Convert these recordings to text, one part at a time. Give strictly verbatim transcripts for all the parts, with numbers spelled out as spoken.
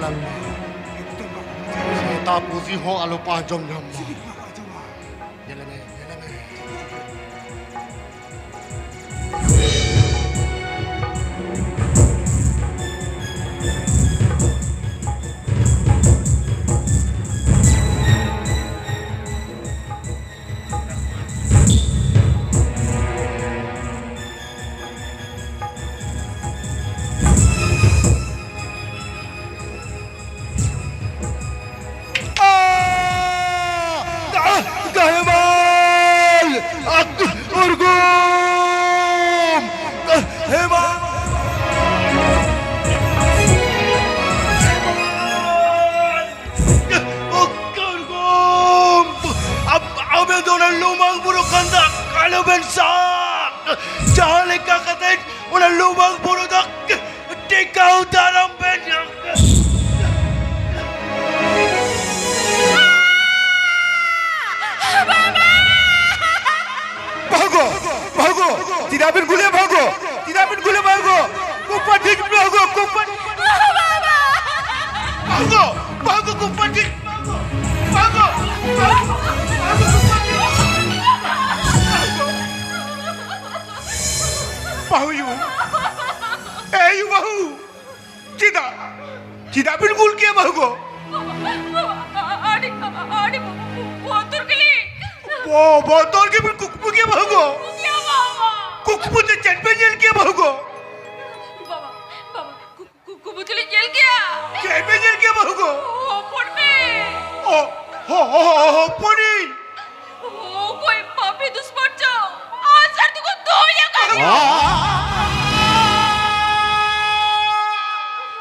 ᱞᱟᱝ ᱢᱟ᱾ ᱥᱮᱛᱟ ᱯᱩᱥᱤ ᱦᱚᱸ ᱟᱞᱚ ᱯᱮ ᱟᱸᱡᱚᱢ ᱧᱟᱢ ᱢᱟ᱾ ᱧᱮᱞᱮ ᱢᱮ, ᱧᱮᱞᱮ ᱢᱮ᱾ ᱟᱦ! ᱜᱟ-, ᱜᱟᱦᱮᱢᱟᱞ! ᱟᱠ-, ᱩᱨᱜᱩᱢ! ᱜᱟᱦᱮᱢᱟᱞ! ᱩᱨᱜᱩᱢ! ᱟᱵ-, ᱟᱵᱮᱱ ᱫᱚ ᱚᱱᱟ ᱞᱩᱢᱟᱝ ᱵᱩᱨᱩ ᱠᱷᱚᱱ ᱫᱚ ᱟᱞᱚᱵᱮᱱ ᱥᱟᱦᱟᱜ! ᱡᱟᱦᱟᱸ ᱞᱮᱠᱟ ᱠᱟᱛᱮ ᱚᱱᱟ ᱞᱩᱢᱟᱝ ᱵᱩᱨᱩ ᱫᱚ ᱴᱮᱠᱟᱣ ᱫᱟᱨᱟᱢ ᱵᱮᱱ᱾ ᱵᱟᱹᱦᱩ ᱜᱚ, ᱵᱟᱹᱦᱩ ᱜᱚ, ᱪᱮᱫᱟᱜ ᱵᱮᱱ ᱜᱩᱞᱮ ᱵᱟᱹᱦᱩ ᱜᱚ? ᱪᱮᱫᱟᱜ ᱵᱮᱱ ᱜᱩᱞᱮ ᱵᱟᱹᱦᱩ ᱜᱚ? ᱠᱩᱯᱟᱹ ᱴᱷᱤᱠ ᱵᱟᱹᱦᱩ ᱜᱚ, ᱠᱩᱯᱟᱹ᱾ ᱵᱟᱹᱦᱩ ᱜᱚ, ᱵᱟᱹᱦᱩ ᱜᱚ, ᱠᱩᱯᱟᱹ ᱴᱷᱤᱠ ᱵᱟᱹᱦᱩ ᱜᱚ, ᱵᱟᱹᱦᱩ ᱜᱚ, ᱵᱟᱹᱦᱩ ᱜᱚ, ᱵᱟᱹᱦᱩ ᱜᱚ, ᱠᱩᱯᱟᱹ ᱴᱷᱤᱠ᱾ ᱵᱟᱹᱦᱩ ᱭᱩ᱾ ᱮ ᱭᱩ ᱵᱟᱹᱦᱩ᱾ ᱪᱮᱫᱟᱜ? ᱪᱮᱫᱟᱜ ᱵᱤᱱ ᱜᱩᱞ ᱠᱮᱭᱟ ᱵᱟᱹᱦᱩ ᱜᱚ? ᱟᱹᱰᱤ, ᱟᱹᱰᱤ ᱵᱚᱛᱚᱨ ᱜᱮᱞᱤᱧ᱾ ᱵᱚ-, ᱵᱚᱛᱚᱨ ᱜᱮᱵᱤᱱ ᱠᱩᱠᱢᱩ ᱠᱮᱭᱟ ᱵᱟᱹᱦᱩ ᱜᱚ? ᱠᱩᱠᱢᱩ ᱠᱮᱭᱟ ᱵᱟᱵᱟ᱾ ᱠᱩᱠᱢᱩ ᱛᱮ ᱪᱮᱫ ᱵᱤᱱ ᱧᱮᱞ ᱠᱮᱭᱟ ᱵᱟᱹᱦᱩ ᱜᱚ? ᱵᱟᱵᱟ, ᱵᱟᱵᱟ, ᱠᱩ-, ᱠᱩ-, ᱠᱩᱠᱢᱩ ᱛᱮᱞᱤᱧ ᱧᱮᱞ ᱠᱮᱭᱟ᱾ ᱪᱮᱫ ᱵᱤᱱ ᱧᱮᱞ ᱠᱮᱭᱟ ᱵᱟᱹᱦᱩ ᱜᱚ? ᱦᱚᱯᱚᱱ ᱢᱮ᱾ ᱚ, ᱦᱚ-, ᱦᱚ-, ᱦᱚ-, ᱦᱚᱯᱚᱱᱤᱧ᱾ ᱚᱠᱚᱭ ᱯᱟᱯᱤ ᱫᱩᱥᱢᱚᱱ ᱪᱚ ᱟᱥᱟᱨ ᱛᱮᱠᱚ ᱛᱩᱧ ᱟᱠᱟᱫᱤᱧᱟ᱾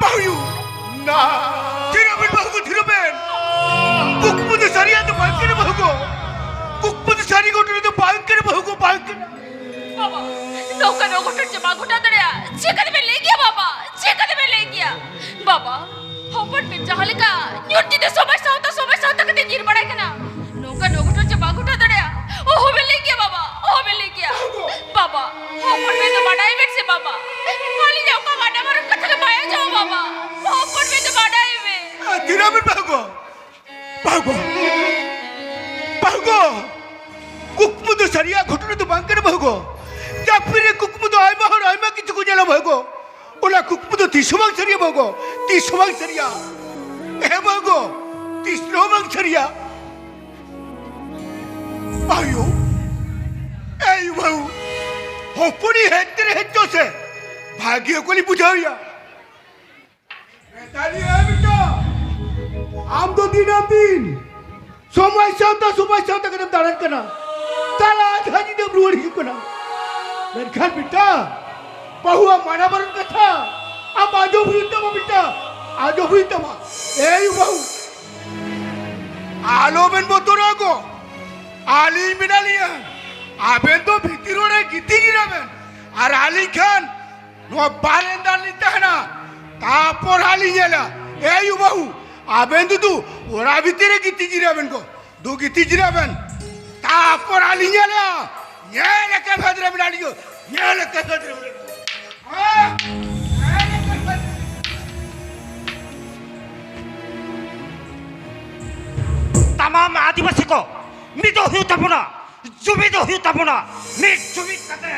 ᱵᱟᱹᱦᱩᱭᱩ, ᱱᱟ, ᱛᱷᱤᱨᱚᱜ ᱵᱮᱱ ᱵᱟᱹᱦᱩ ᱜᱚ, ᱛᱷᱤᱨᱚᱜ ᱵᱮᱱ᱾ ᱠᱩᱠᱢᱩ ᱫᱚ ᱥᱟᱹᱨᱤᱭᱟᱜ ᱫᱚ ᱵᱟᱝ ᱠᱟᱱᱟ ᱵᱟᱹᱦᱩ ᱜᱚ᱾ ᱠᱩᱠᱢᱩ ᱫᱚ ᱥᱟᱹᱨᱤ ᱜᱷᱚᱴᱚᱱᱟ ᱫᱚ ᱵᱟᱝ ᱠᱟᱱᱟ ᱵᱟᱹᱦᱩ ᱜᱚ, ᱵᱟᱝ ᱠᱟᱱᱟ᱾ ᱵᱟᱵᱟ, ᱱᱚᱝᱠᱟ ᱱᱚ ᱜᱷᱚᱴᱚᱱ ᱪᱮ ᱵᱟᱝ ᱜᱷᱚᱴᱟᱣ ᱫᱟᱲᱮᱭᱟᱜᱼᱟ᱾ ᱪᱤᱠᱟᱹ ᱛᱮᱵᱮᱱ ᱞᱟᱹᱭ ᱠᱮᱭᱟ ᱵᱟᱵᱟ? ᱪᱤᱠᱟᱹ ᱛᱮᱵᱮᱱ ᱞᱟᱹᱭ ᱠᱮᱭᱟ? ᱵᱟᱵᱟ, ᱦᱚᱯᱚᱱ ᱵᱮᱱ ᱡᱟᱦᱟᱸ ᱞᱮᱠᱟ ᱧᱩᱛ ᱧᱤᱫᱟᱹ ᱥᱚᱢᱟᱡᱽ ᱥᱟᱶᱛᱟ, ᱥᱚᱢᱟᱡᱽ ᱥᱟᱶᱛᱟ ᱠᱟᱛᱮ ᱧᱤᱨ ᱵᱟᱲᱟᱭ ᱠᱟᱱᱟ, ᱱᱚᱝᱠᱟ ᱱᱚ ᱜᱷᱚᱴᱚᱱ ᱪᱮ ᱵᱟᱝ ᱜᱷᱚᱴᱟᱣ ᱫᱟᱲᱮᱭᱟᱜᱼᱟ᱾ ᱚᱦᱚ ᱵᱮᱱ ᱞᱟᱹᱭ ᱠᱮᱭᱟ ᱵᱟᱵᱟ, ᱚᱦᱚ ᱵᱮᱱ ᱞᱟᱹᱭ ᱠᱮᱭᱟ᱾ ᱵᱟᱵᱟ, ᱦᱚᱯᱚᱱ ᱵᱮᱱ ᱫᱚ ᱵᱟᱰᱟᱭ ᱵᱮᱱ ᱥᱮ ᱵᱟᱵᱟ? ᱟᱹᱞᱤᱧᱟᱜ ᱚᱠᱟ ᱢᱟᱨᱟᱝ ᱢᱟᱨᱟᱝ ᱠᱟᱛᱷᱟ ᱜᱮ ᱵᱟᱭ ᱟᱸᱡᱚᱢᱟ ᱵᱟᱵᱟ᱾ ᱦᱚᱯᱚᱱ ᱵᱮᱱ ᱫᱚ ᱵᱟᱰᱟᱭ ᱠᱩᱠᱢᱩ ᱫᱚ ᱥᱟᱹᱨᱤᱭᱟᱜ ᱜᱷᱚᱴᱚᱱᱟ ᱫᱚ ᱵᱟᱝ ᱠᱟᱱᱟ ᱵᱟᱹᱦᱩ ᱜᱚ᱾ ᱡᱟᱹᱯᱤᱫ ᱨᱮ ᱠᱩᱠᱢᱩ ᱫᱚ ᱟᱭᱢᱟ ᱦᱚᱲ ᱟᱭᱢᱟ ᱠᱤᱪᱷᱩ ᱠᱚ ᱧᱮᱞᱟ ᱵᱟᱹᱦᱩ ᱜᱚ᱾ ᱚᱱᱟ ᱠᱩᱠᱢᱩ ᱫᱚ ᱛᱤᱥ ᱦᱚᱸ ᱵᱟᱝ ᱥᱟᱹᱨᱤᱭᱟ ᱵᱟᱹᱦᱩ ᱜᱚ, ᱛᱤᱥ ᱦᱚᱸ ᱵᱟᱝ ᱥᱟᱹᱨᱤᱭᱟ᱾ ᱦᱮᱸ ᱵᱟᱹᱦᱩ ᱜᱚ, ᱛᱤᱥ ᱨᱮᱦᱚᱸ ᱵᱟᱝ ᱥᱟᱹᱨᱤᱭᱟ᱾ ᱟᱭᱳ, ᱮᱭ ᱵᱟᱹᱦᱩ, ᱦᱚᱯᱚᱱᱤ ᱦᱮᱡ ᱛᱮᱨᱮ ᱦᱮᱡ ᱪᱚ ᱥᱮ, ᱵᱷᱟᱜᱮ ᱚᱠᱚᱭ ᱵᱩᱡᱷᱟᱹᱣ ᱮᱭᱟ᱾ ᱢᱮᱛᱟᱞᱤ, ᱮ ᱵᱤᱴᱟ, ᱟᱢ ᱫᱚ ᱫᱤᱱᱟᱹᱢ ᱫᱤᱱ ᱥᱚᱢᱚᱭ ᱥᱟᱶᱛᱟ, ᱥᱚᱢᱚᱭ ᱥᱟᱶᱛᱟ ᱠᱟᱛᱮᱢ ᱫᱟᱬᱟᱱ ᱠᱟᱱᱟ, ᱛᱟᱞᱟ ᱟᱫᱷᱟ ᱧᱤᱫᱟᱹᱢ ᱨᱩᱣᱟᱹᱲ ᱦᱤᱡᱩᱜ ᱠᱟᱱᱟ᱾ ᱢᱮᱱᱠᱷᱟᱱ ᱵᱤᱴᱟ, ᱵᱟᱹᱦᱩᱣᱟᱜ ᱢᱟᱱᱟ ᱵᱟᱨᱚᱱ ᱠᱟᱛᱷᱟ ᱟᱢ ᱟᱸᱡᱚᱢ ᱦᱩᱭᱩᱜ ᱛᱟᱢᱟ ᱵᱤᱴᱟ, ᱟᱸᱡᱚᱢ ᱦᱩᱭᱩᱜ ᱛᱟᱢᱟ᱾ ᱮᱭ ᱵᱟᱹᱦᱩ, ᱟᱞᱚᱵᱮᱱ ᱵᱚᱛᱚᱨᱚᱜᱼᱟ ᱜᱚ, ᱟᱹᱞᱤᱧ ᱢᱮᱱᱟᱜ ᱞᱤᱧᱟ᱾ ᱟᱵᱮᱱ ᱫᱚ ᱵᱷᱤᱛᱤᱨ ᱨᱮ ᱜᱤᱛᱤᱡ ᱜᱤᱨᱟᱹ ᱵᱮᱱ, ᱟᱨ ᱟᱹᱞᱤᱧ ᱠᱷᱟᱱ ᱱᱚᱣᱟ ᱵᱟᱨᱮᱱᱫᱟ ᱨᱮᱞᱤᱧ ᱛᱟᱦᱮᱱᱟ, ᱛᱟᱯᱚᱨ ᱦᱟᱸᱜ ᱞᱤᱧ ᱧᱮᱞᱟ᱾ ᱮ ᱟᱭᱳ ᱵᱟᱹᱦᱩ, ᱟᱵᱮᱱ ᱫᱚ ᱫᱩ ᱚᱲᱟᱜ ᱵᱷᱤᱛᱤᱨ ᱨᱮ ᱜᱤᱛᱤᱡ ᱡᱤᱨᱟᱹ ᱵᱮᱱ ᱜᱚ, ᱫᱩ ᱜᱤᱛᱤᱡ ᱡᱤᱨᱟᱹ ᱵᱮᱱ, ᱛᱟᱯᱚᱨ ᱦᱟᱸᱜ ᱞᱤᱧ ᱧᱮᱞᱟ᱾ ᱧᱮᱞ ᱮᱠᱮ ᱵᱷᱮᱫ ᱨᱮ ᱢᱮᱱᱟᱜ ᱞᱤᱧᱟ, ᱧᱮᱞ ᱮᱠᱮ ᱵᱷᱮᱫ ᱨᱮ ᱢᱮᱱᱟᱜ ᱞᱤᱧᱟ᱾ ᱦᱮᱸ? ᱧᱮᱞ ᱮᱠᱮ ᱵᱷᱮᱫ ᱨᱮ᱾ ᱛᱟᱢᱟᱢ ᱟᱹᱫᱤᱵᱟᱹᱥᱤ ᱠᱚ ᱢᱤᱫᱚᱜ ᱦᱩᱭᱩᱜ ᱛᱟᱵᱚᱱᱟ᱾ ᱡᱩᱢᱤᱫᱚᱜ ᱦᱩᱭᱩᱜ ᱛᱟᱵᱚᱱᱟ, ᱢᱤᱫ ᱡᱩᱢᱤᱫ ᱠᱟᱛᱮ᱾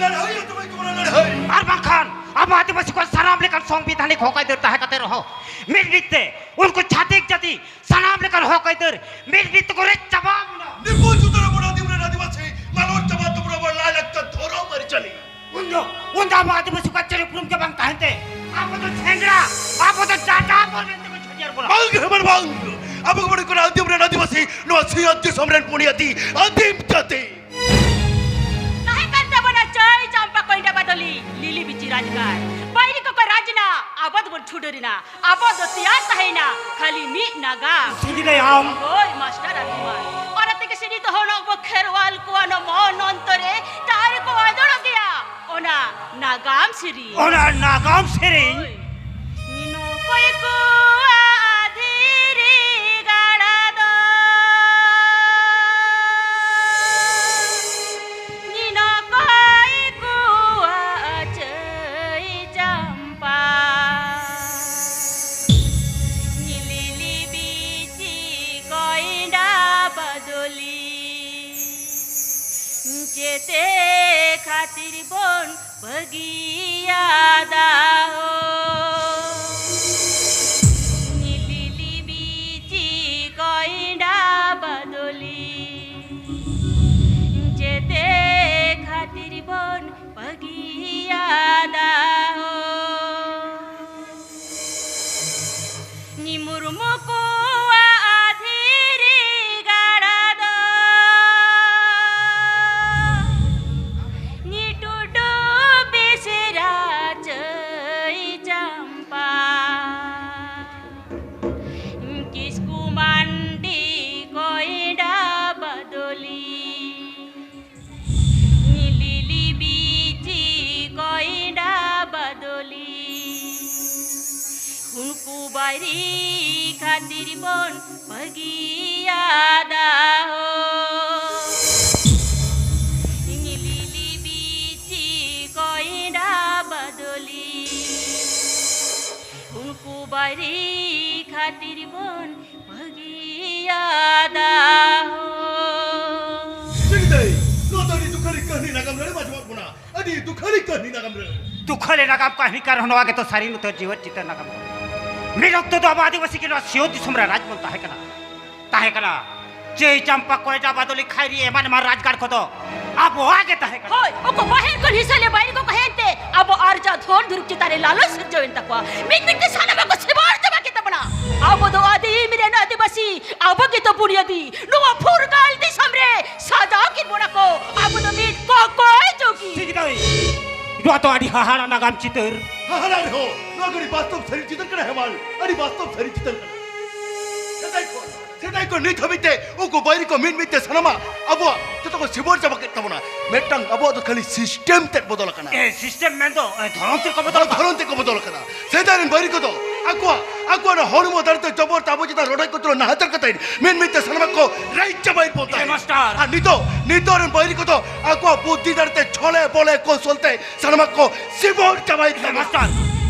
ᱞᱟᱹᱲᱦᱟᱹᱭ ᱦᱩᱭᱩᱜ ᱛᱟᱵᱚᱱᱟ, ᱞᱟᱹᱲᱦᱟᱹᱭ᱾ ᱟᱨ ᱵᱟᱝᱠᱷᱟᱱ ᱟᱵᱚ ᱟᱹᱫᱤᱵᱟᱹᱥᱤ ᱠᱚᱣᱟᱜ ᱥᱟᱱᱟᱢ ᱞᱮᱠᱟᱱ ᱥᱚᱝᱵᱤᱫᱷᱟᱱᱤᱠ ᱦᱚᱠ ᱟᱹᱭᱫᱟᱹᱨ ᱛᱟᱦᱮᱸ ᱠᱟᱛᱮ ᱨᱮᱦᱚᱸ ᱢᱤᱫ ᱢᱤᱫ ᱛᱮ ᱩᱱᱠᱩ ᱪᱷᱟᱹᱛᱤᱠ ᱡᱟᱹᱛᱤ ᱥᱟᱱᱟᱢ ᱞᱮᱠᱟᱱ ᱦᱚᱠ ᱟᱹᱭᱫᱟᱹᱨ ᱢᱤᱫ ᱢᱤᱫ ᱛᱮᱠᱚ ᱨᱮᱡ ᱪᱟᱵᱟ ᱵᱚᱱᱟ᱾ ᱱᱤᱯᱩᱡ ᱩᱛᱟᱹᱨ ᱟᱵᱚᱱ ᱟᱹᱫᱤᱢ ᱨᱮᱱ ᱟᱹᱫᱤᱵᱟᱹᱥᱤ, ᱢᱟᱞᱚᱴ ᱪᱟᱵᱟ ᱛᱟᱵᱚᱱ ᱟᱵᱚᱣᱟᱜ ᱞᱟᱭᱼᱞᱟᱠᱪᱟᱨ, ᱫᱷᱚᱨᱚᱢ, ᱟᱹᱨᱤᱪᱟᱹᱞᱤ᱾ ᱩᱱ ᱫᱚ, ᱩᱱ ᱫᱚ ᱟᱵᱚ ᱟᱹᱫᱤᱵᱟᱹᱥᱤ ᱠᱚᱣᱟᱜ ᱪᱟᱹᱨᱤ ᱩᱯᱨᱩᱢ ᱜᱮ ᱵᱟᱝ ᱛᱟᱦᱮᱱ ᱛᱮ, ᱟᱵᱚ ᱫᱚ ᱡᱷᱮᱸᱜᱽᱲᱟ, ᱟᱵᱚ ᱢᱮᱱᱛᱮ ᱠᱚ ᱪᱷᱟᱹᱴᱭᱟᱹᱨ ᱵᱚᱱᱟ᱾ ᱵᱟᱝ ᱜᱮ ᱦᱮᱢᱟᱞ ᱵᱟᱝ, ᱟᱵᱚ ᱜᱮᱵᱚᱱ ᱦᱩᱭᱩᱜ ᱠᱟᱱᱟ ᱟᱹᱫᱤᱢ ᱨᱮᱱ ᱟᱹᱫᱤᱵᱟᱹᱥᱤ, ᱱᱚᱣᱟ ᱥᱤᱧᱚᱛ ᱫᱤᱥᱚᱢ ᱨᱮᱱ ᱯᱩᱱᱭᱟᱹᱛᱤ ᱟᱹᱫᱤᱢ ᱡᱟᱹᱛᱤ᱾ ᱛᱟᱦᱮᱸ ᱠᱟᱱ ᱛᱟᱵᱚᱱᱟ ᱪᱟᱹᱭ ᱪᱟᱢᱯᱟ ᱠᱚᱭᱰᱟ ᱵᱟᱫᱚᱞᱤ, ᱞᱤᱞᱤ ᱵᱤᱪᱤ ᱨᱟᱡᱽᱜᱟᱲ᱾ ᱵᱟᱹᱭᱨᱤ ᱠᱚᱠᱚ ᱨᱟᱡᱽ ᱮᱱᱟ, ᱟᱵᱚ ᱫᱚᱵᱚᱱ ᱪᱷᱩᱰᱟᱹᱨ ᱮᱱᱟ᱾ ᱟᱵᱚ ᱫᱚ ᱛᱮᱭᱟᱨ ᱛᱟᱦᱮᱸᱭᱮᱱᱟ ᱠᱷᱟᱹᱞᱤ ᱢᱤᱫ ᱱᱟᱜᱟᱢ᱾ ᱥᱤᱫᱤ ᱫᱟᱭᱟᱢ᱾ ᱦᱳᱭ, ᱢᱟᱥᱴᱟᱨ ᱟᱨ ᱵᱤᱢᱟᱱ᱾ ᱚᱱᱟ ᱛᱮᱜᱮ ᱥᱮ ᱱᱤᱛᱚᱜ ᱦᱚᱸ ᱱᱚᱣᱟ ᱟᱵᱚ ᱠᱷᱮᱨᱣᱟᱞ ᱠᱚᱣᱟᱜ ᱱᱚᱣᱟ ᱢᱚᱱ ᱚᱱᱛᱚᱨ ᱨᱮ ᱛᱟᱦᱮᱸ ᱨᱮᱠᱚ ᱟᱸᱫᱳᱲᱚᱜ ᱜᱮᱭᱟ᱾ ᱚᱱᱟ ᱱᱟᱜᱟᱢ ᱥᱮᱨᱮᱧ᱾ ᱚᱱᱟ ᱱᱟᱜᱟᱢ ᱥᱮᱨᱮᱧ᱾ ᱦᱳᱭ᱾ ᱱᱤᱱᱚᱠᱚᱭ ᱠᱚᱣᱟᱜ ᱫᱷᱤᱨᱤ ᱜᱟᱲᱟ ᱫᱚ, ᱱᱤᱱᱚᱠᱚᱭ ᱠᱚᱣᱟᱜ ᱪᱟᱹᱭ ᱪᱟᱢᱯᱟ, ᱱᱤᱞᱤᱞᱤ ᱵᱤᱪᱤ ᱠᱚᱭᱰᱟ ᱵᱟᱫᱚᱞᱤ᱾ ᱪᱮᱛᱮ ᱠᱷᱟᱹᱛᱤᱨ ᱵᱚᱱ ᱵᱟᱹᱜᱤᱭᱟᱫᱟ ᱦᱳ? ᱞᱤᱞᱤ ᱵᱤᱪᱤ ᱠᱚᱭᱰᱟ ᱵᱟᱫᱚᱞᱤ, ᱪᱮᱛᱮ ᱠᱷᱟᱹᱛᱤᱨ ᱵᱚᱱ ᱵᱟᱹᱜᱤᱭᱟᱫᱟ ᱦᱳ? ᱱᱤ ᱢᱩᱨᱢᱩ ᱠᱚᱣᱟᱜ ᱫᱷᱤᱨᱤ ᱜᱟᱲᱟ ᱫᱚ ᱱᱤ ᱴᱩᱰᱩ ᱵᱤᱥᱨᱟ ᱪᱟᱹᱭ ᱪᱟᱢᱯᱟ, ᱠᱤᱥᱠᱩ ᱢᱟᱱᱰᱤ ᱠᱚᱭᱰᱟ ᱵᱟᱫᱚᱞᱤ, ᱞᱤᱞᱤ ᱵᱤᱪᱤ ᱠᱚᱭᱰᱟ ᱵᱟᱫᱚᱞᱤ, ᱩᱱᱠᱩ ᱵᱟᱹᱭᱨᱤ ᱠᱷᱟᱹᱛᱤᱨ ᱵᱚᱱ ᱵᱟᱹᱜᱤᱭᱟᱫᱟ ᱦᱳ᱾ ᱞᱤᱞᱤ ᱵᱤᱪᱤ ᱠᱚᱭᱰᱟ ᱵᱟᱫᱚᱞᱤ, ᱩᱱᱠᱩ ᱵᱟᱹᱭᱨᱤ ᱠᱷᱟᱹᱛᱤᱨ ᱵᱚᱱ ᱵᱟᱹᱜᱤᱭᱟᱫᱟ ᱦᱳ᱾ ᱪᱤᱱᱛᱟᱹᱭ, ᱱᱚᱣᱟ ᱫᱚ ᱟᱹᱰᱤ ᱫᱩᱠᱷᱟᱹᱞᱤ ᱠᱟᱹᱦᱱᱤ ᱱᱟᱜᱟᱢ ᱨᱮ ᱟᱸᱡᱚᱢᱚᱜ ᱠᱟᱱᱟ᱾ ᱟᱹᱰᱤ ᱫᱩᱠᱷᱟᱹᱞᱤ ᱠᱟᱹᱦᱱᱤ ᱱᱟᱜᱟᱢ ᱨᱮ᱾ ᱫᱩᱠᱷᱟᱹᱞᱤ ᱱᱟᱜᱟᱢ ᱠᱟᱹᱦᱱᱤ ᱠᱟᱨᱚᱱ ᱱᱚᱣᱟ ᱜᱮᱛᱚ ᱥᱟᱹᱨᱤ ᱩᱛᱟᱹᱨ ᱡᱤᱭᱚᱱ ᱪᱤᱛᱟᱹᱨ ᱱᱟᱜᱟᱢ ᱫᱚ᱾ ᱢᱤᱫ ᱚᱠᱛᱚ ᱫᱚ ᱟᱵᱚ ᱟᱹᱫᱤᱵᱟᱹᱥᱤ ᱜᱮ ᱱᱚᱣᱟ ᱥᱤᱧᱚᱛ ᱫᱤᱥᱚᱢ ᱨᱮ ᱨᱟᱡᱽ ᱵᱚᱱ ᱛᱟᱦᱮᱸ ᱠᱟᱱᱟ᱾ ᱛᱟᱦᱮᱸ ᱠᱟᱱᱟ᱾ ᱪᱟᱹᱭ ᱪᱟᱢᱯᱟ, ᱠᱚᱭᱰᱟ, ᱵᱟᱫᱚᱞᱤ, ᱠᱷᱟᱭᱨᱤ ᱮᱢᱟᱱ ᱮᱢᱟᱱ ᱨᱟᱡᱽᱜᱟᱲ ᱠᱚᱫᱚ ᱟᱵᱚᱣᱟᱜ ᱜᱮ ᱛᱟᱦᱮᱸ ᱠᱟᱱᱟ᱾ ᱦᱳᱭ, ᱩᱱᱠᱩ ᱵᱟᱦᱮᱨ ᱠᱷᱚᱱ ᱦᱤᱥᱟᱹ ᱞᱮ ᱵᱟᱭᱨᱤ ᱠᱚ ᱦᱮᱡ ᱮᱱᱛᱮ ᱟᱵᱚ ᱟᱨᱡᱟᱣ ᱫᱷᱚᱱ ᱫᱩᱨᱤᱵᱽ ᱪᱮᱛᱟᱱ ᱨᱮ ᱞᱟᱞᱚᱪ ᱥᱤᱨᱡᱟᱹᱣ ᱮᱱ ᱛᱟᱠᱚᱣᱟ᱾ ᱢᱤᱫ ᱢᱤᱫ ᱛᱮ ᱥᱟᱱᱟᱢᱟᱜ ᱠᱚ ᱥᱮᱵᱟᱲ ᱪᱟᱵᱟ ᱠᱮᱫ ᱛᱟᱵᱚᱱᱟ᱾ ᱟᱵᱚ ᱫᱚ ᱟᱹᱫᱤᱢ ᱨᱮᱱ ᱟᱹᱫᱤᱵᱟᱹᱥᱤ, ᱟᱵᱚ ᱜᱮᱛᱚ ᱵᱩᱱᱤᱭᱟᱹᱫᱤ ᱱᱚᱣᱟ ᱯᱷᱩᱨᱜᱟᱹᱞ ᱫᱤᱥᱚᱢ ᱨᱮ ᱥᱟᱡᱟᱣ ᱠᱮᱫ ᱵᱚᱱᱟ ᱠᱚ᱾ ᱟᱵᱚ ᱫᱚ ᱢᱤᱫ ᱠᱚᱠᱚᱭ ᱡᱩᱜᱤ᱾ ᱴᱷᱤᱠ ᱫᱟᱹᱭ, ᱱᱚᱣᱟ ᱫᱚ ᱟᱹᱰᱤ ᱦᱟᱦᱟᱲᱟ ᱱᱟᱜᱟᱢ ᱪᱤᱛᱟᱹᱨ᱾ ᱦᱟᱦᱟᱲᱟ ᱨᱮᱦᱚᱸ ᱱᱚᱣᱟ ᱫᱚ ᱟᱹᱰᱤ ᱵᱟᱥᱛᱚᱵ ᱥᱟᱹᱨᱤ ᱪᱤᱛᱟᱹᱨ ᱠᱟᱱᱟ ᱦᱮᱢᱟᱞ, ᱟᱹᱰᱤ ᱵᱟᱥᱛᱚᱵ ᱥᱟᱹᱨᱤ ᱪᱤᱛᱟᱹᱨ ᱠᱟᱱᱟ᱾ ᱥᱮᱫᱟᱭ ᱠᱷᱚᱱ, ᱥᱮᱫᱟᱭ ᱠᱷᱚᱱ ᱱᱤᱛ ᱦᱟᱹᱵᱤᱡ ᱛᱮ ᱩᱱᱠᱩ ᱵᱟᱹᱭᱨᱤ ᱠᱚ ᱢᱤᱫ ᱢᱤᱫ ᱛᱮ ᱥᱟᱱᱟᱢᱟᱜ ᱟᱵᱚᱣᱟᱜ ᱡᱚᱛᱚ ᱠᱚ ᱥᱤᱵᱚᱨ ᱪᱟᱵᱟ ᱠᱮᱫ ᱛᱟᱵᱚᱱᱟ᱾ ᱢᱤᱫᱴᱟᱝ ᱟᱵᱚᱣᱟᱜ ᱫᱚ ᱠᱷᱟᱹᱞᱤ ᱥᱤᱥᱴᱮᱢ ᱛᱮᱫ ᱵᱚᱫᱚᱞ ᱟᱠᱟᱱᱟ᱾ ᱮ, ᱥᱤᱥᱴᱮᱢ ᱢᱮᱱᱫᱚ, ᱮ, ᱫᱷᱚᱨᱚᱢ ᱛᱮᱫ ᱠᱚ ᱵᱚᱫᱚᱞ ᱟᱠᱟᱱᱟ᱾ ᱫᱷᱚᱨᱚᱢ ᱛᱮᱫ ᱠᱚ ᱵᱚᱫᱚᱞ ᱟᱠᱟᱱᱟ᱾ ᱥᱮᱫᱟᱭ ᱨᱮᱱ ᱵᱟᱹᱭᱨᱤ ᱠᱚᱫᱚ ᱟᱠᱚᱣᱟᱜ, ᱟᱠᱚᱣᱟᱜ ᱚᱱᱟ ᱦᱚᱲᱢᱚ ᱫᱟᱲᱮ ᱛᱮ ᱡᱚᱵᱚᱨ ᱛᱮ ᱟᱵᱚ ᱪᱮᱛᱟᱱ ᱨᱚᱰᱚᱡ ᱠᱚᱪᱞᱚᱱ ᱱᱟᱦᱟᱪᱟᱨ ᱠᱟᱛᱮ ᱢᱤᱫ ᱢᱤᱫ ᱛᱮ ᱥᱟᱱᱟᱢᱟᱜ ᱠᱚ ᱨᱮᱡ ᱪᱟᱵᱟᱭᱮᱫ ᱵᱚᱱ ᱮ, ᱛᱟᱦᱮᱸᱫ᱾ ᱢᱟᱥᱴᱟᱨ᱾ ᱟᱨ ᱱᱤᱛᱚᱜ, ᱱᱤᱛᱚᱜ ᱨᱮᱱ ᱵᱟᱹᱭᱨᱤ ᱠᱚᱫᱚ ᱟᱠᱚᱣᱟᱜ ᱵᱩᱫᱽᱫᱷᱤ ᱫᱟᱲᱮ ᱛᱮ ᱪᱷᱚᱞᱮ ᱵᱚᱞᱮ ᱠᱚᱣᱥᱚᱞ ᱛᱮ ᱥᱟᱱᱟᱢᱟᱜ ᱠᱚ ᱥᱤᱵᱚᱨ ᱪᱟᱵᱟᱭᱮᱫ ᱮ, ᱛᱟᱵᱚᱱᱟ᱾ ᱢᱟᱥᱴᱟᱨ,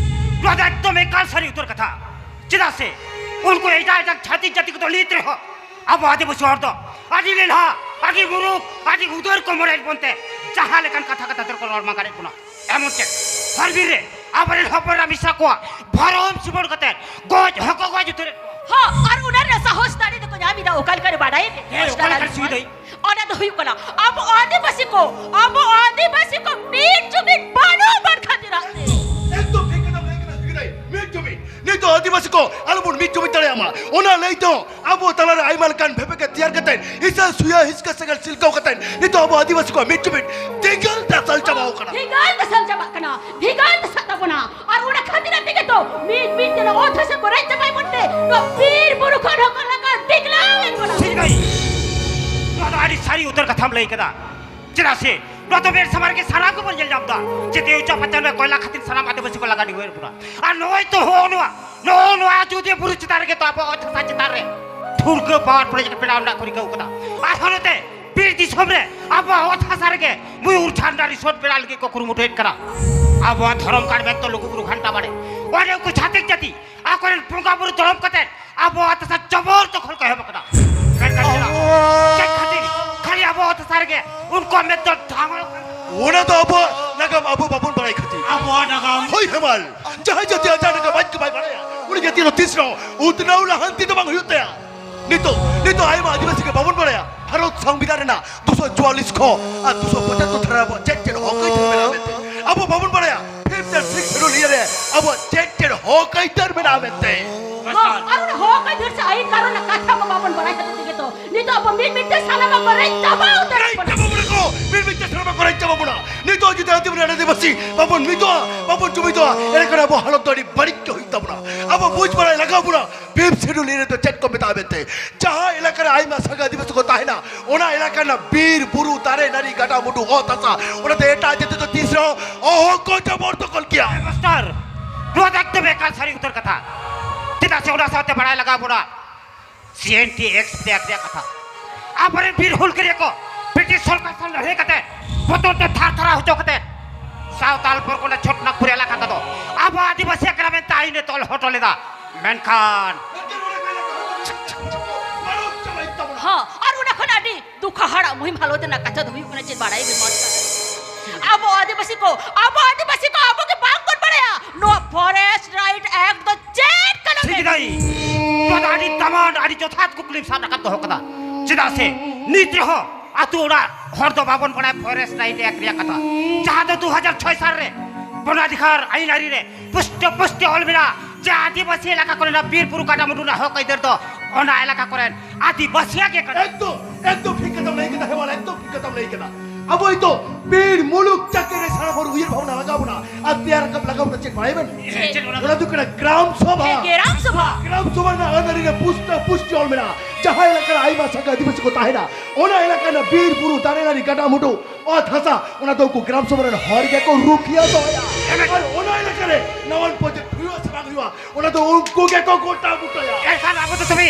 ᱱᱚᱣᱟ ᱫᱚ ᱮᱠᱫᱚᱢ ᱮᱠᱟᱞ ᱥᱟᱹᱨᱤ ᱩᱛᱟᱹᱨ ᱠᱟᱛᱷᱟ᱾ ᱪᱮᱫᱟᱜ ᱥᱮ ᱩᱱᱠᱩ ᱮᱴᱟᱜ ᱮᱴᱟᱜ ᱪᱷᱟᱹᱛᱤᱠ ᱡᱟᱹᱛᱤ ᱠᱚᱫᱚ ᱱᱤᱛ ᱨᱮᱦᱚᱸ ᱟᱵᱚ ᱟᱹᱫᱤᱵᱟᱹᱥᱤ ᱦᱚᱲ ᱫᱚ ᱟᱹᱰᱤ ᱞᱮᱞᱦᱟ, ᱟᱹᱰᱤ ᱢᱩᱨᱩᱠ, ᱟᱹᱰᱤ ᱩᱫᱟᱹᱨ ᱠᱚ ᱢᱚᱱᱮᱭᱮᱫ ᱵᱚᱱᱛᱮ ᱡᱟᱦᱟᱸ ᱞᱮᱠᱟᱱ ᱠᱟᱛᱷᱟ ᱠᱟᱛᱷᱟ ᱛᱮᱠᱚ ᱨᱚᱲ ᱢᱟᱸᱜᱟᱲᱮᱫ ᱵᱚᱱᱟ᱾ ᱮᱢᱚᱱ ᱪᱮᱫ ᱦᱚᱨ ᱵᱤᱨ ᱨᱮ ᱟᱵᱚᱨᱮᱱ ᱦᱚᱯᱚᱱ ᱮᱨᱟ ᱢᱤᱥᱨᱟ ᱠᱚᱣᱟᱜ ᱵᱷᱚᱨᱚᱢ ᱥᱤᱵᱚᱲ ᱠᱟᱛᱮ ᱜᱚᱡ ᱦᱚᱸᱠᱚ ᱜᱚᱡ ᱩᱛᱟᱹᱨᱮᱫ ᱠᱚᱣᱟ᱾ ᱦᱚᱸ, ᱟᱨ ᱚᱱᱟ ᱨᱮᱱᱟᱜ ᱥᱟᱦᱚᱥ ᱫᱟᱲᱮ ᱫᱚᱠᱚ ᱧᱟᱢ ᱮᱫᱟ ᱚᱠᱟ ᱞᱮᱠᱟᱨᱮ ᱵᱟᱰᱟᱭ ᱯᱮ? ᱦᱮᱸ, ᱚᱠᱟ ᱞᱮᱠᱟᱨᱮ ᱥᱩᱵᱤᱫᱷᱟᱭ? ᱚᱱᱟ ᱫᱚ ᱦᱩᱭᱩᱜ ᱠᱟᱱᱟ ᱟᱵᱚ ᱟᱹᱫᱤᱵᱟᱹᱥᱤ ᱠᱚ, ᱟᱵᱚ ᱟᱹᱫᱤᱵᱟᱹᱥᱤ ᱠᱚ ᱢᱤᱫ ᱡᱩᱢᱤᱫ ᱵᱟᱹᱱᱩᱜ ᱵᱚᱱ ᱠᱷᱟᱹᱛᱤᱨᱟᱜ ᱛᱮ᱾ ᱮᱠᱫᱚᱢ ᱴᱷᱤᱠ ᱠᱟᱛᱷᱟᱢ ᱞᱟᱹᱭ ᱠᱮᱫᱟ, ᱥᱤᱵᱤᱫᱷᱟᱭ᱾ ᱢᱤᱫ ᱡᱩᱢᱤᱫ ᱱᱤᱛᱚᱜ ᱟᱹᱫᱤᱵᱟᱹᱥᱤ ᱠᱚ ᱟᱞᱚᱵᱚᱱ ᱢᱤᱫ ᱡᱩᱢᱤᱫ ᱫᱟᱲᱮᱭᱟᱜ ᱢᱟ, ᱚᱱᱟ ᱞᱟᱹᱭ ᱛᱮᱦᱚᱸ ᱟᱵᱚ ᱛᱟᱞᱟᱨᱮ ᱟᱭᱢᱟ ᱞᱮᱠᱟᱱ ᱵᱷᱮᱯᱮᱜᱮ ᱛᱮᱭᱟᱨ ᱠᱟᱛᱮ, ᱦᱤᱸᱥᱟᱹ ᱥᱩᱭᱟᱹ ᱦᱤᱥᱠᱟᱹ ᱥᱮᱸᱜᱮᱞ ᱥᱤᱞᱠᱟᱹᱣ ᱠᱟᱛᱮ ᱱᱤᱛᱚᱜ ᱟᱵᱚ ᱟᱹᱫᱤᱵᱟᱹᱥᱤ ᱠᱚᱣᱟᱜ ᱢᱤᱫ ᱡᱩᱢᱤᱫ ᱫᱮᱸᱜᱮᱞ ᱫᱟᱥᱟᱞ ᱪᱟᱵᱟᱣ ᱠᱟᱱᱟ᱾ ᱫᱮᱸᱜᱮᱞ ᱫᱟᱥᱟᱞ ᱪᱟᱵᱟᱜ ᱠᱟᱱᱟ, ᱫᱮᱸᱜᱮᱞ ᱫᱟᱥᱟᱜ ᱛᱟᱵᱚᱱᱟ᱾ ᱟᱨ ᱚᱱᱟ ᱠᱷᱟᱹᱛᱤᱨ ᱛᱮᱜᱮ ᱛᱚ ᱢᱤᱫ ᱢᱤᱫ ᱛᱮ ᱱᱚᱣᱟ ᱚᱛ ᱦᱟᱥᱟ ᱠᱚ ᱨᱮᱡ ᱪᱟᱵᱟᱭ ᱵᱚᱱ ᱛᱮ ᱱᱚᱣᱟ ᱵᱤᱨ ᱵᱩᱨᱩ ᱠᱷᱚᱱ ᱦᱚᱸᱠᱚ ᱞᱟᱜᱟ ᱰᱤᱜᱽᱞᱟᱣ ᱮᱫ ᱵᱚᱱᱟ᱾ ᱥᱤᱞᱠᱟᱹᱭ, ᱱᱚᱣᱟ ᱫᱚ ᱟᱹᱰᱤ ᱥᱟᱹᱨᱤ ᱩᱛᱟᱹᱨ ᱠᱟᱛᱷᱟᱢ ᱞᱟᱹᱭ ᱠᱮᱫᱟ᱾ ᱪᱮᱫᱟᱜ ᱥᱮ ᱱᱚᱣᱟ ᱫᱚ ᱢᱮᱫ ᱥᱟᱢᱟᱝ ᱨᱮᱜᱮ ᱥᱟᱱᱟᱢ ᱜᱮᱵᱚᱱ ᱧᱮᱞ ᱧᱟᱢ ᱮᱫᱟ᱾ ᱡᱮᱛᱮ ᱩᱪᱟ ᱯᱟᱪᱟᱱ ᱨᱮ ᱠᱚᱭᱞᱟ ᱠᱷᱟᱹᱛᱤᱨ ᱥᱟᱱᱟᱢ ᱟᱹᱫᱤᱵᱟᱹᱥᱤ ᱠᱚ ᱞᱟᱜᱟ ᱰᱤᱜᱽᱞᱟᱹᱣ ᱮᱫ ᱵᱚᱱᱟ᱾ ᱟᱨ ᱱᱚᱜᱼᱚᱭ ᱛᱚ ᱦᱚᱸᱜᱼᱚ ᱱᱚᱣᱟ, ᱱᱚᱜᱼᱚ ᱱᱚᱣᱟ ᱟᱡᱚᱫᱤᱭᱟᱹ ᱵᱩᱨᱩ ᱪᱮᱛᱟᱱ ᱨᱮᱜᱮ ᱛᱚ ᱟᱵᱚ ᱚᱛ ᱦᱟᱥᱟ ᱪᱮᱛᱟᱱ ᱨᱮ ᱴᱷᱩᱲᱜᱟᱹ power project ᱵᱮᱱᱟᱣ ᱨᱮᱱᱟᱜ ᱠᱚ ᱨᱤᱠᱟᱹ ᱟᱠᱟᱫᱟ᱾ ᱟᱨᱦᱚᱸ ᱱᱚᱛᱮ ᱵᱤᱨ ᱫᱤᱥᱚᱢ ᱨᱮ ᱟᱵᱚᱣᱟᱜ ᱚᱛ ᱦᱟᱥᱟ ᱨᱮᱜᱮ ᱢᱚᱭᱩᱨ ᱪᱷᱟᱱᱰᱟ resort ᱵᱮᱱᱟᱣ ᱞᱟᱹᱜᱤᱫ ᱠᱚ ᱠᱩᱨᱩᱢᱩᱴᱩᱭᱮᱫ ᱠᱟᱱᱟ᱾ ᱟᱵᱚᱣᱟᱜ ᱫᱷᱚᱨᱚᱢ ᱜᱟᱲ ᱢᱮᱱᱛᱮ ᱞᱩᱜᱩ ᱵᱩᱨᱩ ᱜᱷᱟᱱᱴᱟ ᱵᱟᱲᱮ, ᱚᱸᱰᱮ ᱩᱱᱠᱩ ᱪᱷᱟᱹᱛᱤᱠ ᱡᱟᱹᱛᱤ ᱟᱠᱚᱨᱮᱱ ᱵᱚᱸᱜᱟ ᱵᱩᱨᱩ ᱫᱷᱚᱨᱚᱢ ᱠᱟᱛᱮ ᱟᱵᱚᱣᱟᱜ ᱚᱛ ᱦᱟᱥᱟ ᱡᱚᱵᱚᱨ ᱫᱚᱠᱷᱚᱞ ᱠᱚ ᱮᱦᱚᱵ ᱟᱠᱟᱫᱟ᱾ ᱢᱮᱱᱠᱷᱟᱱ ᱪᱮᱫᱟᱜ? ᱪᱮᱫ ᱠᱷᱟᱹᱛᱤᱨ ᱠᱷᱟᱹᱞᱤ ᱟᱵᱚᱣᱟᱜ ᱚᱛ ᱦᱟᱥᱟ ᱨᱮᱜᱮ ᱩᱱᱠᱩᱣᱟᱜ ᱢᱮᱫ ᱫᱚ ᱫᱷᱟᱢᱟᱞᱚᱜ ᱠᱟᱱᱟ? ᱚᱱᱟ ᱫᱚ ᱟᱵᱚᱣᱟᱜ ᱱᱟᱜᱟᱢ ᱟᱵᱚ ᱵᱟᱵᱚᱱ ᱵᱟᱲᱟᱭ ᱠᱷᱟᱹᱛᱤᱨ᱾ ᱟᱵᱚᱣᱟᱜ ᱱᱟᱜᱟᱢ? ᱦᱳᱭ ᱦᱮᱢᱟᱞ, ᱡᱟᱦᱟᱸᱭ ᱡᱟᱹᱛᱤ ᱟᱡᱟᱜ ᱱᱟᱜᱟᱢ ᱟᱡ ᱜᱮ ᱵᱟᱭ ᱵᱟᱲᱟᱭᱟ, ᱩᱱᱤ ᱡᱟᱹᱛᱤ ᱫᱚ ᱛᱤᱥ ᱨᱮᱦᱚᱸ ᱩᱛᱱᱟᱹᱣ ᱞᱟᱦᱟᱱᱛᱤ ᱫᱚ ᱵᱟᱝ ᱦᱩᱭᱩᱜ ᱛᱟᱭᱟ᱾ ᱱᱤᱛᱚᱜ, ᱱᱤᱛᱚᱜ ᱟᱭᱢᱟ ᱟᱹᱫᱤᱵᱟᱹᱥᱤ ᱜᱮ ᱵᱟᱵᱚᱱ ᱵᱟᱲᱟᱭᱟ ᱵᱷᱟᱨᱚᱛ ᱥᱚᱝᱵᱤᱫᱷᱟᱱ ᱨᱮᱱᱟᱜ ᱫᱩᱥᱚ ᱪᱩᱣᱟᱞᱤᱥ ᱠᱷᱚ ᱟᱨ ᱫᱩᱥᱚ ᱯᱚᱪᱟᱛᱛᱚᱨ ᱫᱷᱟᱨᱟ ᱨᱮ ᱟᱵᱚᱣᱟᱜ ᱪᱮᱫ ᱪᱮᱫ ᱦᱚᱠ ᱟᱹᱭᱫᱟᱹᱨ ᱢᱮᱱᱟᱜᱼᱟ ᱢᱮᱱᱛᱮ᱾ ᱟᱵᱚ ᱵᱟᱵᱚᱱ ᱵᱟᱲᱟᱭᱟ fifth and sixth schedule ᱤᱭᱟᱹ ᱨᱮ ᱟᱵᱚᱣᱟᱜ ᱪᱮᱫ ᱪᱮᱫ ᱦᱚᱠ ᱟᱹᱭᱫᱟᱹᱨ ᱢᱮᱱᱟᱜᱼᱟ ᱢᱮᱱᱛᱮ᱾ ᱦᱚᱸ, ᱟᱨ ᱚᱱᱟ ᱦᱚᱠ ᱟᱹᱭᱫᱟᱹᱨ ᱥᱮ ᱟᱹᱭᱤᱱ ᱠᱟᱹᱱᱩᱱ ᱨᱮᱱᱟᱜ ᱠᱟᱛᱷᱟ ᱠᱚ ᱵᱟᱵᱚᱱ ᱵᱟᱲᱟᱭ ᱠᱷᱟᱹᱛᱤᱨ ᱛᱮᱜᱮ ᱛᱚ ᱱᱤᱛᱚᱜ ᱟᱵᱚ ᱢᱤᱫ ᱢᱤᱫ ᱛᱮ ᱥᱟᱱᱟᱢᱟᱜ ᱠᱚ ᱨᱮᱡ ᱪᱟᱵᱟ ᱩᱛᱟᱹᱨ ᱨᱮᱡ ᱵᱚᱱᱟ᱾ ᱪᱟᱵᱟ ᱵᱚᱱᱟ ᱠᱚ, ᱢᱤᱫ ᱢᱤᱫ ᱛᱮ ᱥᱟᱱᱟᱢᱟᱜ ᱠᱚ ᱨᱮᱡ ᱪᱟᱵᱟ ᱵᱚᱱᱟ᱾ ᱱᱤᱛᱚᱜ ᱡᱩᱫᱤ ᱟᱹᱫᱤᱢ ᱨᱮᱱ ᱟᱹᱫᱤᱵᱟᱹᱥᱤ ᱵᱟᱵᱚᱱ ᱢᱤᱫᱚᱜᱼᱟ, ᱵᱟᱵᱚᱱ ᱡᱩᱢᱤᱫᱚᱜᱼᱟ, ᱮᱱᱠᱷᱟᱱ ᱟᱵᱚ ᱦᱟᱞᱚᱛ ᱫᱚ ᱟᱹᱰᱤ ᱵᱟᱹᱲᱤᱡ ᱜᱮ ᱦᱩᱭᱩᱜ ᱛᱟᱵᱚᱱᱟ᱾ ᱟᱵᱚ ᱵᱩᱡᱽ ᱵᱟᱲᱟᱭ ᱞᱟᱜᱟᱣ ᱵᱚᱱᱟ᱾ fifth schedule ᱤᱭᱟᱹ ᱨᱮᱫᱚ ᱪᱮᱫ ᱠᱚ ᱢᱮᱛᱟᱜᱼᱟ ᱢᱮᱱᱛᱮ? ᱡᱟᱦᱟᱸ ᱮᱞᱟᱠᱟ ᱨᱮ ᱟᱭᱢᱟ ᱥᱟᱸᱜᱮ ᱟᱹᱫᱤᱵᱟᱹᱥᱤ ᱠᱚ ᱛᱟᱦᱮᱱᱟ, ᱚᱱᱟ ᱮᱞᱟᱠᱟ ᱨᱮᱱᱟᱜ ᱵᱤᱨ, ᱵᱩᱨᱩ, ᱫᱟᱨᱮ, ᱱᱟᱹᱲᱤ, ᱜᱟᱰᱟ, ᱢᱩᱰᱩ, ᱚᱛ ᱦᱟᱥᱟ, ᱚᱱᱟᱛᱮ ᱮᱴᱟᱜ ᱡᱟᱹᱛᱤ ᱫᱚ ᱛᱤᱥ ᱨᱮᱦᱚᱸ ᱚᱦᱚ ᱠᱚ ᱡᱚᱵᱚᱨ ᱫᱚᱠᱷᱚᱞ ᱠᱮᱭᱟ᱾ ᱦᱮᱸ, ᱢᱟᱥᱴᱟᱨ, ᱱᱚᱣᱟ ᱫᱚ ᱮᱠᱫᱚᱢ ᱮᱠᱟᱞ ᱥᱟᱹᱨᱤ ᱩᱛᱟᱹᱨ ᱠᱟᱛᱷᱟ᱾ ᱪᱮᱫᱟᱜ ᱥᱮ ᱚᱱᱟ ᱥᱟᱶᱛᱮ ᱵᱟᱲᱟᱭ ᱞᱟᱜᱟᱣ ᱵᱚᱱᱟ, CNT Act ᱨᱮᱭᱟᱜ ᱠᱟᱛᱷᱟ᱾ ᱟᱵᱚᱨᱮᱱ ᱵᱤᱨ ᱦᱩᱞᱜᱟᱹᱨᱤᱭᱟᱹ ᱠᱚ ᱵᱨᱤᱴᱤᱥ ᱥᱚᱨᱠᱟᱨ ᱥᱟᱶ ᱞᱟᱹᱲᱦᱟᱹᱭ ᱠᱟᱛᱮ ᱵᱚᱛᱚᱨ ᱛᱮ ᱛᱷᱟᱨ ᱛᱷᱟᱨᱟᱣ ᱦᱚᱪᱚ ᱠᱟᱛᱮ ᱥᱟᱶᱛᱟᱞ ᱯᱚᱨᱜᱚᱱᱟ ᱪᱷᱳᱴᱱᱟᱜᱽᱯᱩᱨ ᱮᱞᱟᱠᱟ ᱠᱚᱫᱚ ᱟᱵᱚ ᱟᱹᱫᱤᱵᱟᱹᱥᱤ ᱠᱟᱱᱟ ᱢᱮᱱᱛᱮ ᱟᱹᱭᱤᱱ ᱮ ᱛᱚᱞ ᱦᱚᱴᱚ ᱞᱮᱫᱟ᱾ ᱢᱮᱱᱠᱷᱟᱱ ᱦᱚᱸ, ᱟᱨ ᱚᱱᱟ ᱠᱷᱚᱱ ᱟᱹᱰᱤ ᱫᱩᱠ ᱦᱟᱦᱟᱲᱟ ᱢᱩᱦᱤᱢ ᱦᱟᱞᱚᱛ ᱨᱮᱱᱟᱜ ᱠᱟᱛᱷᱟ ᱫᱚ ᱦᱩᱭᱩᱜ ᱠᱟᱱᱟ, ᱪᱮᱫ ᱵᱟᱲᱟᱭ ᱜᱮ ᱢᱚᱡᱽ ᱠᱟᱱᱟ᱾ ᱟᱵᱚ ᱟᱹᱫᱤᱵᱟᱹᱥᱤ ᱠᱚ, ᱟᱵᱚ ᱟᱹᱫᱤᱵᱟᱹᱥᱤ ᱠᱚ ᱟᱵᱚ ᱜᱮ ᱵᱟᱝ ᱵᱚᱱ ᱵᱟᱲᱟᱭᱟ ᱱᱚᱣᱟ ᱯᱷᱚᱨᱮᱥᱴ ᱨᱟᱭᱤᱴ ᱮᱠᱴ ᱫᱚ ᱪᱮᱫ ᱠᱟᱱᱟ᱾ ᱴᱷᱤᱠ ᱢᱮᱱᱛᱮ᱾ ᱫᱟᱭ᱾ ᱱᱚᱣᱟ ᱫᱚ ᱟᱹᱰᱤ ᱫᱟᱢᱟᱱ, ᱟᱹᱰᱤ ᱡᱚᱛᱷᱟᱛ ᱠᱩᱠᱞᱤᱢ ᱥᱟᱵ ᱨᱟᱠᱟᱵ ᱫᱚᱦᱚ ᱠᱟᱫᱟ᱾ ᱪᱮᱫᱟᱜ ᱥᱮ ᱱᱤᱛ ᱨᱮᱦᱚᱸ ᱟᱹᱛᱩ ᱚᱲᱟᱜ ᱦᱚᱲ ᱫᱚ ᱵᱟᱵᱚᱱ ᱵᱟᱲᱟᱭᱟ ᱯᱷᱚᱨᱮᱥᱴ ᱨᱟᱭᱤᱴ ᱮᱠᱴ ᱨᱮᱭᱟᱜ ᱠᱟᱛᱷᱟ, ᱡᱟᱦᱟᱸ ᱫᱚ ᱫᱩ ᱦᱟᱡᱟᱨ ᱪᱷᱚᱭ ᱥᱟᱞ ᱨᱮ ᱵᱚᱱᱟᱫᱷᱤᱠᱟᱨ ᱟᱹᱭᱤᱱ ᱟᱹᱨᱤ ᱨᱮ ᱯᱩᱥᱴᱟᱹ ᱯᱩᱥᱴᱤ ᱚᱞ ᱢᱮᱱᱟᱜᱼᱟ ᱡᱮ ᱟᱹᱫᱤᱵᱟᱹᱥᱤ ᱮᱞᱟᱠᱟ ᱠᱚᱨᱮᱱᱟᱜ ᱵᱤᱨ ᱵᱩᱨᱩ ᱜᱟᱰᱟ ᱢᱩᱰᱩ ᱨᱮᱱᱟᱜ ᱦᱚᱠ ᱟᱹᱭᱫᱟᱹᱨ ᱫᱚ ᱚᱱᱟ ᱮᱞᱟᱠᱟ ᱠᱚᱨᱮᱱ ᱟᱹᱫᱤᱵᱟᱹᱥᱤᱭᱟᱜ ᱜᱮ ᱠᱟᱱᱟ᱾ ᱮᱠᱫᱚᱢ, ᱮᱠᱫᱚᱢ ᱴᱷᱤᱠ ᱠᱟᱛᱷᱟᱢ ᱞᱟᱹᱭ ᱠᱮᱫᱟ ᱦᱮᱣᱟᱞ, ᱮᱠᱫᱚᱢ ᱴᱷᱤᱠ ᱠᱟᱛᱷᱟᱢ ᱞᱟᱹᱭ ᱠᱮᱫᱟ᱾ ᱟᱵᱚ ᱱᱤᱛᱚᱜ ᱵᱤᱨ ᱢᱩᱞᱩᱠ ᱪᱟᱠᱮ ᱨᱮ ᱥᱟᱱᱟᱢ ᱦᱚᱲ ᱩᱭᱦᱟᱹᱨ ᱵᱷᱟᱵᱽᱱᱟ ᱞᱟᱜᱟᱣ ᱵᱚᱱᱟ ᱟᱨ ᱛᱮᱭᱟᱨ ᱨᱟᱠᱟᱵ ᱞᱟᱜᱟᱣ ᱵᱚᱱᱟ᱾ ᱪᱮᱫ ᱵᱟᱲᱟᱭ ᱵᱮᱱ? ᱪᱮᱫ ᱚᱱᱟ ᱫᱚ? ᱚᱱᱟ ᱫᱚ ᱠᱟᱱᱟ ᱜᱨᱟᱢ ᱥᱚᱵᱷᱟ᱾ ᱦᱮᱸ, ᱜᱨᱟᱢ ᱥᱚᱵᱷᱟ᱾ ᱜᱨᱟᱢ ᱥᱚᱵᱷᱟ ᱨᱮᱱᱟᱜ ᱟᱹᱱ ᱟᱹᱨᱤ ᱨᱮ ᱯᱩᱥᱴᱟᱹ ᱯᱩᱥᱴᱤ ᱚᱞ ᱢᱮᱱᱟᱜᱼᱟ᱾ ᱡᱟᱦᱟᱸ ᱮᱞᱟᱠᱟ ᱨᱮ ᱟᱭᱢᱟ ᱥᱟᱸᱜᱮ ᱟᱹᱫᱤᱵᱟᱹᱥᱤ ᱠᱚ ᱛᱟᱦᱮᱱᱟ, ᱚᱱᱟ ᱮᱞᱟᱠᱟ ᱨᱮᱱᱟᱜ ᱵᱤᱨ ᱵᱩᱨᱩ, ᱫᱟᱨᱮ ᱱᱟᱹᱲᱤ, ᱜᱟᱰᱟ ᱢᱩᱰᱩ, ᱚᱛ ᱦᱟᱥᱟ, ᱚᱱᱟ ᱫᱚ ᱩᱱᱠᱩ ᱜᱨᱟᱢ ᱥᱚᱵᱷᱟ ᱨᱮᱱ ᱦᱚᱲ ᱜᱮᱠᱚ ᱨᱩᱠᱷᱤᱭᱟᱹ ᱫᱚᱦᱚᱭᱟ᱾ ᱟᱨ ᱚᱱᱟ ᱮᱞᱟᱠᱟ ᱨᱮ ᱱᱟᱣᱟᱱ ᱯᱨᱚᱡᱮᱠᱴ ᱦᱩᱭᱩᱜᱼᱟ ᱥᱮ ᱵᱟᱝ ᱦᱩᱭᱩᱜᱼᱟ, ᱚᱱᱟ ᱫᱚ ᱩᱱᱠᱩ ᱜᱮᱠᱚ ᱜᱚᱴᱟ ᱵᱩᱴᱟᱹᱭᱟ᱾ ᱮᱱᱠᱷᱟᱱ ᱟᱵᱚ ᱫᱚ ᱛᱚᱵᱮ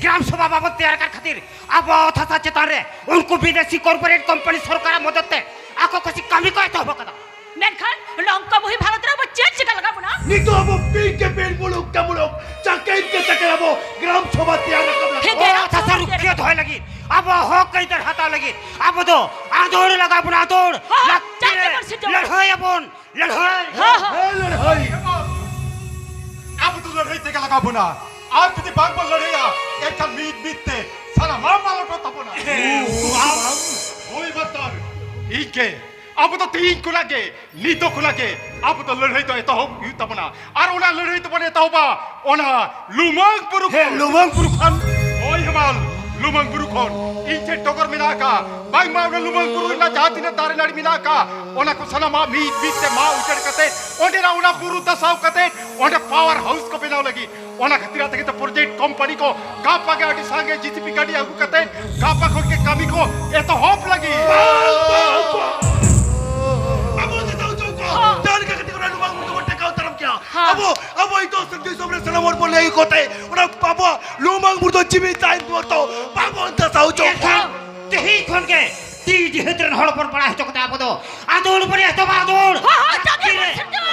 ᱜᱨᱟᱢ ᱥᱚᱵᱷᱟ ᱵᱟᱵᱚᱱ ᱛᱮᱭᱟᱨ ᱟᱠᱟᱫ ᱠᱷᱟᱹᱛᱤᱨ ᱟᱵᱚ ᱚᱛ ᱦᱟᱥᱟ ᱪᱮᱛᱟᱱ ᱨᱮ ᱩᱱᱠᱩ ᱵᱤᱫᱮᱥᱤ ᱠᱚᱨᱯᱳᱨᱮᱴ ᱠᱳᱢᱯᱟᱱᱤ ᱥᱚᱨᱠᱟᱨᱟᱜ ᱢᱚᱫᱚᱫ ᱛᱮ ᱟᱠᱚ ᱠᱚ ᱪᱮᱫ ᱠᱟᱹᱢᱤ ᱠᱚ ᱮᱛᱚᱦᱚᱵ ᱟᱠᱟᱫᱟ᱾ ᱢᱮᱱᱠᱷᱟᱱ ᱱᱚᱝᱠᱟ ᱵᱚᱦᱤ ᱵᱷᱟᱨᱚᱛ ᱨᱮ ᱟᱵᱚ ᱪᱮᱫ ᱪᱤᱠᱟ ᱞᱟᱜᱟᱣ ᱵᱚᱱᱟ? ᱱᱤᱛᱚᱜ ᱟᱵᱚ ᱯᱤ ᱠᱮ ᱯᱤ ᱢᱩᱞᱩᱠ ᱠᱟ ᱢᱩᱞᱩᱠ ᱪᱟᱠᱮᱨ ᱠᱮ ᱪᱟᱠᱮᱨ ᱟᱵᱚ ᱜᱨᱟᱢ ᱥᱚᱵᱷᱟ ᱛᱮᱭᱟᱨ ᱨᱟᱠᱟᱵ ᱞᱟᱜᱟᱣ ᱦᱮᱸ, ᱵᱚᱱᱟ᱾ ᱜᱨᱟᱢ ᱚᱛ ᱦᱟᱥᱟ ᱥᱚᱵᱷᱟ ᱨᱩᱠᱷᱤᱭᱟᱹ ᱛᱮᱭᱟᱨ ᱫᱚᱦᱚᱭ ᱞᱟᱹᱜᱤᱫ, ᱟᱵᱚ ᱦᱚᱠ ᱟᱹᱭᱫᱟᱹᱨ ᱦᱟᱛᱟᱣ ᱞᱟᱹᱜᱤᱫ ᱟᱵᱚ ᱫᱚ ᱟᱸᱫᱳᱲ ᱞᱟᱜᱟᱣ ᱵᱚᱱᱟ, ᱟᱸᱫᱳᱲ᱾ ᱦᱚᱸ, ᱞᱟᱹᱠᱛᱤ ᱪᱮᱫ ᱨᱮ ᱛᱮᱵᱚᱱ ᱥᱤᱨᱡᱟᱹᱣᱟ? ᱞᱟᱹᱲᱦᱟᱹᱭ ᱟᱵᱚᱱ, ᱞᱟᱹᱲᱦᱟᱹᱭ᱾ ᱦᱚᱸ, ᱦᱚᱸ᱾ ᱦᱮᱸ, ᱞᱟᱹᱲᱦᱟᱹᱭ᱾ ᱟᱵᱚ ᱫᱚ ᱞᱟᱹᱲᱦᱟᱹᱭ ᱛᱮᱜᱮ ᱞᱟᱜᱟᱣ ᱵᱚᱱᱟ᱾ ᱟᱨ ᱡᱩᱫᱤ ᱵᱟᱝ ᱵᱚᱱ ᱞᱟᱹᱲᱦᱟᱹᱭᱟ, ᱮᱱᱠᱷᱟᱱ ᱢᱤᱫ ᱢᱤᱫ ᱛᱮ ᱥᱟᱱᱟᱢᱟᱜ ᱢᱟᱞᱚᱴᱚᱜ ᱛᱟᱵᱚᱱᱟ᱾ ᱦᱮᱸ, ᱩᱱᱠᱩ ᱵᱟᱝ᱾ ᱦᱳᱭ, ᱵᱟᱛᱟᱨ᱾ ᱤᱧ ᱜᱮ, ᱟᱵᱚ ᱫᱚ ᱛᱮᱦᱮᱧ ᱠᱷᱚᱱᱟᱜ ᱜᱮ, ᱱᱤᱛᱚᱜ ᱠᱷᱚᱱᱟᱜ ᱜᱮ ᱟᱵᱚ ᱫᱚ ᱞᱟᱹᱲᱦᱟᱹᱭ ᱫᱚ ᱮᱛᱚᱦᱚᱵ ᱦᱩᱭᱩᱜ ᱛᱟᱵᱚᱱᱟ᱾ ᱟᱨ ᱚᱱᱟ ᱞᱟᱹᱲᱦᱟᱹᱭ ᱫᱚᱵᱚᱱ ᱮᱛᱚᱦᱚᱵᱟ ᱚᱱᱟ ᱞᱩᱢᱟᱹᱝ ᱵᱩᱨᱩ ᱦᱮᱸ, ᱠᱷᱚᱱ᱾ ᱞᱩᱢᱟᱹᱝ ᱵᱩᱨᱩ ᱠᱷᱚᱱ᱾ ᱦᱳᱭ ᱦᱮᱢᱟᱞ, ᱞᱩᱢᱟᱹᱝ ᱵᱩᱨᱩ ᱠᱷᱚᱱ ᱤᱧ ᱴᱷᱮᱱ ᱰᱚᱜᱚᱨ ᱢᱮᱱᱟᱜ ᱟᱠᱟᱫ, ᱵᱟᱝᱢᱟ ᱚᱱᱟ ᱞᱩᱢᱟᱹᱝ ᱵᱩᱨᱩ ᱨᱮᱱᱟᱜ ᱡᱟᱦᱟᱸ ᱛᱤᱱᱟᱹᱜ ᱫᱟᱨᱮ ᱱᱟᱹᱲᱤ ᱢᱮᱱᱟᱜ ᱟᱠᱟᱫ, ᱚᱱᱟ ᱠᱚ ᱥᱟᱱᱟᱢᱟᱜ ᱢᱤᱫ ᱢᱤᱫ ᱛᱮ ᱢᱟᱜ ᱩᱡᱟᱹᱲ ᱠᱟᱛᱮ, ᱚᱸᱰᱮᱱᱟᱜ ᱚᱱᱟ ᱵᱩᱨᱩ ᱫᱟᱥᱟᱣ ᱠᱟᱛᱮ, ᱚᱸᱰᱮ ᱯᱟᱣᱟᱨ ᱦᱟᱣᱩᱥ ᱠᱚ ᱵᱮᱱᱟᱣ ᱞᱟᱹᱜᱤᱫ, ᱚᱱᱟ ᱠᱷᱟᱹᱛᱤᱨ ᱛᱮᱜᱮ ᱛᱚ ᱯᱨᱚᱡᱮᱠᱴ ᱠᱳᱢᱯᱟᱱᱤ ᱠᱚ ᱜᱟᱯᱟ ᱜᱮ ᱟᱹᱰᱤ ᱥᱟᱸᱜᱮ ᱡᱮ ᱥᱤ ᱵᱤ ᱜᱟᱹᱰᱤ ᱟᱹᱜᱩ ᱠᱟᱛᱮ, ᱜᱟᱯᱟ ᱠᱷᱚᱱ ᱜᱮ ᱠᱟᱹᱢᱤ ᱠᱚ ᱮᱛᱚᱦᱚᱵ ᱞᱟᱹᱜᱤᱫ᱾ ᱵᱟᱝ, ᱵᱟᱝ, ᱵᱟᱝ᱾ ᱟᱵᱚ ᱡᱚᱛᱚ ᱦᱚᱪᱚ ᱠᱚ, ᱦᱚᱸ᱾ ᱡᱟᱦᱟᱸ ᱞᱮᱠᱟ ᱠᱟᱛᱮ ᱚᱱᱟ ᱞᱩᱢᱟᱹᱝ ᱵᱩᱨᱩ ᱫᱚᱵᱚᱱ ᱴᱮᱠᱟᱣ ᱫᱟᱨᱟᱢ ᱠᱮᱭᱟ᱾ ᱦᱚᱸ᱾ ᱟᱵᱚ, ᱟᱵᱚ ᱱᱤᱛᱚᱜ ᱫᱤᱥᱚᱢ ᱨᱮ ᱥᱟᱱᱟᱢ ᱦᱚᱲ ᱵᱚᱱ ᱞᱟᱹᱭ ᱟᱠᱚ ᱛᱮ, ᱚᱱᱟ ᱟᱵᱚᱣᱟᱜ ᱞᱩᱢᱟᱹᱝ ᱵᱩᱨᱩ ᱫᱚ ᱡᱤᱣᱤ ᱛᱟᱭᱚᱢ ᱵᱚᱨᱛᱚ ᱵᱟᱵᱚᱱ ᱫᱟᱥᱟᱣ ᱦᱚᱪᱚ ᱠᱚᱣᱟ᱾ ᱮᱱᱠᱷᱟᱱ ᱛᱮᱦᱮᱧ ᱠᱷᱚᱱ ᱜᱮ ᱛᱤ ᱡᱮᱦᱮᱛᱩ ᱨᱮᱱ ᱦᱚᱲ ᱵᱚᱱ ᱵᱟᱲᱟᱭ ᱦᱚᱪᱚ ᱠᱚᱛᱮ ᱟᱵᱚ ᱫᱚ ᱟᱸᱫᱳᱲ ᱵᱚᱱ ᱮᱛᱚᱦᱚᱵᱟ, ᱟᱸᱫᱳᱲ᱾ ᱦᱚᱸ, ᱦᱚᱸ, ᱡᱚᱛᱚ ᱜᱮ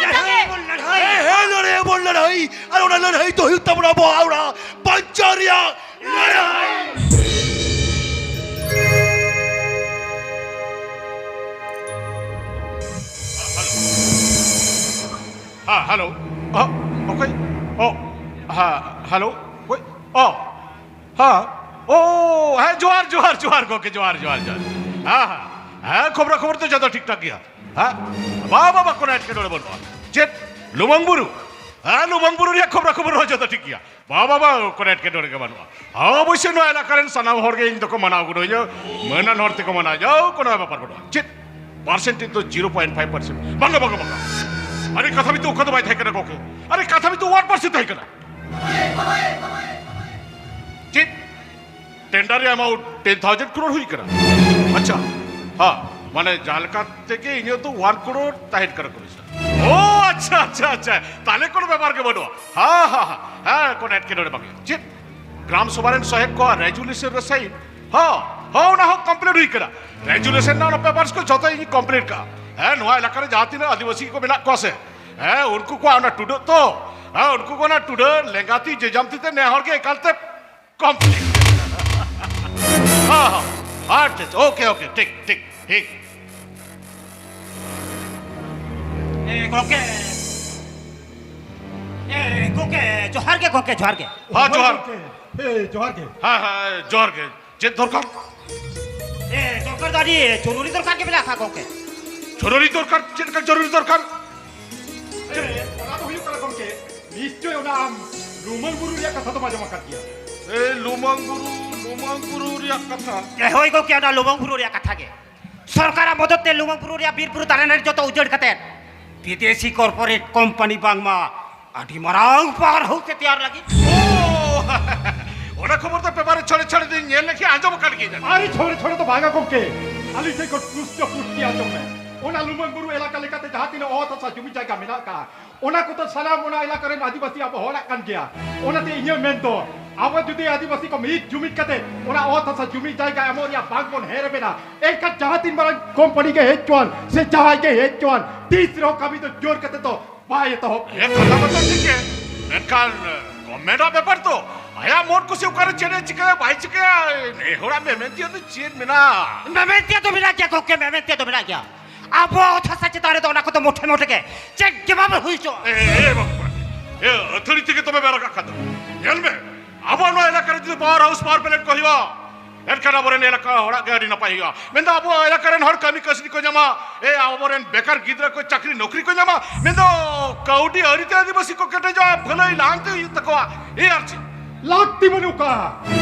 ᱞᱟᱹᱲᱦᱟᱹᱭ ᱵᱚᱱ ᱵᱚᱱ ᱞᱟᱹᱲᱦᱟᱹᱭ᱾ ᱦᱮᱸ, ᱦᱮᱸ, ᱞᱟᱹᱲᱦᱟᱹᱭ ᱵᱚᱱ ᱞᱟᱹᱲᱦᱟᱹᱭ᱾ ᱟᱨ ᱚᱱᱟ ᱞᱟᱹᱲᱦᱟᱹᱭ ᱫᱚ ᱦᱩᱭᱩᱜ ᱛᱟᱵᱚᱱᱟ ᱟᱵᱚ ᱦᱟᱣᱲᱟ ᱵᱟᱧᱪᱟᱣ ᱨᱮᱭᱟᱜ ᱞᱟᱹᱲᱦᱟᱹᱭ᱾ ᱦᱮᱞᱳ᱾ ᱚ, ᱚᱠᱚᱭ? ᱚ, ᱦᱮᱸ, ᱦᱮᱞᱳ᱾ ᱚᱠᱚᱭ? ᱚ, ᱦᱮᱸ᱾ ᱚ, ᱦᱮᱸ, ᱡᱚᱦᱟᱨ, ᱡᱚᱦᱟᱨ, ᱡᱚᱦᱟᱨ ᱜᱚᱢᱠᱮ, ᱡᱚᱦᱟᱨ, ᱡᱚᱦᱟᱨ, ᱡᱚᱦᱟᱨ᱾ ᱦᱮᱸ, ᱦᱮᱸ, ᱦᱮᱸ, ᱠᱷᱚᱵᱽᱨᱟ ᱠᱷᱚᱵᱚᱨ ᱫᱚ ᱡᱚᱛᱚ ᱴᱷᱤᱠ ᱴᱷᱟᱠ ᱜᱮᱭᱟ᱾ ᱦᱮᱸ, ᱵᱟ, ᱵᱟ, ᱵᱟ, ᱠᱳᱱᱳ ᱮᱴᱠᱮᱴᱚᱬᱮ ᱵᱟᱹᱱᱩᱜᱼᱟ᱾ ᱪᱮᱫ? ᱞᱩᱢᱟᱹᱝ ᱵᱩᱨᱩ? ᱦᱮᱸ, ᱞᱩᱢᱟᱹᱝ ᱵᱩᱨᱩ ᱨᱮᱭᱟᱜ ᱠᱷᱚᱵᱽᱨᱟ ᱠᱷᱚᱵᱚᱨ ᱦᱚᱸ ᱡᱚᱛᱚ ᱴᱷᱤᱠ ᱜᱮᱭᱟ᱾ ᱵᱟ, ᱵᱟ, ᱵᱟ, ᱠᱳᱱᱳ ᱮᱴᱠᱮᱴᱚᱬᱮ ᱜᱮ ᱵᱟᱹᱱᱩᱜᱼᱟ᱾ ᱦᱮᱸ, ᱚᱵᱚᱥᱥᱳᱭ ᱱᱚᱣᱟ ᱮᱞᱟᱠᱟ ᱨᱮᱱ ᱥᱟᱱᱟᱢ ᱦᱚᱲ ᱜᱮ ᱤᱧ ᱫᱚᱠᱚ ᱢᱟᱱᱟᱣ ᱜᱩᱱᱟᱹᱣᱤᱧᱟ, ᱢᱟᱹᱱᱟᱱ ᱦᱚᱲ ᱛᱮᱠᱚ ᱢᱟᱱᱟᱣᱤᱧᱟ, ᱠᱳᱱᱳ ᱵᱮᱯᱟᱨ ᱵᱟᱹᱱᱩᱜᱼᱟ᱾ ᱪᱮᱫ? ᱯᱟᱨᱥᱮᱱᱴᱮᱡᱽ ᱫᱚ ᱡᱤᱨᱳ ᱯᱚᱭᱮᱱᱴ ᱯᱷᱟᱭᱤᱵᱷ ᱯᱟᱨᱥᱮᱱᱴ᱾ ᱵᱟᱝᱟ, ᱵᱟᱝᱟ, ᱵᱟᱝᱟ᱾ ᱟᱨᱮ, ᱠᱟᱛᱷᱟ ᱢᱤᱫ ᱫᱚ ᱚᱱᱠᱟ ᱫᱚ ᱵᱟᱭ ᱛᱟᱦᱮᱸ ᱠᱟᱱᱟ ᱜᱚᱢᱠᱮ᱾ ᱟᱨᱮ, ᱠᱟᱛᱷᱟ ᱢᱤᱫ ᱫᱚ ᱚᱣᱟᱱ ᱯᱟᱨᱥᱮᱱᱴ ᱛᱟᱦᱮᱸ ᱠᱟᱱᱟ᱾ ᱪᱮᱫ? ᱴᱮᱱᱰᱟᱨ ᱨᱮᱭᱟᱜ ᱮᱢᱟᱣᱩᱱᱴ ᱴᱮᱱ ᱛᱷᱟᱣᱡᱮᱱᱰ ᱠᱨᱳᱲ ᱦᱩᱭ ᱠᱟᱱᱟ᱾ ᱟᱪᱪᱷᱟ, ᱦᱮᱸ, ᱢᱟᱱᱮ ᱡᱟᱦᱟᱸ ᱞᱮᱠᱟ ᱛᱮᱜᱮ ᱤᱧᱟᱹᱜ ᱫᱚ ᱚᱣᱟᱱ ᱠᱨᱳᱲ ᱛᱟᱦᱮᱸ ᱠᱟᱱᱟ ᱠᱚᱢᱤᱥᱚᱱ᱾ ᱳ, ᱟᱪᱪᱷᱟ, ᱟᱪᱪᱷᱟ, ᱟᱪᱪᱷᱟ, ᱛᱟᱦᱞᱮ ᱠᱳᱱᱳ ᱵᱮᱯᱟᱨ ᱜᱮ ᱵᱟᱹᱱᱩᱜᱼᱟ᱾ ᱦᱮᱸ, ᱦᱮᱸ, ᱦᱮᱸ, ᱦᱮᱸ, ᱠᱳᱱᱳ ᱮᱴᱠᱮᱴᱚᱬᱮ ᱵᱟᱝ ᱦᱩᱭᱩᱜᱼᱟ᱾ ᱪᱮᱫ? ᱜᱨᱟᱢ ᱥᱚᱵᱷᱟ ᱨᱮᱱ ᱥᱚᱦᱮᱫ ᱠᱚᱣᱟᱜ ᱨᱮᱡᱩᱞᱮᱥᱚᱱ ᱨᱮ ᱥᱟᱭᱤᱱ? ᱦᱚᱸ, ᱦᱚᱸ, ᱚᱱᱟ ᱦᱚᱸ ᱠᱚᱢᱯᱞᱤᱴ ᱦᱩᱭ ᱠᱟᱱᱟ᱾ ᱨᱮᱡᱩᱞᱮᱥᱚᱱ ᱨᱮᱱᱟᱜ ᱚᱱᱟ ᱯᱮᱯᱟᱨᱥ ᱠᱚ ᱡᱷᱚᱛᱚ ᱤᱧ ᱠᱚᱢᱯᱞᱤᱴ ᱠᱟᱜᱼᱟ᱾ ᱦᱮᱸ, ᱱᱚᱣᱟ ᱮᱞᱟᱠᱟ ᱨᱮ ᱡᱟᱦᱟᱸ ᱛᱤᱱᱟᱹᱜ ᱟᱹᱫᱤᱵᱟᱹᱥᱤ ᱠᱚ ᱢᱮᱱᱟᱜ ᱠᱚᱣᱟ ᱥᱮ, ᱦᱮᱸ, ᱩᱱᱠᱩ ᱠᱚᱣᱟᱜ ᱚᱱᱟ ᱴᱩᱰᱟᱹᱜ ᱛᱚ, ᱦᱮᱸ, ᱩᱱᱠᱩ ᱠᱚ ᱚᱱᱟ ᱴᱩᱰᱟᱹᱜ ᱞᱮᱸᱜᱟ ᱛᱤ ᱡᱮᱡᱟᱢ ᱛᱤ ᱛᱮ ᱱᱮ ᱦᱚᱲ ᱜᱮ ᱮᱠᱟᱞ ᱛᱮ ᱠᱚᱢᱯᱞᱤᱴ᱾ ᱦᱮᱸ, ᱦᱮᱸ, ᱟᱪᱪᱷᱟ, ᱟᱪᱪᱷᱟ, ᱳᱠᱮ, ᱳᱠᱮ, ᱴᱷᱤᱠ, ᱴᱷᱤᱠ, ᱴᱷᱤᱠ᱾ ᱮ, ᱜᱚᱢᱠᱮ᱾ ᱮ, ᱜᱚᱢᱠᱮ, ᱡᱚᱦᱟᱨ ᱜᱮ, ᱜᱚᱢᱠᱮ, ᱡᱚᱦᱟᱨ ᱜᱮ᱾ ᱦᱮᱸ, ᱦᱳᱭ, ᱡᱚᱦᱟᱨ᱾ ᱜᱚᱢᱠᱮ᱾ ᱮ, ᱡᱚᱦᱟᱨ ᱜᱮ᱾ ᱦᱮᱸ, ᱦᱮᱸ, ᱡᱚᱦᱟᱨ ᱜᱮ᱾ ᱪᱮᱫ ᱫᱚᱨᱠᱟᱨ? ᱮ, ᱫᱚᱨᱠᱟᱨ ᱫᱚ ᱟᱹᱰᱤ ᱡᱚᱨᱩᱨᱤ ᱫᱚᱨᱠᱟᱨ ᱜᱮ ᱢᱮᱱᱟᱜ ᱟᱠᱟᱫ, ᱜᱚᱢᱠᱮ᱾ ᱡᱚᱨᱩᱨᱤ ᱫᱚᱨᱠᱟᱨ? ᱪᱮᱫ ᱞᱮᱠᱟ ᱡᱚᱨᱩᱨᱤ ᱫᱚᱨᱠᱟᱨ? ᱮ, ᱚᱱᱟ ᱫᱚ ᱦᱩᱭᱩᱜ ᱠᱟᱱᱟ, ᱜᱚᱢᱠᱮ, ᱱᱤᱥᱪᱚᱭ ᱚᱱᱟ ᱟᱢ ᱞᱩᱢᱟᱹᱝ ᱵᱩᱨᱩ ᱨᱮᱭᱟᱜ ᱠᱟᱛᱷᱟ ᱫᱚᱢ ᱟᱸᱡᱚᱢ ᱟᱠᱟᱫ ᱜᱮᱭᱟ᱾ ᱮ, ᱞᱩᱢᱟᱹᱝ ᱵᱩᱨᱩ, ᱞᱩᱢᱟᱹᱝ ᱵᱩᱨᱩ ᱨᱮᱭᱟᱜ ᱠᱟᱛᱷᱟ? ᱮ, ᱦᱳᱭ, ᱜᱚᱢᱠᱮ, ᱚᱱᱟ ᱞᱩᱢᱟᱹᱝ ᱵᱩᱨᱩ ᱨᱮᱭᱟᱜ ᱠᱟᱛᱷᱟ ᱜᱮ᱾ ᱥᱚᱨᱠᱟᱨᱟᱜ ᱢᱚᱫᱚᱫ ᱛᱮ ᱞᱩᱢᱟᱹᱝ ᱵᱩᱨᱩ ᱨᱮᱭᱟᱜ ᱵᱤᱨ ᱵᱩᱨᱩ ᱫᱟᱨᱮ ᱱᱟᱹᱲᱤ ᱡᱚᱛᱚ ᱩᱡᱟᱹᱲ ᱠᱟᱛᱮ ᱵᱤᱫᱮᱥᱤ ᱠᱚᱨᱯᱳᱨᱮᱴ ᱠᱳᱢᱯᱟᱱᱤ ᱵᱟᱝᱢᱟ ᱟᱹᱰᱤ ᱢᱟᱨᱟᱝ ᱯᱟᱣᱟᱨ ᱦᱟᱣᱩᱥ ᱮ ᱛᱮᱭᱟᱨ ᱞᱟᱹᱜᱤᱫ᱾ ᱳ! ᱚᱱᱟ ᱠᱷᱚᱵᱚᱨ ᱫᱚ ᱯᱮᱯᱟᱨ ᱨᱮ ᱪᱷᱚᱲᱮ ᱪᱷᱚᱲᱮ ᱫᱚᱧ ᱧᱮᱞ ᱞᱮᱠᱷᱟᱱ ᱟᱸᱡᱚᱢ ᱟᱠᱟᱫ ᱜᱤᱭᱟᱹᱧ᱾ ᱟᱨᱮ, ᱪᱷᱚᱲᱮ ᱪᱷᱚᱲᱮ ᱫᱚ ᱵᱟᱝᱟ ᱜᱚᱢᱠᱮ, ᱟᱹᱞᱤᱧ ᱴᱷᱮᱱ ᱠᱷᱚᱱ ᱯᱩᱥᱴᱟᱹ ᱯᱩᱥᱴᱤ ᱟᱸᱡᱚᱢ ᱢᱮ᱾ ᱚᱱᱟ ᱞᱩᱢᱟᱹᱝ ᱵᱩᱨᱩ ᱮᱞᱟᱠᱟ ᱞᱮᱠᱟᱛᱮ ᱡᱟᱦᱟᱸ ᱛᱤᱱᱟᱹᱜ ᱚᱛ ᱦᱟᱥᱟ ᱡᱩᱢᱤ ᱡᱟᱭᱜᱟ ᱢᱮᱱᱟᱜ ᱟᱠᱟᱫᱼᱟ, ᱚᱱᱟ ᱠᱚᱫᱚ ᱥᱟᱱᱟᱢ ᱚᱱᱟ ᱮᱞᱟᱠᱟ ᱨᱮᱱ ᱟᱹᱫᱤᱵᱟᱹᱥᱤ ᱟᱵᱚ ᱦᱚᱲᱟᱜ ᱠᱟᱱ ᱜᱮᱭᱟ᱾ ᱚᱱᱟᱛᱮ ᱤᱧᱟᱹᱜ ᱢᱮᱱ ᱫᱚ, ᱟᱵᱚ ᱡᱩᱫᱤ ᱟᱹᱫᱤᱵᱟᱹᱥᱤ ᱠᱚ ᱢᱤᱫ ᱡᱩᱢᱤᱫ ᱠᱟᱛᱮ ᱚᱱᱟ ᱚᱛ ᱦᱟᱥᱟ ᱡᱩᱢᱤ ᱡᱟᱭᱜᱟ ᱮᱢᱚᱜ ᱨᱮᱭᱟᱜ ᱵᱟᱝ ᱵᱚᱱ ᱦᱮ ᱨᱮᱵᱮᱱᱟ, ᱮᱱᱠᱷᱟᱱ ᱡᱟᱦᱟᱸ ᱛᱤᱱ ᱢᱟᱨᱟᱝ ᱠᱳᱢᱯᱟᱱᱤ ᱜᱮ ᱦᱮᱡ ᱦᱚᱪᱚᱣᱟᱱ ᱥᱮ ᱡᱟᱦᱟᱸᱭ ᱜᱮ ᱦᱮᱡ ᱦᱚᱪᱚᱣᱟᱱ, ᱛᱤᱥ ᱨᱮᱦᱚᱸ ᱠᱟᱹᱢᱤ ᱫᱚ ᱡᱳᱨ ᱠᱟᱛᱮ ᱫᱚ ᱵᱟᱭ ᱮᱛᱚᱦᱚᱵ᱾ ᱦᱮᱸ, ᱠᱟᱛᱷᱟ ᱢᱟ ᱛᱚ ᱴᱷᱤᱠ ᱜᱮ, ᱢᱮᱱᱠᱷᱟᱱ ᱜᱚᱵᱷᱚᱨᱱᱢᱮᱱᱴ ᱟᱜ ᱵᱮᱯᱟᱨ ᱛᱚ, ᱟᱭᱟᱜ ᱢᱚᱱ ᱠᱩᱥᱤ ᱚᱠᱟᱨᱮ ᱪᱮᱫ ᱮ ᱪᱤᱠᱟᱹᱭᱟ ᱵᱟᱭ ᱪᱤᱠᱟᱹᱭᱟ, ᱱᱮ ᱦᱚᱲᱟᱜ ᱢᱮᱢᱮᱱ ᱛᱮᱭᱟᱜ ᱫᱚ ᱪᱮᱫ ᱢᱮᱱᱟᱜᱼᱟ? ᱢᱮᱢᱮᱱ ᱛᱮᱭᱟᱜ ᱫᱚ ᱢᱮᱱᱟᱜ ᱜᱮᱭᱟ ᱜᱚᱢᱠᱮ, ᱢᱮᱢᱮᱱ ᱛᱮᱭᱟᱜ ᱫᱚ ᱢᱮᱱᱟᱜ ᱜᱮᱭᱟ᱾ ᱟᱵᱚᱣᱟᱜ ᱚᱛ ᱦᱟᱥᱟ ᱪᱮᱛᱟᱱ ᱨᱮᱫᱚ ᱚᱱᱟ ᱠᱚᱫᱚ ᱢᱚᱴᱷᱮ ᱢᱚᱴᱷᱮ ᱜᱮ ᱪᱮᱫ ᱜᱮ ᱵᱟᱵᱚᱱ ᱦᱩᱭ ᱦᱚᱪᱚᱜᱼᱟ᱾ ᱮ, ᱮ, ᱵᱟᱹᱵᱩ ᱠᱚᱲᱟ, ᱮ, ᱟᱹᱛᱷᱟᱹᱲᱤ ᱛᱮᱜᱮ ᱛᱚᱵᱮ ᱵᱮᱨᱟ ᱠᱟᱜ ᱠᱷᱟᱱ ᱫᱚ᱾ ᱧᱮᱞ ᱢᱮ, ᱟᱵᱚ ᱱᱚᱣᱟ ᱮᱞᱟᱠᱟ ᱨᱮ ᱡᱩᱫᱤ power house, power plant ᱠᱚ ᱦᱩᱭᱩᱜᱼᱟ, ᱮᱱᱠᱷᱟᱱ ᱟᱵᱚᱨᱮᱱ ᱮᱞᱟᱠᱟ ᱦᱚᱲᱟᱜ ᱜᱮ ᱟᱹᱰᱤ ᱱᱟᱯᱟᱭ ᱦᱩᱭᱩᱜᱼᱟ᱾ ᱢᱮᱱᱫᱚ ᱟᱵᱚ ᱮᱞᱟᱠᱟ ᱨᱮᱱ ᱦᱚᱲ ᱠᱟᱹᱢᱤ ᱠᱟᱹᱥᱱᱤ ᱠᱚ ᱧᱟᱢᱟ, ᱮ, ᱟᱵᱚᱨᱮᱱ ᱵᱮᱠᱟᱨ ᱜᱤᱫᱽᱨᱟᱹ ᱠᱚ ᱪᱟᱹᱠᱨᱤ ᱱᱚᱠᱨᱤ ᱠᱚ ᱧᱟᱢᱟ, ᱢᱮᱱᱫᱚ ᱠᱟᱹᱣᱰᱤ ᱟᱹᱨᱤᱛᱮ ᱟᱹᱫᱤᱵᱟᱹᱥᱤ ᱠᱚ ᱠᱮᱴᱮᱡᱚᱜᱼᱟ, ᱵᱷᱟᱹᱞᱟᱹᱭ ᱞᱟᱦᱟᱱᱛᱤ ᱦᱩᱭᱩᱜ ᱛᱟᱠᱚᱣᱟ᱾ ᱮ ᱟᱨ ᱪᱮᱫ? ᱞᱟᱹᱠᱛᱤ ᱵᱟᱹᱱᱩᱜ ᱠᱟᱜᱼᱟ᱾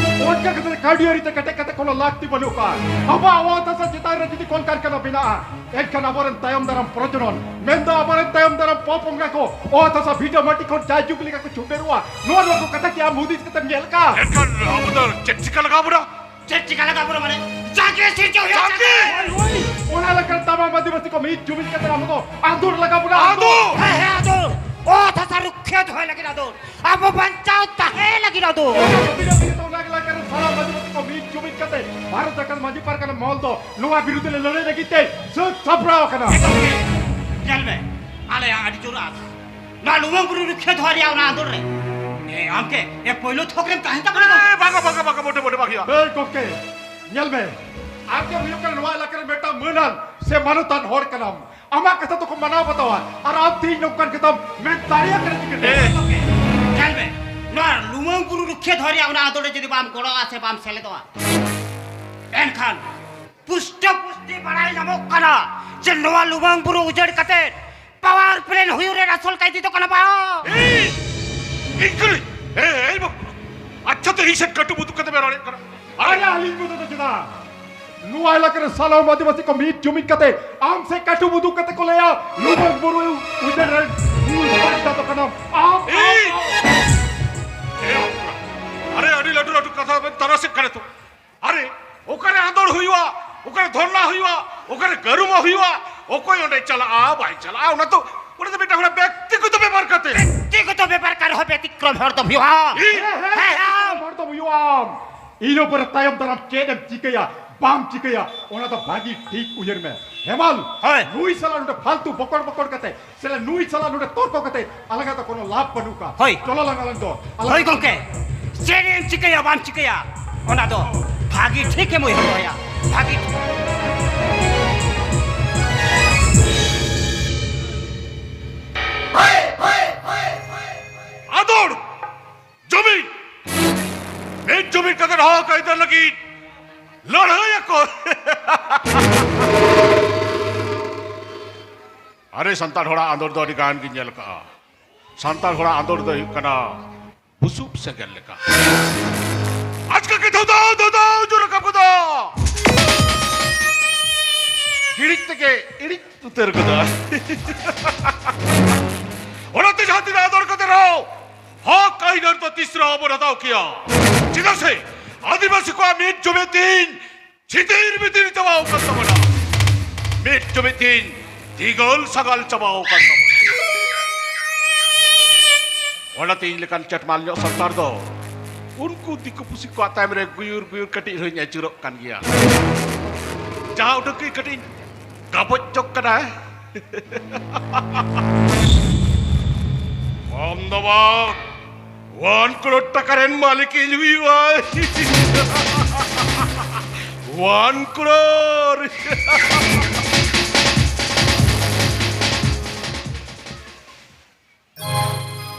ᱚᱱᱠᱟ ᱠᱟᱛᱮ ᱠᱟᱹᱣᱰᱤ ᱟᱹᱨᱤᱛᱮ ᱠᱮᱴᱮᱡ ᱠᱟᱛᱮ ᱠᱳᱱᱳ ᱞᱟᱹᱠᱛᱤ ᱵᱟᱹᱱᱩᱜ ᱠᱟᱜᱼᱟ᱾ ᱟᱵᱚᱣᱟᱜ ᱚᱛ ᱦᱟᱥᱟ ᱪᱮᱛᱟᱱ ᱨᱮ ᱡᱩᱫᱤ ᱠᱚᱞᱠᱟᱨᱠᱷᱟᱱᱟ ᱵᱮᱱᱟᱜᱼᱟ, ᱮᱱᱠᱷᱟᱱ ᱟᱵᱚᱨᱮᱱ ᱛᱟᱭᱚᱢ ᱫᱟᱨᱟᱢ ᱯᱨᱚᱡᱚᱱᱚᱱ, ᱢᱮᱱᱫᱚ ᱟᱵᱚᱨᱮᱱ ᱛᱟᱭᱚᱢ ᱫᱟᱨᱟᱢ ᱯᱚᱯᱚᱝᱲᱟ ᱠᱚ ᱚᱛ ᱦᱟᱥᱟ ᱵᱷᱤᱴᱟᱹ ᱢᱟᱹᱴᱤ ᱠᱷᱚᱱ ᱡᱟᱭᱡᱩᱜᱽ ᱞᱮᱠᱟ ᱠᱚ ᱪᱷᱩᱰᱟᱹᱨᱚᱜᱼᱟ᱾ ᱱᱚᱣᱟ, ᱱᱚᱣᱟ ᱠᱚ ᱠᱟᱛᱷᱟ ᱠᱤ ᱟᱢ ᱦᱩᱫᱤᱥ ᱠᱟᱛᱮᱢ ᱧᱮᱞ ᱠᱟᱜᱼᱟ? ᱮᱱᱠᱷᱟᱱ ᱟᱵᱚ ᱫᱚ ᱪᱮᱫ ᱪᱤᱠᱟ ᱞᱟᱜᱟᱣ ᱵᱚᱱᱟ? ᱪᱮᱫ ᱪᱤᱠᱟ ᱞᱟᱜᱟᱣ ᱵᱚᱱᱟ ᱢᱟᱱᱮ? ᱡᱟᱸᱜᱮ ᱥᱤᱨᱡᱟᱹᱣ ᱦᱩᱭᱩᱜᱼᱟ, ᱡᱟᱸᱜᱮ! ᱡᱟᱸᱜᱮ! ᱦᱳᱭ, ᱦᱳᱭ᱾ ᱚᱱᱟ ᱞᱮᱠᱟᱱ ᱛᱟᱢᱟᱢ ᱟᱹᱫᱤᱵᱟᱹᱥᱤ ᱠᱚ ᱢᱤᱫ ᱡᱩᱢᱤᱫ ᱠᱟᱛᱮ ᱟᱵᱚ ᱫᱚ ᱟᱸᱫᱳᱲ ᱞᱟᱜᱟᱣ ᱵᱚᱱᱟ, ᱟᱸᱫᱳᱲ! ᱟᱸᱫᱳᱲ! ᱦᱮᱸ, ᱦᱮᱸ, ᱟᱸᱫᱳᱲ! ᱚᱛ ᱦᱟᱥᱟ ᱨᱩᱠᱷᱤᱭᱟᱹ ᱫᱚᱦᱚᱭ ᱞᱟᱹᱜᱤᱫ ᱟᱸᱫᱳᱲ! ᱟᱵᱚ ᱵᱟᱧᱪᱟᱣ ᱛᱟᱦᱮᱸ ᱞᱟᱹᱜᱤᱫ ᱟᱸᱫᱳᱲ! ᱚᱱᱟ ᱠᱷᱟᱹᱛᱤᱨ ᱛᱮ ᱚᱱᱟ ᱮᱞᱟᱠᱟ ᱨᱮ ᱥᱟᱱᱟᱢ ᱟᱹᱫᱤᱵᱟᱹᱥᱤ ᱠᱚ ᱢᱤᱫ ᱡᱩᱢᱤᱫ ᱠᱟᱛᱮ ᱵᱷᱟᱨᱚᱛ ᱡᱟᱠᱟᱛ ᱢᱟᱹᱡᱷᱤ ᱯᱟᱨᱜᱟᱱᱟ ᱢᱚᱦᱚᱞ ᱫᱚ ᱱᱚᱣᱟ ᱵᱤᱨᱩᱫᱷ ᱨᱮ ᱞᱟᱹᱲᱦᱟᱹᱭ ᱞᱟᱹᱜᱤᱫ ᱛᱮ ᱥᱟᱹᱛ ᱥᱟᱯᱲᱟᱣ ᱟᱠᱟᱱᱟ᱾ ᱮᱠᱫᱚᱢ ᱜᱮ᱾ ᱧᱮᱞ ᱢᱮ, ᱟᱞᱮᱭᱟᱜ ᱟᱹᱰᱤ ᱡᱳᱨ ᱟᱥ᱾ ᱱᱚᱣᱟ ᱞᱩᱢᱟᱹᱝ ᱵᱩᱨᱩ ᱨᱩᱠᱷᱤᱭᱟᱹ ᱫᱚᱦᱚ ᱨᱮᱭᱟᱜ ᱚᱱᱟ ᱟᱸᱫᱳᱲ ᱨᱮ᱾ ᱮ, ᱟᱢ ᱪᱮᱫ, ᱮ, ᱯᱳᱭᱞᱳ ᱛᱷᱚᱠ ᱨᱮᱢ ᱛᱟᱦᱮᱱ ᱛᱟᱵᱚᱱᱟ ᱛᱚ? ᱮ, ᱵᱟᱝᱟ, ᱵᱟᱝᱟ, ᱵᱟᱝᱟ, ᱢᱚᱴᱮ, ᱢᱚᱴᱮ ᱵᱟᱝ ᱦᱩᱭᱩᱜᱼᱟ᱾ ᱮᱭ ᱜᱚᱢᱠᱮ, ᱧᱮᱞ ᱢᱮ, ᱟᱢ ᱜᱮᱢ ᱦᱩᱭᱩᱜ ᱠᱟᱱᱟ ᱱᱚᱣᱟ ᱮᱞᱟᱠᱟ ᱨᱮ ᱢᱤᱫᱴᱟᱝ ᱢᱟᱹᱱᱟᱱ ᱥᱮ ᱢᱟᱱᱚᱛᱟᱱ ᱦᱚᱲ ᱠᱟᱱᱟᱢ᱾ ᱟᱢᱟᱜ ᱠᱟᱛᱷᱟ ᱫᱚᱠᱚ ᱢᱟᱱᱟᱣ ᱵᱟᱛᱟᱣᱟ, ᱟᱨ ᱟᱢ ᱛᱮᱦᱮᱧ ᱱᱚᱝᱠᱟᱱ ᱠᱟᱛᱷᱟᱢ ᱢᱮᱱ ᱫᱟᱲᱮᱭᱟᱜ ᱠᱟᱱᱟ ᱪᱤᱠᱟᱹᱛᱮ? ᱮ᱾ ᱧᱮᱞ ᱢᱮ, ᱱᱚᱣᱟ ᱞᱩᱢᱟᱹᱝ ᱵᱩᱨᱩ ᱨᱩᱠᱷᱤᱭᱟᱹ ᱫᱚᱦᱚ ᱨᱮᱭᱟᱜ ᱚᱱᱟ ᱟᱸᱫᱳᱲ ᱨᱮ ᱡᱩᱫᱤ ᱵᱟᱢ ᱜᱚᱲᱚᱜᱼᱟ ᱥᱮ ᱵᱟᱢ ᱥᱮᱞᱮᱫᱚᱜᱼᱟ, ᱮᱱᱠᱷᱟᱱ ᱯᱩᱥᱴᱟᱹ ᱯᱩᱥᱴᱤ ᱵᱟᱲᱟᱭ ᱧᱟᱢᱚᱜ ᱠᱟᱱᱟ ᱡᱮ ᱱᱚᱣᱟ ᱞᱩᱢᱟᱹᱝ ᱵᱩᱨᱩ ᱩᱡᱟᱹᱲ ᱠᱟᱛᱮ power plant ᱦᱩᱭᱩᱜ ᱨᱮ ᱟᱥᱚᱞ ᱠᱟᱭᱫᱤ ᱫᱚ ᱠᱟᱱᱟ ᱵᱟ᱾ ᱮᱭ! ᱤᱧ ᱠᱟᱹᱱᱟᱹᱧ! ᱮᱭ, ᱮᱭ ᱵᱟᱹᱵᱩ! ᱟᱪᱪᱷᱟ, ᱛᱚ ᱤᱧ ᱥᱮᱫ ᱠᱟᱹᱴᱩ ᱵᱩᱫᱩ ᱠᱟᱛᱮ ᱯᱮ ᱨᱚᱲᱮᱫ ᱠᱟᱱᱟ᱾ ᱟᱨᱮ, ᱟᱹᱞᱤᱧ ᱵᱩᱫᱩ ᱫᱚ ᱪᱮᱫᱟᱜ? ᱱᱚᱣᱟ ᱮᱞᱟᱠᱟ ᱨᱮ ᱥᱟᱱᱟᱢ ᱟᱹᱫᱤᱵᱟᱹᱥᱤ ᱠᱚ ᱢᱤᱫ ᱡᱩᱢᱤᱫ ᱠᱟᱛᱮ ᱟᱢ ᱥᱮ ᱠᱟᱹᱴᱩ ᱵᱩᱫᱩ ᱠᱟᱛᱮ ᱠᱚ ᱞᱟᱹᱭᱟ, ᱞᱩᱢᱟᱹᱝ ᱵᱩᱨᱩ ᱩᱡᱟᱹᱲ ᱨᱮᱱ ᱢᱩᱞ ᱵᱟᱱᱴᱟ ᱫᱚ ᱠᱟᱱᱟᱢ ᱟᱢ, ᱮᱭ! ᱟᱢ, ᱟᱢ᱾ ᱮᱭ ᱵᱟᱹᱵᱩ! ᱟᱨᱮ, ᱟᱹᱰᱤ ᱞᱟᱹᱴᱩ ᱞᱟᱹᱴᱩ ᱠᱟᱛᱷᱟ ᱵᱮᱱ ᱛᱟᱨᱟᱥᱮᱫ ᱠᱟᱱᱟ ᱛᱚ᱾ ᱟᱨᱮ, ᱚᱠᱟᱨᱮ ᱟᱸᱫᱳᱲ ᱦᱩᱭᱩᱜᱼᱟ, ᱚᱠᱟᱨᱮ ᱫᱷᱚᱨᱱᱟ ᱦᱩᱭᱩᱜᱼᱟ, ᱚᱠᱟᱨᱮ ᱜᱟᱹᱨᱩᱢᱚᱜ ᱦᱩᱭᱩᱜᱼᱟ, ᱚᱠᱚᱭ ᱚᱸᱰᱮ ᱪᱟᱞᱟᱜᱼᱟ, ᱵᱟᱭ ᱪᱟᱞᱟᱜᱼᱟ, ᱚᱱᱟ ᱫᱚ, ᱚᱱᱟ ᱫᱚ ᱢᱤᱫᱴᱟᱝ ᱦᱚᱲᱟᱜ ᱵᱮᱠᱛᱤᱜᱚᱛᱚ ᱵᱮᱯᱟᱨ ᱠᱟᱛᱮ᱾ ᱵᱮᱠᱛᱤᱜᱚᱛᱚ ᱵᱮᱯᱟᱨ ᱠᱟᱱ ᱨᱮᱦᱚᱸ ᱵᱮᱛᱤᱠᱨᱚᱢ ᱦᱚᱲ ᱫᱚᱢ ᱦᱩᱭᱩᱜᱼᱟ᱾ ᱤ? ᱦᱮᱸ, ᱦᱮᱸ, ᱦᱮᱸ, ᱦᱮᱸ᱾ ᱦᱚᱲ ᱫᱚᱢ ᱦᱩᱭᱩᱜᱼᱟ ᱟᱢ᱾ ᱤᱱᱟᱹ ᱯᱚᱨᱮ ᱛᱟᱭᱚᱢ ᱫᱟᱨᱟᱢ ᱪᱮᱫ ᱮᱢ ᱪᱤᱠᱟᱹᱭᱟ, ᱵᱟᱢ ᱪᱤᱠᱟᱹᱭᱟ, ᱚᱱᱟ ᱫᱚ ᱵᱷᱟᱹᱜᱤ ᱴᱷᱤᱠ ᱩᱭᱦᱟᱹᱨ ᱢᱮ᱾ ᱦᱮᱢᱟᱞ, ᱦᱳᱭ᱾ ᱱᱩᱭ ᱥᱟᱞᱟᱜ ᱱᱚᱰᱮ ᱯᱷᱟᱞᱛᱩ ᱵᱚᱠᱚᱲ ᱵᱚᱠᱚᱲ ᱠᱟᱛᱮ ᱥᱮ ᱱᱩᱭ ᱥᱟᱞᱟᱜ ᱱᱚᱰᱮ ᱛᱚᱨᱠᱚ ᱠᱟᱛᱮ ᱟᱞᱟᱜᱟ ᱫᱚ ᱠᱳᱱᱳ ᱞᱟᱵᱷ ᱵᱟᱹᱱᱩᱜᱼᱟ᱾ ᱦᱳᱭ᱾ ᱪᱚᱞᱚ ᱞᱟᱝ ᱟᱞᱟᱝ ᱫᱚ ᱟᱞᱟᱝ ᱦᱳᱭ ᱫᱚ ᱜᱚᱢᱠᱮ, ᱪᱮᱫ ᱮᱢ ᱪᱤᱠᱟᱹᱭᱟ ᱵᱟᱢ ᱪᱤᱠᱟᱹᱭᱟ, ᱚᱱᱟ ᱫᱚ ᱵᱷᱟᱹᱜᱤ ᱴᱷᱤᱠ ᱮᱢ ᱩᱭᱦᱟᱹᱨ ᱫᱚᱦᱚᱭᱟ, ᱵᱷᱟᱹᱜᱤ ᱴᱷᱤᱠ᱾ ᱞᱟᱹᱲᱦᱟᱹᱭ ᱟᱠᱚ᱾ ᱟᱨᱮ, ᱥᱟᱱᱛᱟᱲ ᱦᱚᱲᱟᱜ ᱟᱸᱫᱳᱲ ᱫᱚ ᱟᱹᱰᱤ ᱜᱟᱱ ᱜᱤᱧ ᱧᱮᱞ ᱠᱟᱜᱼᱟ᱾ ᱥᱟᱱᱛᱟᱲ ᱦᱚᱲᱟᱜ ᱟᱸᱫᱳᱲ ᱫᱚ ᱦᱩᱭᱩᱜ ᱠᱟᱱᱟ ᱵᱩᱥᱩᱵ ᱥᱮᱸᱜᱮᱞ ᱞᱮᱠᱟ᱾ ᱟᱪᱠᱟ ᱜᱮ ᱫᱷᱟᱣ ᱫᱷᱟᱣ ᱫᱷᱟᱣ ᱫᱷᱟᱣ ᱡᱳᱨ ᱨᱟᱠᱟᱵ ᱜᱚᱫᱚᱜ᱾ ᱦᱤᱲᱤᱡ ᱛᱮᱜᱮ ᱤᱲᱤᱡ ᱩᱛᱟᱹᱨ ᱜᱚᱫᱚᱜᱼᱟ᱾ ᱚᱱᱟᱛᱮ ᱡᱟᱦᱟᱸ ᱛᱤᱱᱟᱹᱜ ᱟᱸᱫᱳᱲ ᱠᱟᱛᱮ ᱨᱮᱦᱚᱸ ᱦᱚᱠ ᱟᱹᱭᱫᱟᱹᱨ ᱫᱚ ᱛᱤᱥ ᱨᱮᱦᱚᱸ ᱵᱟᱵᱚᱱ ᱦᱟᱛᱟᱣ ᱠᱮᱭᱟ᱾ ᱪᱮᱫᱟᱜ ᱥᱮ ᱟᱹᱫᱤᱵᱟᱹᱥᱤ ᱠᱚᱣᱟᱜ ᱢᱤᱫ ᱡᱩᱢᱤᱫ ᱫᱤᱱ ᱪᱷᱤᱛᱤᱨ ᱵᱤᱛᱤᱨ ᱪᱟᱵᱟᱣ ᱟᱠᱟᱱ ᱛᱟᱵᱚᱱᱟ᱾ ᱢᱤᱫ ᱡᱩᱢᱤᱫ ᱫᱤᱱ ᱫᱤᱜᱚᱞ ᱥᱟᱜᱟᱞ ᱪᱟᱵᱟᱣ ᱟᱠᱟᱱ ᱛᱟᱵᱚᱱᱟ᱾ ᱚᱱᱟᱛᱮ ᱤᱧ ᱞᱮᱠᱟᱱ ᱪᱟᱴᱢᱟᱞ ᱧᱚᱜ ᱥᱟᱱᱛᱟᱲ ᱫᱚ ᱩᱱᱠᱩ ᱫᱤᱠᱩ ᱯᱩᱥᱤ ᱠᱚᱣᱟᱜ ᱛᱟᱭᱚᱢ ᱨᱮ ᱜᱩᱭᱩᱨ ᱜᱩᱭᱩᱨ ᱠᱟᱹᱴᱤᱡ ᱨᱮᱦᱚᱸᱧ ᱟᱹᱪᱩᱨᱚᱜ ᱠᱟᱱ ᱜᱮᱭᱟ᱾ ᱡᱟᱦᱟᱸ ᱩᱰᱩᱠ ᱜᱮ ᱠᱟᱹᱴᱤᱡ ᱜᱟᱵᱚᱡ ᱪᱚᱜ ᱠᱟᱱᱟᱭ᱾ ᱟᱢ ᱫᱚ ᱵᱟᱝ, ᱣᱟᱱ ᱠᱨᱳᱲ ᱴᱟᱠᱟ ᱨᱮᱱ ᱢᱟᱹᱞᱤᱠ ᱤᱧ ᱦᱩᱭᱩᱜᱼᱟ᱾ ᱣᱟᱱ ᱠᱨᱳᱲ᱾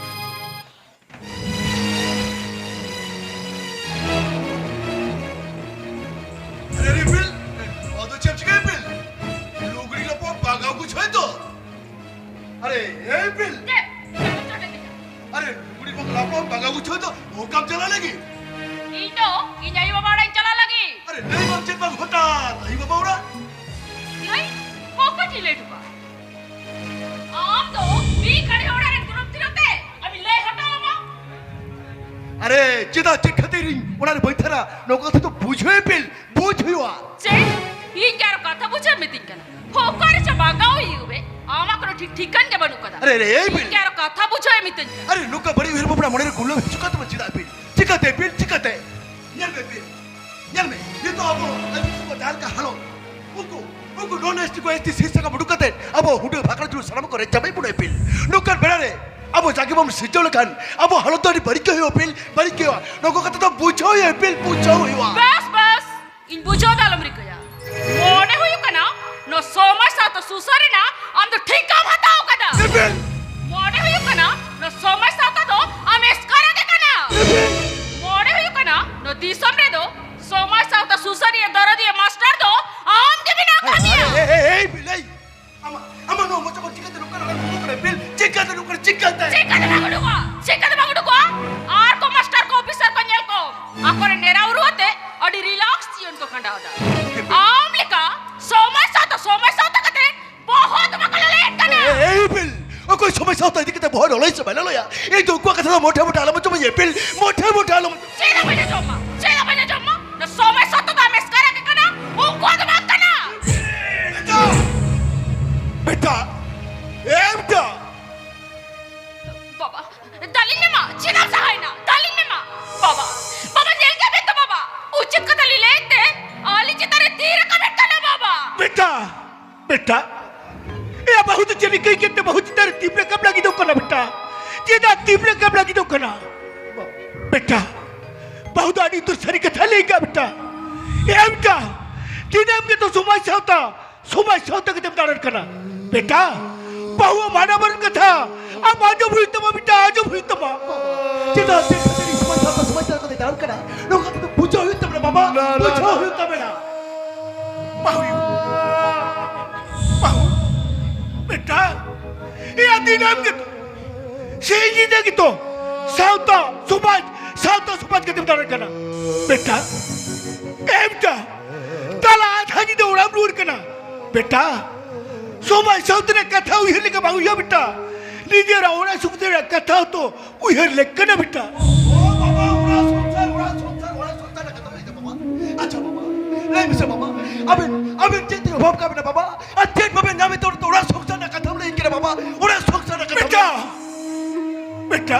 ᱟᱨᱮ, ᱟᱨᱮ, ᱤᱯᱤᱞ, ᱱᱚᱣᱟ ᱫᱚ ᱪᱮᱫ ᱪᱤᱠᱟᱹ, ᱤᱯᱤᱞ? ᱞᱩᱜᱽᱲᱤ ᱞᱟᱯᱚ ᱵᱟᱜᱟᱣ ᱜᱩᱪᱷᱟᱹᱭ ᱛᱚ᱾ ᱟᱨᱮ, ᱮ, ᱤᱯᱤᱞ᱾ ᱪᱮᱫ? ᱪᱮᱫ ᱮᱢ ᱪᱚᱴᱮ ᱠᱮᱫᱟ? ᱟᱨᱮ, ᱞᱩᱜᱽᱲᱤ ᱵᱟᱜᱟᱣ ᱵᱟᱜᱟᱣ ᱜᱩᱪᱷᱟᱹᱭ ᱛᱚ, ᱚᱠᱟᱢ ᱪᱟᱞᱟᱜ ᱞᱟᱹᱜᱤᱫ? ᱤᱧ ᱫᱚ ᱤᱧ ᱟᱭᱳ ᱵᱟᱵᱟ ᱚᱲᱟᱜ ᱤᱧ ᱪᱟᱞᱟᱜ ᱞᱟᱹᱜᱤᱫ᱾ ᱟᱨᱮ, ᱞᱟᱹᱭ ᱵᱟᱢ ᱪᱮᱫ ᱵᱟᱢ ᱦᱚᱴᱟᱛ ᱟᱭᱳ ᱵᱟᱵᱟ ᱚᱲᱟᱜ? ᱞᱟᱹᱭ? ᱚᱠᱚᱭ ᱴᱷᱮᱱ ᱞᱟᱹᱭ ᱦᱚᱴᱚ ᱠᱟᱜᱼᱟ? ᱟᱢ ᱫᱚ ᱢᱤᱫ ᱜᱷᱟᱹᱲᱤ ᱚᱲᱟᱜ ᱨᱮ ᱫᱩᱲᱩᱵ ᱛᱷᱤᱨᱚᱜ ᱛᱮ ᱟᱢᱤᱧ ᱞᱟᱹᱭ ᱦᱚᱴᱚ ᱟᱢᱟ᱾ ᱟᱨᱮ, ᱪᱮᱫᱟᱜ, ᱪᱮᱫ ᱠᱷᱟᱹᱛᱤᱨ ᱤᱧ ᱚᱲᱟᱜ ᱨᱮ ᱵᱟᱹᱧ ᱛᱟᱦᱮᱱᱟ? ᱱᱚᱣᱟ ᱠᱟᱛᱷᱟ ᱫᱚ ᱵᱩᱡᱷᱟᱹᱣ ᱯᱮ, ᱵᱩᱡᱽ ᱦᱩᱭᱩᱜᱼᱟ᱾ ᱪᱮᱫ? ᱤᱧ ᱠᱤ ᱟᱨᱚ ᱠᱟᱛᱷᱟ ᱵᱩᱡᱷᱟᱹᱣ ᱢᱤᱛᱟᱹᱧ ᱠᱟᱱᱟ? ᱚᱠᱟ ᱨᱮ ᱪᱚ ᱵᱟᱜᱟᱣ ᱦᱩᱭᱩᱜ ᱵᱮ? ᱟᱢᱟᱜ ᱠᱚᱱᱚ ᱴᱷᱤᱠ ᱴᱷᱤᱠᱟᱹᱱ ᱜᱮ ᱵᱟᱹᱱᱩᱜ ᱠᱟᱫᱟ᱾ ᱟᱨᱮ, ᱟᱨᱮ, ᱮᱭ ᱤᱧ ᱵᱤᱞ᱾ ᱠᱤ ᱟᱨᱚ ᱠᱟᱛᱷᱟ ᱵᱩᱡᱷᱟᱹᱣ ᱢᱤᱛᱟᱹᱧ ᱠᱟᱱᱟ? ᱟᱨᱮ, ᱱᱚᱝᱠᱟ ᱵᱟᱹᱲᱤᱡ ᱩᱭᱦᱟᱹᱨ ᱵᱷᱟᱵᱽᱱᱟ ᱢᱚᱱᱮ ᱨᱮ ᱜᱩᱨᱞᱟᱹᱣ ᱦᱤᱡᱩᱜ ᱠᱟᱱ ᱛᱟᱢᱟ ᱪᱮᱫᱟᱜ ᱵᱤᱞ? ᱪᱤᱠᱟᱹᱛᱮ ᱵᱤᱞ? ᱪᱤᱠᱟᱹᱛᱮ? ᱧᱮᱞ ᱢᱮ ᱵᱤᱞ, ᱧᱮᱞ ᱢᱮ, ᱱᱤᱛᱚᱜ ᱟᱵᱚ ᱟᱹᱫᱤᱵᱟᱹᱥᱤ ᱠᱚ ᱡᱟᱦᱟᱸ ᱞᱮᱠᱟ ᱦᱟᱞᱚᱛ, ᱩᱱᱠᱩ, ᱩᱱᱠᱩ ᱱᱚᱱ ᱮᱥ ᱴᱤ ᱠᱚ ᱮᱥ ᱴᱤ ᱥᱤᱴ ᱥᱟᱠᱟᱢ ᱩᱰᱩᱠ ᱠᱟᱛᱮ ᱟᱵᱚ ᱦᱩᱰᱟᱹ ᱵᱷᱟᱠᱲᱟ ᱡᱩᱲᱩ ᱥᱟᱱᱟᱢ ᱠᱚ ᱨᱮᱡ ᱪᱟᱵᱟᱭᱮᱫ ᱵᱚᱱᱟ ᱵᱤᱞ᱾ ᱱᱚᱝᱠᱟᱱ ᱵᱮᱲᱟ ᱨᱮ ᱟᱵᱚ ᱡᱟᱜᱮ ᱵᱚᱱ ᱥᱤᱨᱡᱟᱹᱣ ᱞᱮᱠᱷᱟᱱ ᱟᱵᱚ ᱦᱟᱞᱚᱛ ᱫᱚ ᱟᱹᱰᱤ ᱵᱟᱹᱲᱤᱡ ᱜᱮ ᱦᱩᱭᱩᱜᱼᱟ ᱵᱤᱞ, ᱵᱟᱹᱲᱤᱡ ᱜᱮ ᱦᱩᱭᱩᱜᱼᱟ᱾ ᱱᱚᱣᱟ ᱠᱚ ᱠᱟᱛᱷᱟ ᱫᱚ ᱵᱩᱡᱷᱟᱹᱣ ᱦᱩᱭᱩᱜᱼᱟ ᱵᱤᱞ, ᱵᱩᱡᱷᱟᱹᱣ ᱦᱩᱭᱩᱜᱼᱟ᱾ ᱵᱟᱥ, ᱵᱟᱥ, ᱤᱧ ᱵᱩᱡᱷᱟᱹᱣ ᱫᱟ, ᱟᱞᱚᱢ ᱨᱤᱠᱟᱹᱭᱟ᱾ ᱢᱚᱱᱮ ᱦᱩᱭᱩᱜ ᱠᱟᱱᱟ ᱱᱚᱣᱟ ᱥᱚᱢᱟᱡᱽ ᱥᱟᱶᱛᱟ ᱥᱩᱥᱟᱹᱨ ᱨᱮᱱᱟᱜ ᱟᱢ ᱫᱚ ᱴᱷᱤᱠᱟᱢ ᱦᱟᱛᱟᱣ ᱠᱟᱫᱟ᱾ ᱵᱤᱞ᱾ ᱢᱚᱱᱮ ᱦᱩᱭᱩᱜ ᱠᱟᱱᱟ ᱱᱚᱣᱟ ᱥᱚᱢᱟᱡᱽ ᱥᱟᱶᱛᱟ ᱫᱚ ᱟᱢ ᱮᱥᱠᱟᱨ ᱟᱫᱮ ᱠᱟᱱᱟ᱾ ᱢᱚᱱᱮ ᱦᱩᱭᱩᱜ ᱠᱟᱱᱟ ᱱᱚᱣᱟ ᱫᱤᱥᱚᱢ ᱨᱮᱫᱚ ᱪᱤᱠᱟᱹᱛᱮ? ᱪᱤᱠᱟᱹᱛᱮ ᱵᱟᱝ ᱩᱰᱩᱠᱚᱜᱼᱟ? ᱪᱤᱠᱟᱹᱛᱮ ᱵᱟᱝ ᱩᱰᱩᱠᱚᱜᱼᱟ? ᱟᱨ ᱠᱚ ᱢᱟᱥᱴᱟᱨ ᱠᱚ ᱚᱯᱷᱤᱥᱟᱨ ᱠᱚ ᱧᱮᱞ ᱠᱚ, ᱟᱠᱚᱨᱮᱱ ᱰᱮᱨᱟ ᱩᱨᱩ ᱟᱛᱮ ᱟᱹᱰᱤ ᱨᱤᱞᱟᱠᱥ ᱡᱤᱭᱚᱱ ᱠᱚ ᱠᱷᱟᱸᱰᱟᱣ ᱮᱫᱟ᱾ ᱟᱢ ᱞᱮᱠᱟ ᱥᱚᱢᱚᱭ ᱥᱟᱶᱛᱮ, ᱥᱚᱢᱚᱭ ᱥᱟᱶᱛᱮ ᱠᱟᱛᱮ ᱵᱚᱦᱚᱜ ᱫᱚ ᱵᱟᱠᱚ ᱞᱟᱞᱟᱭᱮᱫ ᱠᱟᱱᱟ᱾ ᱮ, ᱮ, ᱤᱯᱤᱞ, ᱚᱠᱚᱭ ᱥᱚᱢᱚᱭ ᱥᱟᱶᱛᱮ ᱤᱫᱤ ᱠᱟᱛᱮ ᱵᱚᱦᱚᱜ ᱞᱚᱞᱚᱭ ᱥᱮ ᱵᱟᱭ ᱞᱚᱞᱚᱭᱟ? ᱤᱧ ᱫᱚ ᱩᱱᱠᱩᱣᱟᱜ ᱠᱟᱛᱷᱟ ᱫᱚ ᱢᱚᱴᱷᱮ ᱢᱚᱴᱷᱮ ᱟᱞᱚᱢ ᱟᱸᱡᱚᱢᱟᱹᱧ, ᱤᱯᱤᱞ, ᱢᱚᱴᱷᱮ ᱢᱚᱴᱷᱮ ᱟᱞᱚᱢ᱾ ᱪᱮᱫᱟᱜ ᱵᱟᱹᱧ ᱟᱸᱡᱚᱢᱟ? ᱪᱮᱫᱟᱜ ᱵᱟᱹᱧ ᱟᱸᱡᱚᱢᱟ? ᱱᱚᱣᱟ ᱥᱚᱢᱚᱭ ᱥᱟᱶᱛᱮ ᱫᱚ ᱟᱢ ᱮᱥᱠᱟᱨ ᱟᱠᱟᱱᱟ, ᱩᱱᱠᱩᱣᱟᱜ ᱫᱚ ᱵᱟᱝ ᱠᱟᱱᱟ᱾ ᱵᱮᱴᱟ, ᱮ ᱵᱮᱴᱟ, ᱵᱟᱵᱟ, ᱫᱟᱞᱤᱧ ᱢᱮ ᱢᱟ, ᱪᱮᱫᱟᱜ ᱮᱢ ᱥᱟᱦᱟᱭᱮᱱᱟ? ᱫᱟᱞᱤᱧ ᱢᱮ ᱢᱟ᱾ ᱵᱟᱵᱟ, ᱵᱟᱵᱟ, ᱧᱮᱞ ᱠᱮᱫ ᱵᱮᱱ ᱛᱚ ᱵᱟᱵᱟ, ᱩᱪᱤᱛ ᱠᱟᱛᱷᱟ ᱞᱤᱧ ᱞᱟᱹᱭᱮᱫ ᱛᱮ ᱟᱹᱞᱤᱧ ᱪᱮᱛᱟᱱ ᱨᱮ ᱛᱤ ᱨᱟᱠᱟᱵ ᱮᱫ ᱠᱟᱱᱟ ᱵᱟᱵᱟ᱾ ᱵᱮᱴᱟ, ᱵᱮᱴᱟ, ᱮ ᱵᱟᱹᱦᱩ ᱫᱚ ᱪᱮᱫ ᱤᱠᱟᱹᱭ ᱠᱮᱫ ᱛᱮ ᱵᱟᱹᱦᱩ ᱪᱮᱛᱟᱱ ᱨᱮ ᱛᱤ ᱨᱟᱠᱟᱵ ᱞᱟᱹᱜᱤᱫᱚᱜ ᱠᱟᱱᱟ ᱵᱮᱴᱟ? ᱪᱮᱫᱟᱜ ᱛᱤ ᱨᱟᱠᱟᱵ ᱞᱟᱹᱜᱤᱫᱚᱜ ᱠᱟᱱᱟ? ᱵᱮᱴᱟ, ᱵᱟᱹᱦᱩ ᱫᱚ ᱟᱹᱰᱤ ᱩᱛᱟᱹᱨ ᱥᱟᱹᱨᱤ ᱠᱟᱛᱷᱟ ᱞᱟᱹᱭ ᱠᱟᱜ ᱵᱮᱴᱟ᱾ ᱮ ᱵᱮᱴᱟ, ᱫᱤᱱᱟᱹᱢ ᱜᱮᱛᱚ ᱥᱚᱢᱟᱡᱽ ᱥᱟᱶᱛᱟ ᱥᱚᱢᱟᱡᱽ ᱥᱟᱶᱛᱟ ᱠᱟᱛᱮᱢ ᱫᱟᱬᱟᱱ ᱠᱟᱱᱟ᱾ ᱵᱮᱴᱟ, ᱵᱟᱹᱦᱩ ᱢᱟᱱᱟ ᱵᱟᱨᱚᱱ ᱠᱟᱛᱷᱟ ᱟᱢ ᱟᱸᱡᱚᱢ ᱦᱩᱭᱩᱜ ᱛᱟᱢᱟ ᱵᱮᱴᱟ, ᱟᱸᱡᱚᱢ ᱦᱩᱭᱩᱜ ᱛᱟᱢᱟ᱾ ᱪᱮᱫᱟᱜ ᱪᱮᱫ ᱠᱷᱟᱹᱛᱤᱨ ᱤᱧ ᱥᱚᱢᱟᱡᱽ ᱥᱟᱶᱛᱟ ᱥᱚᱢᱟᱡᱽ ᱥᱟᱶᱛᱟ ᱠᱟᱛᱮ ᱫᱟᱬᱟᱱ ᱠᱟᱱᱟ? ᱱᱚᱝᱠᱟ ᱠᱟᱛᱮ ᱵᱩᱡᱷᱟᱹᱣ ᱦᱩᱭᱩᱜ ᱛᱟᱵᱚᱱᱟ ᱵᱟᱵᱟ, ᱵᱩᱡᱷᱟᱹᱣ ᱦᱩᱭᱩᱜ ᱛᱟᱵᱚᱱᱟ᱾ ᱵᱟᱹᱦᱩ, ᱵᱟᱹᱦᱩ, ᱵᱮᱴᱟ, ᱮᱭᱟ ᱫᱤᱱᱟᱹᱢ ᱜᱮᱛᱚ, ᱥᱤᱧ ᱧᱤᱫᱟᱹ ᱜᱮᱛᱚ ᱥᱟᱶᱛᱟ ᱥᱚᱢᱟᱡᱽ, ᱥᱟᱶᱛᱟ ᱥᱚᱢᱟᱡᱽ ᱠᱟᱛᱮᱢ ᱫᱟᱬᱟᱱ ᱠᱟᱱᱟ᱾ ᱵᱮᱴᱟ, ᱮ ᱵᱮᱴᱟ, ᱛᱟᱞᱟ ᱟᱫᱷᱟ ᱧᱤᱫᱟᱹ ᱚᱲᱟᱜ ᱮᱢ ᱨᱩᱣᱟᱹᱲ ᱠᱟᱱᱟ᱾ ᱵᱮᱴᱟ, ᱥᱚᱢᱟᱡᱽ ᱥᱟᱶᱛᱟ ᱨᱮᱱᱟᱜ ᱠᱟᱛᱷᱟ ᱩᱭᱦᱟᱹᱨ ᱞᱮᱠᱟ ᱵᱟᱝ ᱦᱩᱭᱩᱜᱼᱟ ᱵᱮᱴᱟ᱾ ᱱᱤᱡᱮᱨᱟᱜ ᱚᱲᱟᱜ ᱥᱚᱝᱥᱟᱨ ᱨᱮᱱᱟᱜ ᱠᱟᱛᱷᱟ ᱦᱚᱸᱛᱚ ᱩᱭᱦᱟᱹᱨ ᱞᱮᱠ ᱠᱟᱱᱟ ᱵᱮᱴᱟ᱾ ᱚ ᱵᱟᱵᱟ, ᱚᱲᱟᱜ ᱥᱚᱝᱥᱟᱨ, ᱚᱲᱟᱜ ᱥᱚᱝᱥᱟᱨ, ᱚᱲᱟᱜ ᱥᱚᱝᱥᱟᱨ ᱨᱮᱱᱟᱜ ᱠᱟᱛᱷᱟ ᱵᱮᱱ ᱞᱟᱹᱭ ᱫᱟ ᱵᱟᱵᱟ? ᱟᱪᱪᱷᱟ ᱵᱟᱵᱟ, ᱞᱟᱹᱭ ᱢᱮᱥᱮ ᱵᱟᱵᱟ, ᱟᱵᱮᱱ, ᱟᱵᱮᱱ ᱪᱮᱫ ᱛᱮ ᱚᱵᱷᱟᱵ ᱠᱟᱜ ᱵᱮᱱᱟ ᱵᱟᱵᱟ? ᱟᱨ ᱪᱮᱫ ᱵᱟᱵᱮᱱ ᱧᱟᱢᱮᱫ ᱛᱮ ᱚᱲᱟᱜ ᱥᱚᱝᱥᱟᱨ ᱨᱮᱱᱟᱜ ᱠᱟᱛᱷᱟᱢ ᱞᱟᱹᱭ ᱠᱮᱫᱟ ᱵᱟᱵᱟ? ᱚᱲᱟᱜ ᱥᱚᱝᱥᱟᱨ ᱨᱮᱱᱟᱜ ᱠᱟᱛᱷᱟ ᱵᱮᱴᱟ, ᱵᱮᱴᱟ,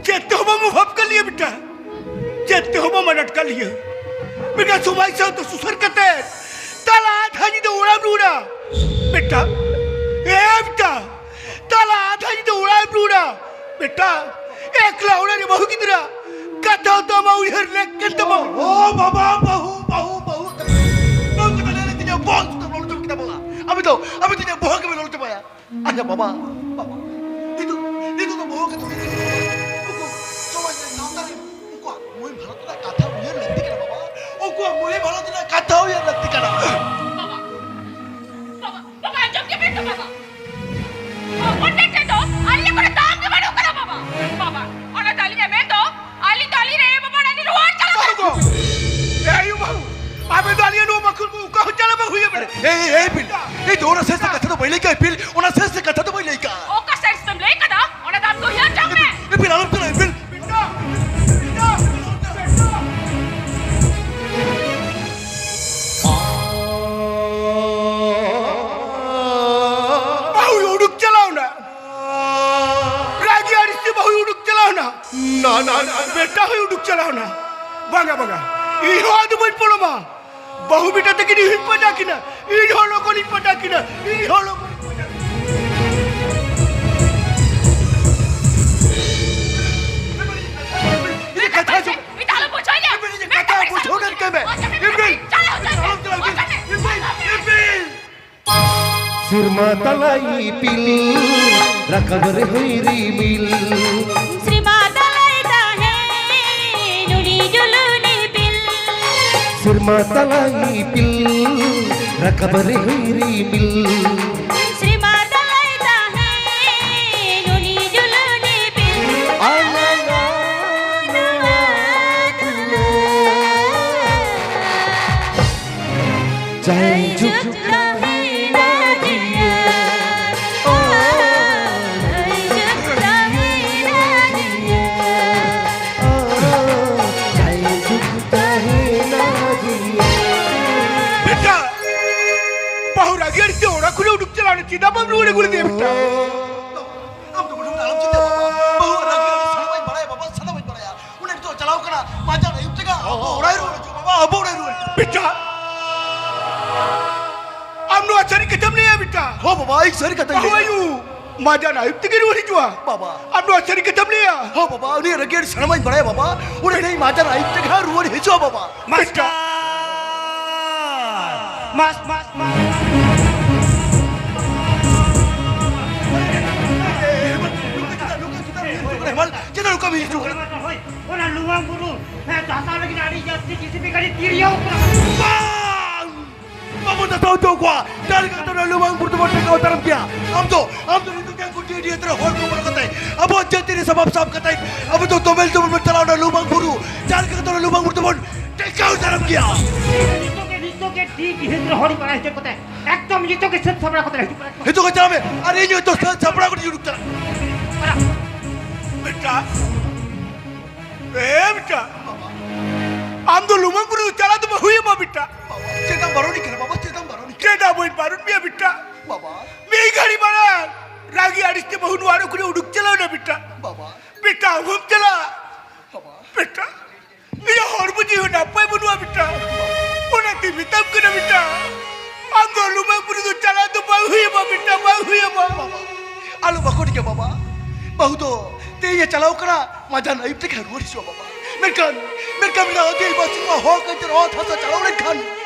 ᱪᱮᱫ ᱛᱮᱦᱚᱸ ᱵᱟᱢ ᱚᱵᱷᱟᱵ ᱠᱟᱜ ᱞᱮᱭᱟ ᱵᱮᱴᱟ, ᱪᱮᱫ ᱛᱮᱦᱚᱸ ᱵᱟᱢ ᱟᱱᱟᱴ ᱠᱟᱜ ᱞᱮᱭᱟ᱾ ᱢᱮᱱᱠᱷᱟᱱ ᱥᱚᱢᱟᱡᱽ ᱥᱟᱶᱛᱮ ᱥᱩᱥᱟᱹᱨ ᱠᱟᱛᱮ ᱛᱟᱞᱟ ᱟᱫᱷᱟ ᱧᱤᱫᱟᱹ ᱚᱲᱟᱜ ᱮᱢ ᱨᱩᱣᱟᱹᱲᱟ ᱵᱮᱴᱟ, ᱮ ᱵᱮᱴᱟ, ᱛᱟᱞᱟ ᱟᱫᱷᱟ ᱧᱤᱫᱟᱹ ᱚᱲᱟᱜ ᱮᱢ ᱨᱩᱣᱟᱹᱲᱟ ᱵᱮᱴᱟ, ᱮᱠᱞᱟ ᱚᱲᱟᱜ ᱨᱮ ᱵᱟᱹᱦᱩ ᱜᱤᱫᱽᱨᱟᱹ ᱠᱟᱛᱷᱟ ᱦᱚᱸ ᱛᱚ ᱟᱢᱟᱜ ᱩᱭᱦᱟᱹᱨ ᱞᱮᱠ ᱠᱟᱱ ᱛᱟᱢᱟ᱾ ᱚ ᱵᱟᱵᱟ, ᱵᱟᱹᱦᱩ, ᱵᱟᱹᱦᱩ, ᱵᱟᱹᱦᱩ, ᱱᱚᱝᱠᱟ ᱞᱟᱹᱭ ᱞᱮᱠᱷᱟᱱ ᱤᱧᱟᱹᱜ ᱵᱚᱦᱚᱜ ᱥᱩᱫᱷᱟᱹ ᱞᱚᱞᱚ ᱪᱟᱵᱟ ᱠᱮᱫᱟ ᱵᱟᱵᱟ᱾ ᱟᱵᱤᱱ ᱫᱚ, ᱟᱵᱤᱱ ᱫᱚ ᱤᱧᱟᱹᱜ ᱵᱚᱦᱚᱜ ᱜᱮᱵᱤᱱ ᱞᱚᱞᱚ ᱪᱟᱵᱟᱭᱟ᱾ ᱟᱪᱪᱷᱟ ᱵᱟᱵᱟ, ᱵᱟᱵᱟ, ᱱᱤᱛᱚᱜ, ᱱᱤᱛᱚᱜ ᱫᱚ ᱵᱚᱦᱚᱜ ᱜᱮ ᱛᱚᱵᱮ ᱩᱱᱠᱩ ᱥᱚᱢᱟᱡᱽ ᱨᱮ, ᱥᱟᱶᱛᱟ ᱨᱮ ᱩᱱᱠᱩᱣᱟᱜ ᱢᱚᱭ ᱵᱷᱟᱨᱚᱛ ᱨᱮᱱᱟᱜ ᱠᱟᱛᱷᱟ ᱩᱭᱦᱟᱹᱨ ᱞᱟᱹᱠᱛᱤ ᱠᱟᱱᱟ ᱵᱟᱵᱟ᱾ ᱩᱱᱠᱩᱣᱟᱜ ᱢᱚᱭ ᱵᱷᱟᱨᱚᱛ ᱨᱮᱱᱟᱜ ᱠᱟᱛᱷᱟ ᱩᱭᱦᱟᱹᱨ ᱞᱟᱹᱠᱛᱤ ᱠᱟᱱᱟ᱾ ᱵᱟᱵᱟ, ᱵᱟᱵᱟ, ᱵᱟᱵᱟ, ᱟᱸᱡᱚᱢ ᱜᱮ ᱵᱮᱱ ᱛᱚ ᱵᱟᱵᱟ᱾ ᱦᱚᱯᱚᱱ ᱴᱷᱮᱱ ᱫᱚ ᱮᱭ, ᱮᱭ, ᱤᱯᱤᱞ, ᱤᱧ ᱫᱚ ᱚᱱᱟ ᱥᱮᱥ ᱨᱮ ᱠᱟᱛᱷᱟ ᱫᱚ ᱵᱟᱹᱧ ᱞᱟᱹᱭ ᱠᱟᱜᱼᱟ, ᱤᱯᱤᱞ, ᱚᱱᱟ ᱥᱮᱥ ᱨᱮ ᱠᱟᱛᱷᱟ ᱫᱚ ᱵᱟᱹᱧ ᱞᱟᱹᱭ ᱠᱟᱜᱼᱟ᱾ ᱚᱠᱟ ᱥᱮᱥ ᱛᱮᱢ ᱞᱟᱹᱭ ᱠᱟᱫᱟ? ᱚᱱᱟ ᱫᱚ ᱟᱢ ᱫᱚ ᱩᱭᱦᱟᱹᱨ ᱪᱚᱝ ᱢᱮ᱾ ᱤᱯᱤᱞ, ᱟᱞᱚᱢ ᱪᱟᱞᱟᱜᱼᱟ, ᱤᱯᱤᱞ᱾ ᱵᱟᱹᱦᱩᱭ ᱩᱰᱩᱠ ᱪᱟᱞᱟᱣᱱᱟ᱾ ᱨᱟᱹᱜᱤ ᱟᱹᱲᱤᱥ ᱛᱮ ᱵᱟᱹᱦᱩᱭ ᱩᱰᱩᱠ ᱪᱟᱞᱟᱣᱱᱟ᱾ ᱱᱟ, ᱱᱟ, ᱱᱟ, ᱵᱮᱴᱟ ᱦᱚᱸᱭ ᱩᱰᱩᱠ ᱪᱟᱞᱟᱣᱱᱟ᱾ ᱵᱟᱝᱟ, ᱵᱟᱝᱟ, ᱤᱧ ᱦᱚᱸ ᱟᱫᱚ ᱵᱟᱹᱧ ᱯᱚᱞᱚᱢᱟ᱾ ᱵᱟᱹᱦᱩ ᱵᱮᱴᱟ ᱛᱟᱹᱠᱤᱱ ᱤᱧ ᱯᱟᱸᱡᱟ ᱠᱤᱱᱟ, ᱤᱧ ᱦᱚᱸ ᱞᱚᱜᱚᱱᱤᱧ ᱯᱟᱸᱡᱟ ᱠᱤᱱᱟ, ᱤᱧ ᱦᱚᱸ ᱞᱚᱜᱚᱱᱤᱧ ᱯᱟᱸᱡᱟ ᱠᱤᱱᱟ᱾ ᱤᱧᱟᱹᱜ ᱠᱟᱛᱷᱟ ᱟᱸᱡᱚᱢ᱾ ᱤᱧᱟᱹᱜ ᱠᱟᱛᱷᱟ ᱵᱩᱡᱷᱟᱹᱣ ᱞᱮᱱ ᱠᱟᱹᱢᱤ᱾ ᱤᱯᱤᱞ! ᱟᱞᱚᱢ ᱪᱟᱞᱟᱜ, ᱤᱯᱤᱞ! ᱤᱯᱤᱞ! ᱤᱯᱤᱞ! ᱥᱮᱨᱢᱟ ᱛᱟᱞᱟᱭ ᱤᱯᱤᱞ ᱨᱟᱠᱟᱵ ᱨᱮ ᱦᱚᱭ ᱨᱤᱢᱤᱞ᱾ ᱥᱮᱨᱢᱟ ᱛᱟᱞᱟᱭ ᱛᱟᱦᱮᱸ ᱩᱱᱤ ᱡᱩᱞᱩᱱ ᱤᱯᱤᱞ᱾ ᱥᱮᱨᱢᱟ ᱛᱟᱞᱟᱭ ᱤᱯᱤᱞ ᱨᱟᱠᱟᱵ ᱨᱮ ᱦᱚᱭ ᱨᱤᱢᱤᱞ᱾ ᱥᱮᱨᱢᱟ ᱛᱟᱞᱟᱭ ᱛᱟᱦᱮᱸ ᱩᱱᱤ ᱡᱩᱞᱩᱱ ᱤᱯᱤᱞ᱾ ᱟᱞᱟᱝ ᱱᱚᱣᱟ ᱫᱩᱞᱟᱹᱲ ᱡᱟᱭᱡᱩᱜᱽ ᱛᱟᱦᱮᱱᱟ ᱡᱤᱭᱟᱹᱲ᱾ ᱚ, ᱡᱟᱭᱡᱩᱜᱽ ᱛᱟᱦᱮᱱᱟ ᱡᱤᱭᱟᱹᱲ᱾ ᱚ, ᱡᱟᱭᱡᱩᱜᱽ ᱛᱟᱦᱮᱱᱟ ᱡᱤᱭᱟᱹᱲ᱾ ᱵᱮᱴᱟ, ᱵᱟᱹᱦᱩ ᱨᱟᱹᱜᱤ ᱟᱹᱲᱤᱥ ᱛᱮ ᱚᱲᱟᱜ ᱠᱷᱚᱱᱮ ᱩᱰᱩᱠ ᱪᱟᱞᱟᱣ ᱮᱱᱟ, ᱪᱮᱫᱟᱜ ᱵᱟᱢ ᱨᱩᱣᱟᱹᱲ ᱟᱹᱜᱩ ᱞᱮᱫᱮᱭᱟ ᱵᱮᱴᱟ? ᱟᱢ ᱫᱚ ᱢᱚᱴᱮ ᱢᱚᱴᱮ ᱟᱞᱚᱢ ᱪᱤᱱᱛᱟᱹᱭᱟ ᱵᱟᱵᱟ᱾ ᱵᱟᱹᱦᱩ ᱨᱟᱹᱜᱤ ᱟᱹᱲᱤᱥ ᱥᱟᱱᱟᱢᱟᱜ ᱤᱧ ᱵᱟᱲᱟᱭᱟ ᱵᱟᱵᱟ, ᱥᱟᱱᱟᱢᱟᱜ ᱤᱧ ᱵᱟᱲᱟᱭᱟ᱾ ᱩᱱᱤ ᱱᱤᱛᱚᱜ ᱪᱟᱞᱟᱣ ᱠᱟᱱᱟ, ᱢᱟᱸᱡᱟᱱ ᱟᱹᱭᱩᱵ ᱛᱮᱜᱮ ᱟᱵᱚ ᱚᱲᱟᱜ ᱮ ᱨᱩᱣᱟᱹᱲ ᱦᱤᱡᱩᱜᱼᱟ ᱵᱟᱵᱟ, ᱟᱵᱚ ᱚᱲᱟᱜ ᱮ ᱨᱩᱣᱟᱹᱲ ᱦᱤᱡᱩᱜᱼᱟ᱾ ᱵᱮᱴᱟ, ᱟᱢ ᱱᱚᱣᱟ ᱥᱟᱹᱨᱤ ᱠᱟᱛᱷᱟᱢ ᱞᱟᱹᱭᱟ ᱵᱮᱴᱟ? ᱦᱚᱸ ᱵᱟᱵᱟ, ᱤᱧ ᱥᱟᱹᱨᱤ ᱠᱟᱛᱷᱟᱧ ᱵᱟᱹᱦᱩ ᱞᱟᱹᱭᱟ᱾ ᱟᱭᱩ, ᱢᱟᱸᱡᱟᱱ ᱟᱹᱭᱩᱵ ᱛᱮᱜᱮ ᱨᱩᱣᱟᱹᱲ ᱦᱤᱡᱩᱜᱼᱟ? ᱵᱟᱵᱟ᱾ ᱟᱢ ᱱᱚᱣᱟ ᱥᱟᱹᱨᱤ ᱠᱟᱛᱷᱟᱢ ᱞᱟᱹᱭᱟ? ᱦᱚᱸ ᱵᱟᱵᱟ, ᱩᱱᱤ ᱨᱟᱹᱜᱤ ᱟᱹᱲᱤᱥ ᱥᱟᱱᱟᱢᱟᱜ ᱤᱧ ᱵᱟᱲᱟᱭᱟ ᱵᱟᱵᱟ᱾ ᱩᱱᱤ ᱛᱮᱦᱮᱧ ᱢᱟᱸᱡᱟᱱ ᱟᱹᱭᱩᱵ ᱛᱮᱜᱮ ᱦᱟᱸᱜ ᱨᱩᱣᱟᱹᱲ ᱦᱤᱡᱩᱜᱼᱟ ᱵᱟᱵᱟ᱾ ᱢᱟᱥᱴᱟᱨ! ᱢᱟᱥ, ᱢᱟᱥ, ᱢᱟᱥ᱾ ᱦᱮᱢᱟᱞ, ᱪᱮᱫᱟᱜ ᱱᱚᱝᱠᱟ ᱵᱤᱱ ᱦᱤᱡᱩᱜ ᱠᱟᱱᱟ? ᱦᱳᱭ, ᱚᱱᱟ ᱞᱩᱣᱟᱝ ᱵᱩᱨᱩ, ᱦᱮᱸ, ᱫᱷᱟᱥᱟᱣ ᱞᱟᱹᱜᱤᱫ ᱟᱹᱰᱤ ᱡᱟᱹᱥᱛᱤ ᱡᱮ ᱥᱤ ᱵᱤ ᱜᱟᱹᱰᱤ ᱛᱤᱨᱭᱟᱹᱣ ᱠᱟᱱᱟ᱾ ᱵᱟᱝ! ᱵᱟᱵᱚᱱ ᱫᱷᱟᱥᱟᱣ ᱦᱚᱪᱚ ᱠᱚᱣᱟ᱾ ᱡᱟᱦᱟᱸ ᱞᱮᱠᱟ ᱠᱟᱛᱮ ᱚᱱᱟ ᱞᱩᱣᱟᱝ ᱵᱩᱨᱩ ᱫᱚᱵᱚᱱ ᱴᱮᱠᱟᱣ ᱫᱟᱨᱟᱢ ᱠᱮᱭᱟ᱾ ᱟᱢ ᱫᱚ, ᱟᱢ ᱫᱚ ᱱᱤᱛᱚᱜ ᱜᱮ ᱩᱱᱠᱩ ᱰᱤ ᱰᱤ ᱟᱛᱨᱟ ᱦᱚᱲ ᱠᱚ ᱵᱚᱞᱚ ᱠᱟᱛᱮ, ᱟᱵᱚᱣᱟᱜ ᱡᱟᱹᱛᱤ ᱨᱮ ᱥᱟᱯᱟᱵ ᱥᱟᱵ ᱠᱟᱛᱮ, ᱟᱵᱚ ᱫᱚ ᱫᱚᱢᱮᱞ ᱫᱚᱢᱮᱞ ᱵᱚᱱ ᱪᱟᱞᱟᱣ ᱚᱱᱟ ᱞᱩᱣᱟᱝ ᱵᱩᱨᱩ᱾ ᱡᱟᱦᱟᱸ ᱞᱮᱠᱟ ᱠᱟᱛᱮ ᱚᱱᱟ ᱞᱩᱣᱟᱝ ᱵᱩᱨᱩ ᱫᱚᱵᱚᱱ ᱴᱮᱠᱟᱣ ᱫᱟᱨᱟᱢ ᱠᱮᱭᱟ᱾ ᱱᱤᱛᱚᱜ ᱜᱮ, ᱱᱤᱛᱚᱜ ᱡᱮ ᱰᱤ ᱜᱤᱦᱤᱥ ᱨᱮ ᱦᱚᱲᱤᱧ ᱵᱟᱲᱟᱭ ᱦᱚᱪᱚ ᱠᱚᱛᱮ, ᱮᱠᱫᱚᱢ ᱡᱚᱛᱚ ᱜᱮ ᱥᱟᱹᱛ ᱥᱟᱯᱲᱟᱣ ᱠᱟᱛᱮ ᱦᱤᱡᱩᱜ ᱠᱟᱱᱟ᱾ ᱱᱤᱛᱚᱜ ᱜᱮ ᱪᱟᱞᱟᱜ ᱢᱮ, ᱟᱨ ᱤᱧ ᱦᱚᱸ ᱱᱤᱛᱚᱜ ᱥᱟᱹᱛ ᱥᱟᱯᱲᱟᱣ ᱠᱟᱛᱮ ᱩᱰᱩᱠ ᱪᱟᱞᱟᱜ᱾ ᱵᱮᱴᱟ, ᱮ ᱵᱮᱴᱟ, ᱟᱢ ᱫᱚ ᱞᱩᱢᱟᱹᱝ ᱵᱩᱨᱩ ᱫᱚ ᱪᱟᱞᱟᱣ ᱫᱚ ᱵᱟᱝ ᱦᱩᱭ ᱟᱢᱟ ᱵᱮᱴᱟ᱾ ᱵᱟᱵᱟ, ᱪᱮᱫᱟᱜ ᱮᱢ ᱵᱟᱨᱚᱱᱤᱧ ᱠᱟᱱᱟ ᱵᱟᱵᱟ, ᱪᱮᱫᱟᱜ ᱮᱢ ᱵᱟᱨᱚᱱᱤᱧ ᱠᱟᱱᱟ? ᱪᱮᱫᱟᱜ ᱵᱟᱹᱧ ᱵᱟᱨᱚᱱ ᱢᱮᱭᱟ ᱵᱮᱴᱟ? ᱵᱟᱵᱟ, ᱢᱤᱫ ᱜᱷᱟᱹᱲᱤ ᱢᱟᱲᱟᱝ ᱨᱟᱹᱜᱤ ᱟᱹᱲᱤᱥ ᱛᱮ ᱵᱟᱹᱦᱩ ᱱᱚᱣᱟ ᱚᱲᱟᱜ ᱠᱷᱚᱱ ᱩᱰᱩᱠ ᱪᱟᱞᱟᱣ ᱮᱱᱟ ᱵᱮᱴᱟ᱾ ᱵᱟᱵᱟ, ᱵᱮᱴᱟ, ᱟᱢ ᱦᱚᱸᱢ ᱪᱟᱞᱟᱜ? ᱵᱟᱵᱟ, ᱵᱮᱴᱟ, ᱤᱧᱟᱹᱜ ᱦᱚᱲᱢᱚ ᱡᱤᱣᱤ ᱦᱚᱸ ᱱᱟᱯᱟᱭ ᱵᱟᱹᱱᱩᱜᱼᱟ ᱵᱮᱴᱟ᱾ ᱚᱱᱟᱛᱮ ᱢᱮᱛᱟᱢ ᱠᱟᱱᱟ ᱵᱮᱴᱟ, ᱟᱢ ᱫᱚ ᱞᱩᱢᱟᱹᱝ ᱵᱩᱨᱩ ᱫᱚ ᱪᱟᱞᱟᱣ ᱫᱚ ᱵᱟᱝ ᱦᱩᱭ ᱟᱢᱟ ᱵᱮᱴᱟ, ᱵᱟᱝ ᱦᱩᱭ ᱟᱢᱟ᱾ ᱵᱟᱵᱟ, ᱟᱞᱚ ᱵᱟᱠᱚ ᱴᱷᱤᱠᱟ ᱵᱟᱵᱟ, ᱵᱟᱹᱦᱩ ᱫᱚ ᱛᱮᱦᱮᱧ ᱮ ᱪᱟᱞᱟᱣ ᱠᱟᱱᱟ, ᱢᱟᱡᱟᱱ ᱟᱹᱭᱩᱵ ᱛᱮ ᱠᱷᱟᱱ ᱨᱩᱣᱟᱹᱲ ᱦᱤᱡᱩᱜᱼᱟ ᱵᱟᱵᱟ᱾ ᱢᱮᱱᱠᱷᱟᱱ, ᱢᱮᱱᱠᱷᱟᱱ ᱢᱮᱱᱟᱜᱼᱟ, ᱟᱹᱫᱤᱵᱟᱹᱥᱤ ᱠᱚᱣᱟᱜ ᱦᱚᱠ ᱟᱹᱭᱫᱟᱹᱨ ᱚᱛ ᱦᱟᱥᱟ ᱪᱟᱞᱟᱣ ᱞᱮᱱᱠᱷᱟᱱ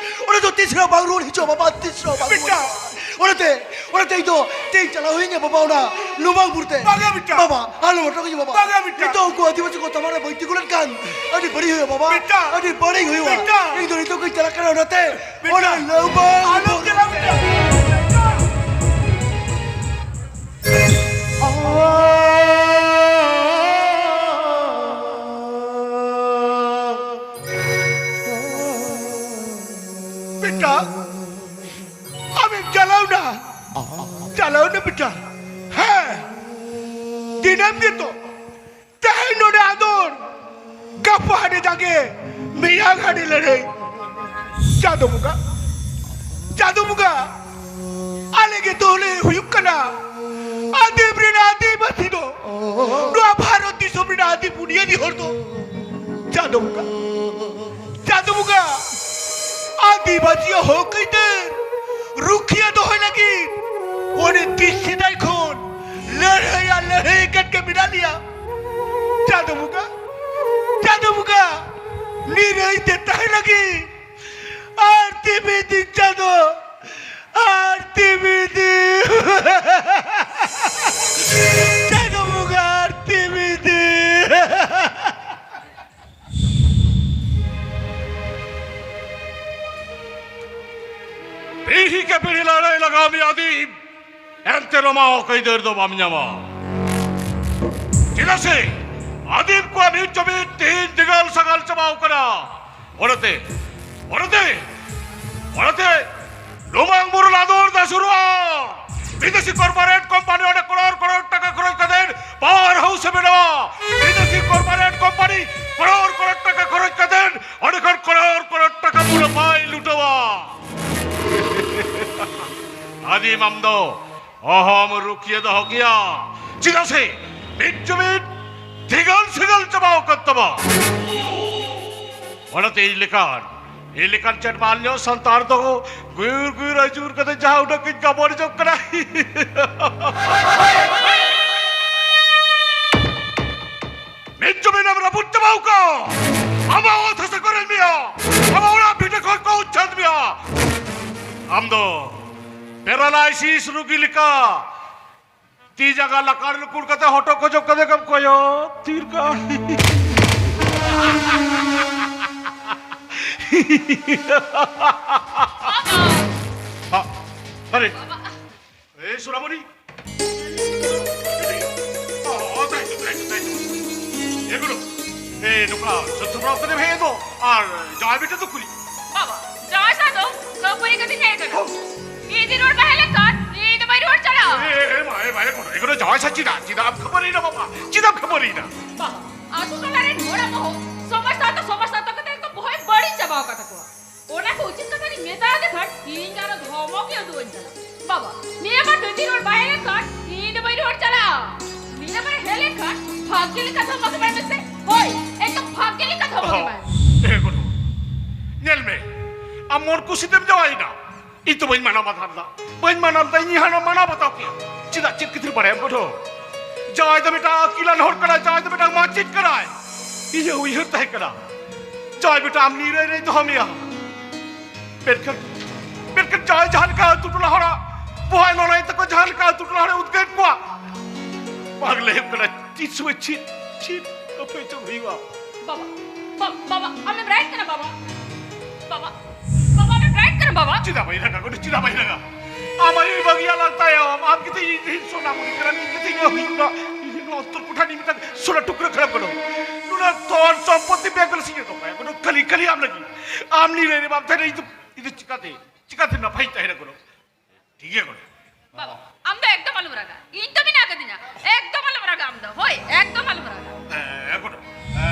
ᱚᱱᱟ ᱫᱚ ᱛᱤᱥ ᱨᱮᱦᱚᱸ ᱵᱟᱝ ᱨᱩᱣᱟᱹᱲ ᱦᱤᱡᱩᱜᱼᱟ ᱵᱟᱵᱟ, ᱛᱤᱥ ᱨᱮᱦᱚᱸ ᱵᱟᱝ ᱨᱩᱣᱟᱹᱲ ᱵᱮᱴᱟ᱾ ᱦᱤᱡᱩᱜᱼᱟ᱾ ᱚᱱᱟᱛᱮ, ᱚᱱᱟᱛᱮ ᱤᱧ ᱫᱚ ᱛᱮᱦᱮᱧ ᱪᱟᱞᱟᱣ ᱦᱩᱭᱤᱧᱟ ᱵᱟᱵᱟ ᱚᱱᱟ ᱞᱩᱢᱟᱹᱝ ᱵᱩᱨᱩ ᱛᱮ᱾ ᱵᱟᱝᱟ ᱵᱮᱴᱟ᱾ ᱵᱟᱵᱟ, ᱟᱞᱚᱢ ᱦᱚᱴᱚ ᱠᱟᱹᱧᱟ ᱵᱟᱵᱟ᱾ ᱵᱟᱝᱟ ᱵᱮᱴᱟ᱾ ᱱᱤᱛᱚᱜ ᱩᱱᱠᱩ ᱟᱹᱫᱤᱵᱟᱹᱥᱤ ᱠᱚ ᱛᱟᱞᱟᱨᱮ ᱵᱟᱹᱧ ᱛᱤᱸᱜᱩ ᱞᱮᱱᱠᱷᱟᱱ ᱟᱹᱰᱤ ᱵᱟᱹᱲᱤᱡ ᱦᱩᱭᱩᱜᱼᱟ ᱵᱟᱵᱟ᱾ ᱵᱮᱴᱟ᱾ ᱟᱹᱰᱤ ᱵᱟᱹᱲᱤᱡ ᱦᱩᱭᱩᱜᱼᱟ᱾ ᱵᱮᱴᱟ᱾ ᱤᱧ ᱫᱚ ᱱᱤᱛᱚᱜ ᱜᱤᱧ ᱪᱟᱞᱟᱜ ᱠᱟᱱᱟ ᱚᱱᱟᱛᱮ᱾ ᱵᱮᱴᱟ᱾ ᱚᱱᱟ ᱞᱩᱢᱟᱹᱝ ᱟᱞᱚᱢ ᱵᱩᱨᱩ ᱪᱟᱞᱟᱜ ᱛᱮ᱾ ᱵᱮᱴᱟ᱾ ᱵᱮᱴᱟ, ᱟᱢᱮᱢ ᱪᱟᱞᱟᱣᱱᱟ? ᱪᱟᱞᱟᱣᱱᱟ ᱵᱮᱴᱟ? ᱦᱮᱸ, ᱫᱤᱱᱟᱹᱢ ᱜᱮᱛᱚ᱾ ᱛᱮᱦᱮᱧ ᱱᱚᱰᱮ ᱟᱸᱫᱳᱲ, ᱜᱟᱯᱟ ᱦᱟᱸᱰᱮ ᱡᱟᱸᱜᱮ, ᱢᱮᱭᱟᱝ ᱦᱟᱸᱰᱮ ᱞᱟᱹᱲᱦᱟᱹᱭ᱾ ᱪᱟᱸᱫᱚ ᱵᱚᱸᱜᱟ, ᱪᱟᱸᱫᱚ ᱵᱚᱸᱜᱟ, ᱟᱞᱮ ᱜᱮ ᱫᱚᱞᱮ ᱦᱩᱭᱩᱜ ᱠᱟᱱᱟ ᱟᱹᱫᱤᱢ ᱨᱮᱱ ᱟᱹᱫᱤᱵᱟᱹᱥᱤ ᱫᱚ᱾ ᱱᱚᱣᱟ ᱵᱷᱟᱨᱚᱛ ᱫᱤᱥᱚᱢ ᱨᱮᱱ ᱟᱹᱫᱤ ᱵᱩᱱᱤᱭᱟᱹᱫᱤ ᱦᱚᱲ ᱫᱚ᱾ ᱪᱟᱸᱫᱚ ᱵᱚᱸᱜᱟ, ᱪᱟᱸᱫᱚ ᱵᱚᱸᱜᱟ, ᱟᱹᱫᱤᱵᱟᱹᱥᱤᱭᱟᱜ ᱦᱚᱠ ᱟᱹᱭᱫᱟᱹᱨ ᱨᱩᱠᱷᱤᱭᱟᱹ ᱫᱚᱦᱚᱭ ᱞᱟᱹᱜᱤᱫ ᱚᱱᱮ ᱛᱤᱥ ᱥᱮᱫᱟᱭ ᱠᱷᱚᱱ ᱞᱟᱹᱲᱦᱟᱹᱭ ᱟᱨ ᱞᱟᱹᱲᱦᱟᱹᱭ ᱟᱠᱟᱫ ᱜᱮ ᱢᱮᱱᱟᱜ ᱞᱮᱭᱟ᱾ ᱪᱟᱸᱫᱚ ᱵᱚᱸᱜᱟ, ᱪᱟᱸᱫᱚ ᱵᱚᱸᱜᱟ, ᱱᱤᱨᱟᱹᱭ ᱛᱮ ᱛᱟᱦᱮᱸ ᱞᱟᱹᱜᱤᱫ ᱟᱨ ᱛᱤ ᱢᱤᱫ ᱫᱤᱱ ᱪᱟᱸᱫᱚ, ᱟᱨ ᱛᱤ ᱢᱤᱫ ᱫᱤᱱ ᱪᱟᱸᱫᱚ ᱵᱚᱸᱜᱟ, ᱟᱨ ᱛᱤ ᱢᱤᱫ ᱫᱤᱱ᱾ ᱯᱤᱲᱦᱤ ᱠᱮ ᱯᱤᱲᱦᱤ ᱞᱟᱹᱲᱦᱟᱹᱭ ᱞᱟᱜᱟᱣ ᱢᱮᱭᱟ ᱟᱹᱫᱤᱢ, ᱮᱱᱛᱮ ᱨᱮᱦᱚᱸ ᱦᱚᱠ ᱟᱹᱭᱫᱟᱹᱨ ᱫᱚ ᱵᱟᱢ ᱧᱟᱢᱟ᱾ ᱪᱮᱫᱟᱜ ᱥᱮ ᱟᱹᱫᱤᱢ ᱠᱚᱣᱟᱜ ᱢᱤᱫ ᱡᱩᱢᱤᱫ ᱛᱮᱦᱮᱧ ᱫᱤᱜᱟᱞ ᱥᱟᱜᱟᱞ ᱪᱟᱵᱟᱣ ᱠᱟᱱᱟ᱾ ᱚᱱᱟᱛᱮ, ᱚᱱᱟᱛᱮ ᱚᱱᱟᱛᱮ ᱞᱩᱢᱟᱝ ᱵᱩᱨᱩ ᱞᱟᱫᱚᱨ ᱫᱟᱥᱩᱨᱚᱜᱼᱟ᱾ ᱵᱤᱫᱮᱥᱤ ᱠᱚᱨᱯᱳᱨᱮᱴ ᱠᱳᱢᱯᱟᱱᱤ ᱚᱸᱰᱮ ᱠᱨᱳᱲ ᱠᱨᱳᱲ ᱴᱟᱠᱟ ᱠᱷᱚᱨᱚᱪ ᱠᱟᱛᱮ ᱯᱟᱣᱟᱨ ᱦᱟᱣᱩᱥ ᱮ ᱵᱮᱱᱟᱣᱟ᱾ ᱵᱤᱫᱮᱥᱤ ᱠᱚᱨᱯᱳᱨᱮᱴ ᱠᱳᱢᱯᱟᱱᱤ ᱠᱨᱳᱲ ᱠᱨᱳᱲ ᱴᱟᱠᱟ ᱠᱷᱚᱨᱚᱪ ᱠᱟᱛᱮ ᱚᱸᱰᱮ ᱠᱷᱚᱱ ᱠᱨᱳᱲ ᱠᱨᱳᱲ ᱴᱟᱠᱟ ᱢᱩᱱᱟᱯᱷᱟᱭ ᱞᱩᱴᱟᱹᱣᱟ᱾ ᱟᱹᱫᱤᱢ ᱟᱢ ᱫᱚ ᱚᱦᱚᱢ ᱨᱩᱠᱷᱤᱭᱟᱹ ᱫᱚᱦᱚ ᱠᱮᱭᱟ, ᱪᱮᱫᱟᱜ ᱥᱮ ᱢᱤᱫ ᱡᱩᱢᱤᱫ ᱫᱷᱤᱜᱟᱞ ᱥᱤᱜᱟᱞ ᱪᱟᱵᱟᱣ ᱟᱠᱟᱱ ᱛᱟᱢᱟ᱾ ᱚᱱᱟᱛᱮ ᱤᱧ ᱞᱮᱠᱟᱱ, ᱤᱧ ᱞᱮᱠᱟᱱ ᱪᱮᱫ ᱢᱟᱞ ᱧᱚᱜ ᱥᱟᱱᱛᱟᱲ ᱫᱚ ᱜᱩᱭᱩᱨ ᱜᱩᱭᱩᱨ ᱟᱹᱪᱩᱨ ᱠᱟᱛᱮ ᱡᱟᱦᱟᱸ ᱩᱰᱟᱹᱝ ᱜᱤᱧ ᱜᱟᱵᱚᱱ ᱡᱚᱝ ᱠᱟᱱᱟ᱾ ᱢᱤᱫ ᱡᱩᱢᱤᱫ ᱮᱢ ᱨᱟᱹᱯᱩᱫ ᱪᱟᱵᱟᱣ ᱠᱟᱜ, ᱟᱢᱟᱜ ᱚᱛ ᱦᱟᱥᱟ ᱠᱚ ᱨᱮᱡ ᱢᱮᱭᱟ, ᱟᱢᱟᱜ ᱚᱲᱟᱜ ᱵᱷᱤᱴᱟᱹ ᱠᱷᱚᱱ ᱠᱚ ᱩᱪᱷᱟᱹᱱ ᱢᱮᱭᱟ᱾ ᱟᱢ ᱫᱚ ᱯᱮᱨᱟᱞᱟᱭᱥᱤᱥ ᱨᱩᱜᱤ ᱞᱮᱠᱟ ᱛᱤ ᱡᱟᱸᱜᱟ ᱞᱟᱠᱟᱲ ᱞᱩᱠᱩᱲ ᱠᱟᱛᱮ ᱦᱚᱴᱚᱜ ᱠᱚ ᱡᱚᱜ ᱠᱟᱛᱮ ᱜᱮᱢ ᱠᱚᱭᱚᱜ ᱛᱷᱤᱨ ᱠᱟᱜᱼᱟ᱾ ᱦᱟ, ᱟᱨᱮ, ᱮ ᱥᱳᱱᱟᱢᱚᱱᱤ᱾ ᱚ, ᱚ, ᱛᱟᱭ ᱛᱚ, ᱛᱟᱭ ᱛᱚ, ᱛᱟᱭ ᱛᱚ᱾ ᱮ ᱜᱩᱨᱩ, ᱮ, ᱱᱚᱝᱠᱟ ᱥᱟᱹᱛ ᱥᱟᱯᱲᱟᱣ ᱠᱟᱛᱮᱢ ᱦᱮᱡ ᱮᱱ ᱫᱚ, ᱟᱨ ᱡᱟᱶᱟᱭ ᱵᱮᱴᱟ ᱫᱚ ᱠᱩᱞᱤ? ᱵᱟᱵᱟ, ᱡᱟᱶᱟᱭ ᱥᱟᱶ ᱫᱚ ᱠᱷᱟᱹᱯᱟᱹᱨᱤ ᱠᱟᱛᱮᱧ ᱦᱮᱡ ᱟᱠᱟᱱᱟ᱾ ᱦᱚᱸ᱾ ᱤᱧ ᱡᱩᱫᱤ ᱨᱚᱲ ᱵᱟᱭ ᱦᱮᱡ ᱞᱮᱱᱠᱷᱟᱱ, ᱤᱧ ᱫᱚ ᱵᱟᱹᱧ ᱨᱩᱣᱟᱹᱲ ᱪᱟᱞᱟᱜᱼᱟ᱾ ᱮ, ᱮ, ᱮ, ᱢᱟ, ᱮ, ᱢᱟ, ᱮ, ᱜᱩᱨᱩ, ᱮ, ᱜᱩᱨᱩ, ᱡᱟᱶᱟᱭ ᱥᱟᱶ ᱪᱮᱫᱟᱜ, ᱪᱮᱫᱟᱜ ᱮᱢ ᱠᱷᱟᱹᱯᱟᱹᱨᱤᱭᱮᱱᱟ ᱵᱟᱵᱟ? ᱪᱮᱫᱟᱜ ᱮᱢ ᱠᱷᱟᱹᱯᱟᱹᱨᱤᱭᱮᱱᱟ? ᱵᱟᱵᱟ, ᱟᱛᱳ ᱴᱚᱞᱟ ᱨᱮᱱ ᱦᱚᱲᱟᱜ ᱵᱚᱦᱚᱜ ᱥᱚᱢᱟᱡᱽ ᱥᱟᱶᱛᱟ, ᱥᱚᱢᱟᱡᱽ ᱥᱟᱶᱛᱟ ᱠᱟᱛᱮ ᱮᱠᱫᱚᱢ ᱵᱚᱦᱚᱜ ᱵᱟᱹᱲᱤᱡ ᱪᱟᱵᱟᱣ ᱟᱠᱟᱫ ᱛᱟᱠᱚᱣᱟ᱾ ᱚᱱᱟ ᱠᱚ ᱩᱪᱤᱛ ᱠᱟᱛᱷᱟ ᱨᱤᱧ ᱢᱮᱛᱟ ᱫᱮ ᱠᱷᱟᱱ ᱤᱧ ᱟᱨᱚ ᱫᱷᱚᱢᱚᱠ ᱮ ᱩᱫᱩᱜ ᱟᱹᱧ ᱠᱟᱱᱟ᱾ ᱵᱟᱵᱟ, ᱱᱤᱭᱟᱹ ᱵᱟᱨ ᱵᱤᱴᱤ ᱨᱩᱣᱟᱹᱲ ᱵᱟᱭ ᱦᱮᱡ ᱞᱮᱱᱠᱷᱟᱱ ᱤᱧ ᱫᱚ ᱵᱟᱹᱧ ᱨᱩᱣᱟᱹᱲ ᱪᱟᱞᱟᱜᱼᱟ᱾ ᱱᱤᱭᱟᱹ ᱵᱟᱨ ᱦᱮᱡ ᱞᱮᱱᱠᱷᱟᱱ ᱵᱷᱟᱜᱮ ᱞᱮᱠᱟ ᱫᱷᱚᱢᱚᱠ ᱮᱢᱟᱭ ᱢᱮᱥᱮ᱾ ᱦᱳᱭ, ᱮᱠᱫᱚᱢ ᱵᱷᱟᱜᱮ ᱞᱮᱠᱟ ᱫᱷᱚᱢᱚᱠ ᱚᱦᱚ, ᱮᱢᱟᱭ ᱢᱮ᱾ ᱮ ᱜᱚᱰᱚ, ᱧᱮᱞ ᱢᱮ, ᱟᱢ ᱢᱚᱱ ᱠᱩᱥᱤ ᱛᱮᱢ ᱡᱟᱶᱟᱭᱮᱱᱟ, ᱤᱧ ᱛᱚ ᱵᱟᱹᱧ ᱢᱟᱱᱟ ᱵᱟᱛᱟᱣ ᱞᱮᱫᱟ, ᱵᱟᱹᱧ ᱢᱟᱱᱟ ᱞᱮᱫᱟ, ᱤᱧ ᱦᱟᱱᱟ ᱢᱟᱱᱟ ᱵᱟᱛᱟᱣ ᱠᱮᱭᱟ᱾ ᱪᱮᱫᱟᱜ, ᱪᱮᱫ ᱠᱷᱟᱹᱛᱤᱨ ᱵᱟᱲᱟᱭᱟᱢ ᱜᱚᱰᱚ? ᱡᱟᱶᱟᱭ ᱫᱚ ᱢᱤᱫᱴᱟᱝ ᱟᱹᱠᱤᱞᱟᱱ ᱦᱚᱲ ᱠᱟᱱᱟᱭ, ᱡᱟᱶᱟᱭ ᱫᱚ ᱢᱤᱫᱴᱟᱝ ᱢᱟᱪᱮᱫ ᱠᱟᱱᱟᱭ᱾ ᱤᱧᱟᱹᱜ ᱩᱭᱦᱟᱹᱨ ᱛᱟᱦᱮᱸ ᱠᱟᱱᱟ, ᱡᱟᱶᱟᱭ ᱵᱮᱴᱟ ᱟᱢ ᱱᱤᱨᱟᱹᱭ ᱨᱮᱭ ᱫᱚᱦᱚ ᱢᱮᱭᱟ᱾ ᱢᱮᱱᱠᱷᱟᱱ, ᱢᱮᱱᱠᱷᱟᱱ ᱡᱟᱦᱟᱸᱭ ᱡᱟᱦᱟᱸ ᱞᱮᱠᱟ ᱟᱹᱛᱩ ᱴᱚᱞᱟ ᱦᱚᱲᱟᱜ ᱵᱚᱦᱟᱭ ᱱᱚᱱᱚᱭ ᱛᱟᱠᱚ ᱡᱟᱦᱟᱸ ᱞᱮᱠᱟ ᱟᱹᱛᱩ ᱴᱚᱞᱟ ᱦᱚᱲᱮ ᱩᱫᱽᱜᱟᱹᱣᱮᱫ ᱠᱚᱣᱟ, ᱵᱟᱝ ᱞᱟᱹᱭ ᱦᱩᱭᱩᱜ ᱠᱟᱱᱟ ᱛᱤᱥ ᱥᱚᱢᱚᱭ ᱪᱮᱫ, ᱪᱮᱫ ᱚᱯᱮ ᱪᱚᱝ ᱦᱩᱭᱩᱜᱼᱟ᱾ ᱵᱟᱵᱟ, ᱵᱟ-, ᱵᱟᱵᱟ, ᱟᱢᱮᱢ ᱨᱟᱭᱮᱫ ᱠᱟᱱᱟ ᱵᱟᱵᱟ? ᱵᱟᱵᱟ, ᱵᱟᱵᱟ, ᱟᱢᱮᱢ ᱨᱟᱭᱮᱫ ᱠᱟᱱᱟ ᱵᱟᱵᱟ? ᱪᱮᱫᱟᱜ ᱵᱟᱭ ᱨᱟᱜᱟ ᱜᱚᱰᱚ, ᱪᱮᱫᱟᱜ ᱵᱟᱭ ᱨᱟᱜᱟ? ᱟᱢ ᱟᱭᱳᱭ ᱵᱟᱹᱜᱤᱭᱟ ᱞᱟᱝ ᱛᱟᱭᱚᱢ, ᱟᱢ ᱠᱤᱛᱷᱤ ᱤᱧ ᱨᱤᱱ ᱥᱚᱱᱟ ᱢᱩᱱᱤ ᱠᱟᱱᱟ, ᱤᱧ ᱠᱤᱛᱷᱤ ᱤᱧ ᱦᱩᱭᱩᱜ ᱠᱟᱱᱟ, ᱤᱧ ᱨᱤᱱ ᱚᱱᱛᱚᱨ ᱠᱚᱴᱷᱟ ᱨᱤᱱ ᱢᱤᱫᱴᱟᱝ ᱥᱚᱱᱟ ᱴᱩᱠᱨᱟᱹ ᱠᱟᱱᱟᱢ ᱜᱚᱰᱚ᱾ ᱱᱩᱱᱟᱹᱜ ᱫᱷᱚᱱ ᱥᱚᱢᱯᱚᱛᱤ ᱵᱮᱜᱽ ᱨᱮ ᱥᱤᱧ ᱫᱚᱦᱚ ᱠᱟᱭᱟ ᱜᱚᱰᱚ, ᱠᱷᱟᱹᱞᱤ, ᱠᱷᱟᱹᱞᱤ ᱟᱢ ᱞᱟᱹᱜᱤᱫ᱾ ᱟᱢ ᱱᱤᱨᱟᱹᱭ ᱨᱮ ᱵᱟᱢ ᱛᱟᱦᱮᱱᱟ, ᱤᱧ ᱫᱚ ᱤᱧ ᱪᱤᱠᱟᱹᱛᱮ, ᱪᱤᱠᱟᱹᱛᱮ ᱱᱟᱯᱟᱭᱤᱧ ᱛᱟᱦᱮᱱᱟ ᱜᱚᱲᱚ? ᱴᱷᱤᱠ ᱜᱮᱭᱟ ᱜᱚᱲᱚ᱾ ᱵᱟᱵᱟ, ᱟᱢ ᱫᱚ ᱮᱠᱫᱚᱢ ᱟᱞᱚᱢ ᱨᱟᱜᱟ᱾ ᱤᱧ ᱛᱚ ᱢᱮᱱᱟᱜ ᱟᱠᱟᱫᱤᱧᱟ᱾ ᱮᱠᱫᱚᱢ ᱟᱞᱚᱢ ᱨᱟᱜᱟ ᱟᱢ ᱫᱚ᱾ ᱦᱳᱭ, ᱮᱠᱫᱚᱢ ᱟᱞᱚᱢ ᱨᱟᱜᱟ᱾ ᱮ, ᱜᱚᱲᱚ᱾ ᱮ,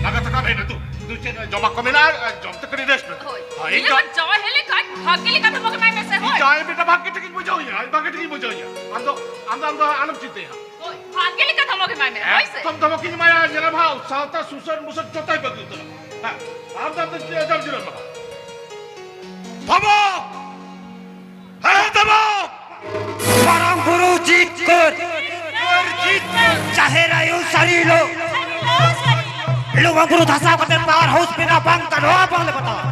ᱞᱟᱸᱜᱟ ᱛᱷᱟᱠᱟᱣ ᱦᱮᱡ ᱱᱟ ᱛᱚ᱾ ᱫᱩ ᱪᱮᱫ ᱡᱚᱢᱟᱜ ᱠᱚ ᱢᱮᱱᱟᱜᱼᱟ, ᱡᱚᱢ ᱛᱮ ᱠᱟᱹᱴᱤᱡ rest ᱢᱮ᱾ ᱦᱳᱭ᱾ ᱦᱳᱭ, ᱤᱧ ᱤᱧ ᱫᱚ ᱡᱟᱶᱟᱭ ᱦᱮᱡ ᱞᱮᱱᱠᱷᱟᱱ ᱵᱷᱟᱜᱮ ᱞᱮᱠᱟ ᱫᱷᱚᱢᱚᱠ ᱮᱢᱟᱭ ᱢᱮᱥᱮ, ᱤᱧ ᱦᱳᱭ᱾ ᱡᱟᱶᱟᱭ ᱵᱮᱴᱟ ᱵᱷᱟᱜᱮ ᱴᱷᱤᱠᱤᱧ ᱵᱩᱡᱷᱟᱹᱣ ᱮᱭᱟ, ᱟᱡ ᱵᱷᱟᱜᱮ ᱴᱷᱤᱠᱤᱧ ᱵᱩᱡᱷᱟᱹᱣ ᱮᱭᱟ᱾ ᱟᱢ ᱫᱚ, ᱟᱢ ᱫᱚ, ᱟᱢ ᱫᱚ ᱟᱞᱚᱢ ᱪᱤᱱᱛᱟᱹᱭᱟ᱾ ᱦᱳᱭ, ᱵᱷᱟᱜᱮ ᱞᱮᱠᱟ ᱫᱷᱚᱢᱚᱠ ᱮᱢᱟᱭ ᱢᱮ, ᱦᱳᱭ ᱥᱮ? ᱮᱠᱫᱚᱢ ᱫᱷᱚᱢᱚᱠᱤᱧ ᱮᱢᱟᱭᱟ, ᱧᱮᱞᱟᱢ ᱦᱟᱸᱜ, ᱥᱟᱶᱛᱟ ᱥᱩᱥᱟᱹᱨ ᱢᱩᱥᱟᱹᱨ ᱡᱚᱛᱚᱭ ᱵᱟᱹᱜᱤ ᱩᱛᱟᱹᱨᱟ᱾ ᱦᱮᱸ, ᱟᱢ ᱫᱚ, ᱟᱢ ᱫᱚ ᱪᱮᱫ ᱮᱢ ᱡᱤᱨᱟᱹᱜ ᱠᱟᱱᱟ? ᱫᱷᱚᱢᱚᱠ! ᱦᱮᱸ, ᱫᱷᱚᱢᱚᱠ! ᱢᱟᱨᱟᱝ ᱵᱩᱨᱩ ᱡᱤᱛᱠᱟᱹᱨ᱾ ᱡᱟᱦᱮᱨ ᱟᱭᱳ ᱥᱟᱹᱨᱤ ᱞᱳ᱾ ᱞᱩᱢᱟᱹᱝ ᱵᱩᱨᱩ ᱫᱷᱟᱥᱟᱣ ᱠᱟᱛᱮ power house ᱵᱮᱱᱟᱣ ᱵᱟᱝ ᱜᱟᱱᱚᱜᱼᱟ, ᱵᱟᱝᱞᱮ ᱵᱟᱛᱟᱣᱟ᱾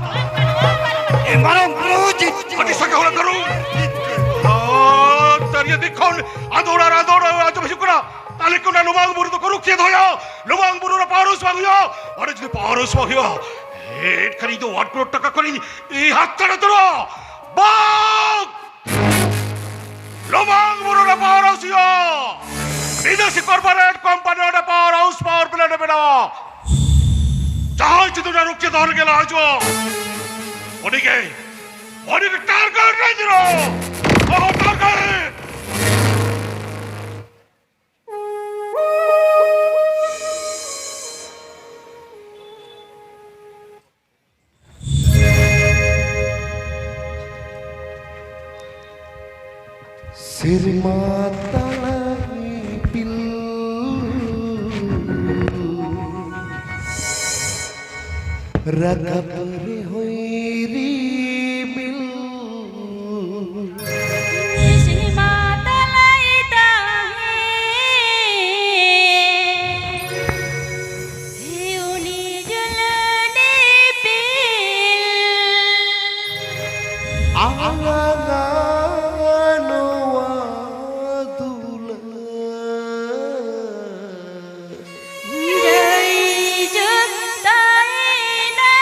ᱮ ᱢᱟᱨᱟᱝ ᱵᱩᱨᱩ ᱡᱤᱛᱠᱟᱹᱨ᱾ ᱟᱹᱰᱤ ᱥᱟᱸᱜᱮ ᱦᱚᱲ ᱠᱟᱹᱨᱩ᱾ ᱟᱨ ᱛᱟᱹᱨᱤᱭᱟᱹ ᱫᱤᱠ ᱠᱷᱚᱱ ᱟᱸᱫᱳᱲ ᱟᱨ ᱟᱸᱫᱳᱲ ᱟᱸᱡᱚᱢ ᱦᱤᱡᱩᱜ ᱠᱟᱱᱟ᱾ ᱛᱟᱦᱞᱮ ᱠᱚ ᱚᱱᱟ ᱞᱩᱢᱟᱝ ᱵᱩᱨᱩ ᱫᱚᱠᱚ ᱨᱩᱠᱷᱤᱭᱟᱹ ᱫᱚᱦᱚᱭᱟ᱾ ᱞᱩᱢᱟᱝ ᱵᱩᱨᱩ ᱨᱮ power house ᱵᱟᱝ ᱦᱩᱭᱩᱜᱼᱟ᱾ ᱚᱸᱰᱮ ᱡᱩᱫᱤ power house ᱵᱟᱝ ᱦᱩᱭᱩᱜᱼᱟ, ᱮᱱᱠᱷᱟᱱ ᱤᱧ ᱫᱚ one crore ᱴᱟᱠᱟ ᱠᱷᱚᱱᱤᱧ ᱦᱟᱛ ᱪᱷᱟᱲᱟ ᱩᱛᱟᱹᱨᱚᱜᱼᱟ᱾ ᱵᱟᱝ! ᱞᱩᱢᱟᱝ ᱵᱩᱨᱩ ᱨᱮ power house ᱦᱩᱭᱩᱜᱼᱟ᱾ ᱵᱤᱫᱮᱥᱤ corporate company ᱚᱸᱰᱮ power house, power plant ᱮ ᱵᱮᱱᱟᱣᱟ᱾ ᱡᱟᱦᱟᱸᱭ ᱡᱩᱫᱤ ᱚᱱᱟ ᱨᱩᱠᱷᱤᱭᱟᱹ ᱫᱚᱦᱚ ᱞᱟᱹᱜᱤᱫ ᱞᱟᱦᱟ ᱦᱤᱡᱩᱜᱼᱟ, ᱩᱱᱤᱜᱮ, ᱩᱱᱤᱜᱮ target ᱨᱮ ᱧᱩᱨᱩᱜᱼᱟ᱾ ᱚᱦᱚ, target! ᱥᱮᱨᱢᱟ ᱛᱟᱞᱟ ᱤᱯᱤᱞ ᱨᱟᱠᱟᱵ ᱨᱮᱦᱚᱸᱭ ᱨᱤᱢᱤᱞ᱾ ᱥᱮᱨᱢᱟ ᱛᱟᱞᱟᱭ ᱛᱟᱦᱮᱸ᱾ ᱦᱮᱸ, ᱩᱱᱤ ᱡᱩᱞᱩᱱ ᱤᱯᱤᱞ᱾ ᱟᱞᱟᱝᱟᱜ ᱱᱚᱣᱟ ᱫᱩᱞᱟᱹᱲ᱾ ᱡᱟᱹᱭ ᱡᱩᱛᱟᱭᱱᱟ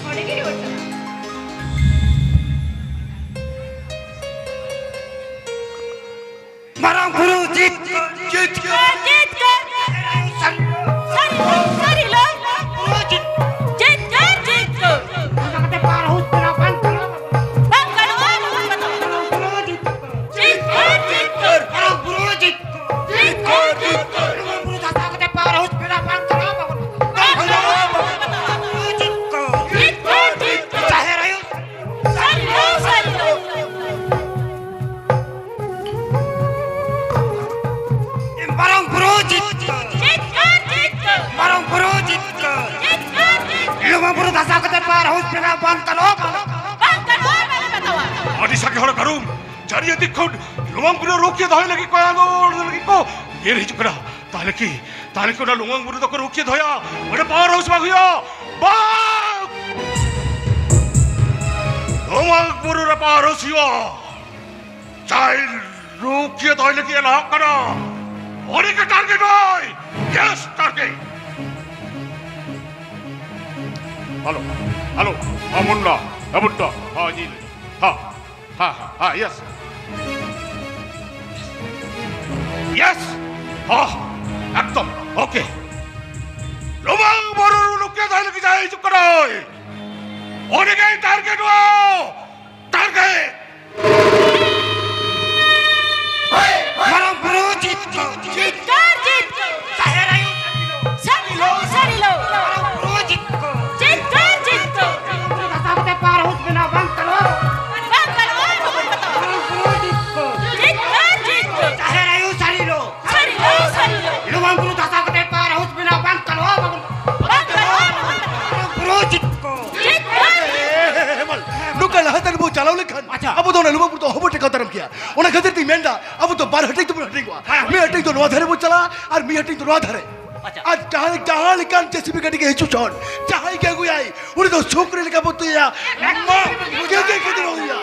ᱚᱸᱰᱮ ᱜᱮ ᱨᱩᱣᱟᱹᱲ ᱪᱟᱞᱟᱜ᱾ ᱢᱟᱨᱟᱝ ᱵᱩᱨᱩ ᱡᱤᱛᱠᱟᱹᱨ, ᱡᱤᱛᱠᱟᱹᱨ, ᱡᱤᱛᱠᱟᱹᱨ᱾ ᱥᱟᱹᱨᱤ ᱞᱚ, ᱥᱟᱹᱨᱤ ᱞᱚ᱾ ᱡᱤᱛᱠᱟᱹᱨ, ᱡᱤᱛᱠᱟᱹᱨ᱾ ᱚᱱᱟ ᱠᱟᱛᱮ ᱯᱟᱣᱟᱨ ᱦᱟᱣᱩᱥ ᱵᱮᱱᱟᱣ ᱵᱟᱝ ᱜᱟᱱᱚᱜᱼᱟ᱾ ᱵᱟᱝ ᱜᱟᱱᱚᱜᱼᱟ, ᱵᱟᱝ ᱜᱟᱱᱚᱜᱼᱟ᱾ ᱡᱤᱛᱠᱟᱹᱨ, ᱡᱤᱛᱠᱟᱹᱨ᱾ ᱢᱟᱨᱟᱝ ᱵᱩᱨᱩ ᱡᱤᱛᱠᱟᱹᱨ᱾ ᱡᱤᱛᱠᱟᱹᱨ, ᱡᱤᱛᱠᱟᱹᱨ᱾ ᱢᱟᱨᱟᱝ ᱵᱩᱨᱩ ᱫᱷᱟᱥᱟᱣ ᱠᱟᱛᱮ ᱯᱟᱣᱟᱨ ᱦᱟᱣᱩᱥ ᱵᱮᱱᱟᱣ ᱵᱟᱝ ᱜᱟᱱᱚᱜᱼᱟ, ᱵᱟᱝ ᱜᱟᱱᱚᱜᱼᱟ᱾ ᱵᱩᱨᱩ ᱡᱤᱛᱠᱟᱹᱨ᱾ ᱡᱤᱛᱠᱟᱹᱨ, ᱡᱤᱛᱠᱟᱹᱨ᱾ ᱡᱟᱦᱮᱨ ᱟᱭᱳ᱾ ᱥᱟᱹᱨᱤ ᱞᱚ, ᱥᱟᱹᱨᱤ ᱞᱚ᱾ ᱢᱟᱨᱟᱝ ᱵᱩᱨᱩ ᱡᱤᱛᱠᱟᱹᱨ᱾ ᱡᱤᱛᱠᱟᱹᱨ, ᱡᱤᱛᱠᱟᱹᱨ᱾ ᱢᱟᱨᱟᱝ ᱵᱩᱨᱩ ᱡᱤᱛᱠᱟᱹᱨ᱾ ᱡᱤᱛᱠᱟᱹᱨ, ᱡᱤᱛᱠᱟᱹᱨ᱾ ᱞᱩᱢᱟᱹᱝ ᱵᱩᱨᱩ ᱫᱷᱟᱥᱟᱣ ᱠᱟᱛᱮ ᱯᱟᱣᱟᱨ ᱦᱟᱣᱩᱥ ᱵᱮᱱᱟᱣ ᱵᱟᱝ ᱜᱟᱱᱚᱜᱼᱟ, ᱵᱟᱝ ᱜᱟᱱᱚᱜᱼᱟ᱾ ᱵᱟᱝ ᱜᱟᱱᱚᱜᱼᱟ, ᱵᱟᱝ ᱜᱟᱱᱚᱜᱼᱟ᱾ ᱟᱹᱰᱤ ᱥᱟᱸᱜᱮ ᱦᱚᱲ ᱠᱟᱹᱨᱩᱢ, ᱡᱟᱹᱨᱤᱭᱟᱹ ᱫᱤᱠ ᱠᱷᱚᱱ ᱞᱩᱢᱟᱹᱝ ᱵᱩᱨᱩ ᱨᱩᱠᱷᱤᱭᱟᱹ ᱫᱚᱦᱚᱭ ᱞᱟᱹᱜᱤᱫ ᱠᱚ ᱟᱸᱫᱳᱲ ᱞᱟᱹᱜᱤᱫ ᱠᱚ ᱧᱤᱨ ᱦᱤᱡᱩᱜ ᱠᱟᱱᱟ᱾ ᱛᱟᱦᱞᱮ ᱠᱤ, ᱛᱟᱦᱞᱮ ᱠᱤ ᱚᱱᱟ ᱞᱩᱢᱟᱹᱝ ᱵᱩᱨᱩ ᱫᱚᱠᱚ ᱨᱩᱠᱷᱤᱭᱟᱹ ᱫᱚᱦᱚᱭᱟ? ᱚᱸᱰᱮ ᱯᱟᱣᱟᱨ ᱦᱟᱣᱩᱥ ᱵᱟᱝ ᱦᱩᱭᱩᱜᱼᱟ, ᱵᱟᱝ! ᱞᱩᱢᱟᱹᱝ ᱵᱩᱨᱩ ᱨᱮ ᱯᱟᱣᱟᱨ ᱦᱟᱣᱩᱥ ᱦᱩᱭᱩᱜᱼᱟ᱾ ᱡᱟᱦᱟᱸᱭ ᱨᱩᱠᱷᱤᱭᱟᱹ ᱫᱚᱦᱚᱭ ᱞᱟᱹᱜᱤᱫ ᱮ ᱞᱟᱦᱟᱜ ᱠᱟᱱᱟ, ᱩᱱᱤ ᱜᱮ ᱴᱟᱨᱜᱮᱴ ᱦᱚᱭ᱾ Yes, target. ᱦᱮᱞᱳ, ᱦᱮᱞᱳ, ᱦᱮᱸ, ᱢᱩᱱᱱᱟ, ᱦᱮᱸ, ᱵᱩᱴᱴᱟ, ᱦᱮᱸ, ᱡᱤ, ᱦᱮᱸ, ᱦᱮᱸ, ᱦᱮᱸ, ᱦᱮᱸ, ᱭᱮᱥ᱾ ᱭᱮᱥ, ᱦᱮᱸ, ᱮᱠᱫᱚᱢ, ᱳᱠᱮ᱾ ᱞᱩᱢᱟᱹᱝ ᱵᱩᱨᱩ ᱨᱩᱠᱷᱤᱭᱟᱹ ᱫᱚᱦᱚᱭ ᱞᱟᱹᱜᱤᱫ ᱡᱟᱦᱟᱸᱭ ᱦᱤᱡᱩᱜ ᱠᱟᱱᱟᱭ, ᱩᱱᱤ ᱜᱮ ᱴᱟᱨᱜᱮᱴ ᱦᱚᱭ᱾ ᱴᱟᱨᱜᱮᱴ! ᱢᱟᱨᱟᱝ ᱵᱩᱨᱩ ᱡᱤᱛᱠᱟᱹᱨ᱾ ᱡᱤᱛᱠᱟᱹᱨ, ᱡᱤᱛᱠᱟᱹᱨ᱾ ᱡᱟᱦᱮᱨ ᱟᱭᱳ᱾ ᱥᱟᱹᱨᱤ ᱞᱚ, ᱥᱟᱹᱨᱤ ᱞᱚ᱾ ᱢᱟᱨᱟᱝ ᱵᱩᱨᱩ ᱡᱤᱛᱠᱟᱹᱨ᱾ ᱡᱤᱛᱠᱟᱹᱨ, ᱡᱤᱛᱠᱟᱹᱨ᱾ ᱫᱷᱟᱥᱟᱣ ᱠᱟᱛᱮ ᱯᱟᱣᱟᱨ ᱦᱟᱣᱩᱥ ᱵᱮᱱᱟᱣ ᱵᱟᱝ ᱜᱟᱱᱚᱜᱼᱟ᱾ ᱵᱟᱝ ᱜᱟᱱᱚᱜᱼᱟ, ᱵᱟᱵᱚᱱ ᱵᱟᱛᱟᱣᱟ᱾ ᱢᱟᱨᱟᱝ ᱵᱩᱨᱩ ᱡᱤᱛᱠᱟᱹᱨ᱾ ᱡᱤᱛᱠᱟᱹᱨ, ᱡᱤᱛᱠᱟᱹᱨ᱾ ᱡᱟᱦᱮᱨ ᱟᱭᱳ ᱥᱟᱹᱨᱤ ᱞᱚ᱾ ᱥᱟᱹᱨᱤ ᱞᱚ, ᱥᱟᱹᱨᱤ ᱞᱚ᱾ ᱞᱩᱢᱟᱹᱝ ᱵᱩᱨᱩ ᱫᱷᱟᱥᱟᱣ ᱠᱟᱛᱮ ᱯᱟᱣᱟᱨ ᱦᱟᱣᱩᱥ ᱵᱮᱱᱟᱣ ᱵᱟᱝ ᱜᱟᱱᱚᱜᱼᱟ, ᱵᱟᱵᱚᱱ ᱵᱟᱝ ᱜᱟᱱᱚᱜᱼᱟ, ᱵᱟᱵᱚᱱ ᱵᱟᱛᱟᱣᱟ᱾ ᱢᱟᱨᱟᱝ ᱵᱩᱨᱩ ᱡᱤᱛᱠᱟᱹᱨ᱾ ᱡᱤᱛᱠᱟᱹᱨ᱾ ᱦᱮᱢᱟᱞ, ᱱᱚᱝᱠᱟ ᱞᱟᱦᱟ ᱛᱟᱭᱚᱢ ᱵᱚ ᱪᱟᱞᱟᱣ ᱞᱮᱠᱷᱟᱱ ᱟᱪᱪᱷᱟ᱾ ᱟᱵᱚ ᱫᱚ ᱚᱱᱟ ᱞᱩᱢᱟᱹᱝ ᱵᱩᱨᱩ ᱫᱚ ᱚᱦᱚᱵᱚ ᱴᱮᱠᱟᱣ ᱫᱟᱨᱟᱢ ᱠᱮᱭᱟ᱾ ᱚᱱᱟ ᱠᱷᱟᱹᱛᱤᱨ ᱛᱤᱧ ᱢᱮᱱᱫᱟ, ᱟᱵᱚ ᱫᱚ ᱵᱟᱨ ᱦᱟᱹᱴᱤᱧ ᱛᱮᱵᱚᱱ ᱦᱟᱹᱴᱤᱧᱚᱜᱼᱟ᱾ ᱦᱮᱸ᱾ ᱢᱤᱫ ᱦᱟᱹᱴᱤᱧ ᱫᱚ ᱱᱚᱣᱟ ᱫᱷᱟᱨᱮ ᱵᱚ ᱪᱟᱞᱟᱜᱼᱟ ᱟᱨ ᱢᱤᱫ ᱦᱟᱹᱴᱤᱧ ᱫᱚ ᱱᱚᱣᱟ ᱫᱷᱟᱨᱮ᱾ ᱟᱪᱪᱷᱟ᱾ ᱟᱨ ᱡᱟᱦᱟᱸ, ᱡᱟᱦᱟᱸ ᱞᱮᱠᱟᱱ ᱡᱮ ᱥᱤ ᱵᱤ ᱜᱟᱹᱰᱤ ᱜᱮ ᱦᱤᱡᱩᱜ ᱪᱚᱱ, ᱡᱟᱦᱟᱸᱭ ᱜᱮ ᱟᱹᱜᱩᱭᱟᱭ, ᱩᱱᱤ ᱫᱚ ᱥᱩᱠᱨᱤ ᱞᱮᱠᱟ ᱵᱚ ᱩᱛᱩᱭᱟ᱾ ᱮᱠᱫᱚᱢ᱾ ᱜᱮᱫᱮ ᱜᱮᱫᱮ ᱵᱚ ᱩᱛᱩᱭᱟ᱾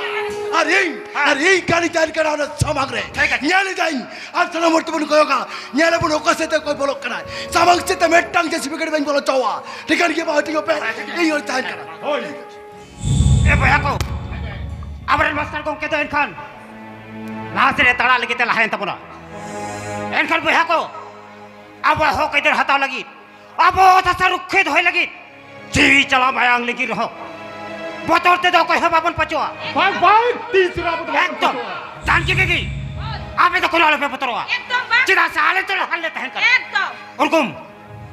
ᱟᱨ ᱤᱧ, ᱟᱨ ᱤᱧ ᱠᱟᱹᱱᱤᱧ ᱛᱟᱦᱮᱱ ᱠᱟᱱᱟ ᱚᱱᱟ ᱥᱟᱢᱟᱝ ᱨᱮ᱾ ᱴᱷᱤᱠ ᱟᱪᱷᱮ᱾ ᱧᱮᱞ ᱮᱫᱟᱹᱧ, ᱟᱨ ᱥᱟᱱᱟᱢ ᱦᱚᱲ ᱛᱮᱵᱚᱱ ᱠᱚᱭᱚᱜᱟ᱾ ᱧᱮᱞ ᱟᱵᱚᱱ ᱚᱠᱟ ᱥᱮᱫ ᱛᱮ ᱚᱠᱚᱭ ᱵᱚᱞᱚᱜ ᱠᱟᱱᱟᱭ᱾ ᱥᱟᱢᱟᱝ ᱥᱮᱫ ᱛᱮ ᱢᱤᱫᱴᱟᱝ ᱡᱮᱥᱤᱵᱤ ᱜᱟᱹᱰᱤ ᱵᱟᱹᱧ ᱵᱚᱞᱚ ᱦᱚᱪᱚᱣᱟ᱾ ᱴᱷᱤᱠᱟᱹᱱ ᱜᱮᱭᱟ ᱵᱟᱝ? ᱦᱟᱹᱴᱤᱧᱚᱜ ᱯᱮ᱾ ᱤᱧ ᱚᱸᱰᱮ ᱛᱟᱦᱮᱱ ᱠᱟᱱᱟ᱾ ᱦᱳᱭ᱾ ᱮ ᱵᱚᱭᱦᱟ ᱠᱚ, ᱟᱵᱚᱨᱮᱱ ᱢᱟᱥᱴᱟᱨ ᱜᱚᱢᱠᱮ ᱫᱚ ᱮᱱᱠᱷᱟᱱ ᱞᱟᱦᱟ ᱥᱮᱫ ᱨᱮ ᱛᱟᱲᱟᱜ ᱞᱟᱹᱜᱤᱫ ᱛᱮ ᱞᱟᱦᱟᱭᱮᱱ ᱛᱟᱵᱚᱱᱟ᱾ ᱮᱱᱠᱷᱟᱱ ᱵᱚᱭᱦᱟ ᱠᱚ, ᱟᱵᱚᱣᱟᱜ ᱦᱚᱠ ᱟᱹᱭᱫᱟᱹᱨ ᱦᱟᱛᱟᱣ ᱞᱟᱹᱜᱤᱫ, ᱟᱵᱚ ᱚᱛ ᱦᱟᱥᱟ ᱨᱩᱠᱷᱤᱭᱟᱹ ᱫᱚᱦᱚᱭ ᱞᱟᱹᱜᱤᱫ ᱡᱤᱣᱤ ᱪᱟᱞᱟᱣ ᱢᱟᱭᱟᱝ ᱞᱤᱸᱜᱤᱱ ᱨᱮᱦᱚᱸ ᱵᱚᱛᱚᱨ ᱛᱮᱫᱚ ᱚᱠᱚᱭ ᱦᱚᱸ ᱵᱟᱵᱚᱱ ᱯᱟᱹᱪᱚᱜᱼᱟ᱾ ᱵᱟᱝ, ᱵᱟᱝ, ᱛᱤᱥ ᱨᱮ ᱟᱵᱚ ᱫᱚ ᱵᱟᱵᱚᱱ ᱛᱤᱥ ᱨᱮ ᱟᱵᱚ ᱫᱚ ᱵᱟᱵᱚᱱ ᱯᱟᱹᱪᱚᱜᱼᱟ᱾ ᱮᱠᱫᱚᱢ᱾ ᱡᱟᱱᱠᱤ ᱫᱤᱫᱤ, ᱟᱯᱮ ᱫᱚ ᱠᱳᱱᱳ ᱟᱞᱚᱯᱮ ᱵᱚᱛᱚᱨᱚᱜᱼᱟ᱾ ᱮᱠᱫᱚᱢ ᱵᱟᱝ᱾ ᱪᱮᱫᱟᱜ ᱥᱮ ᱟᱞᱮ ᱫᱚ ᱞᱟᱦᱟ ᱨᱮᱞᱮ ᱛᱟᱦᱮᱱ ᱠᱟᱱᱟ᱾ ᱮᱠᱫᱚᱢ᱾ ᱩᱨᱜᱩᱢ,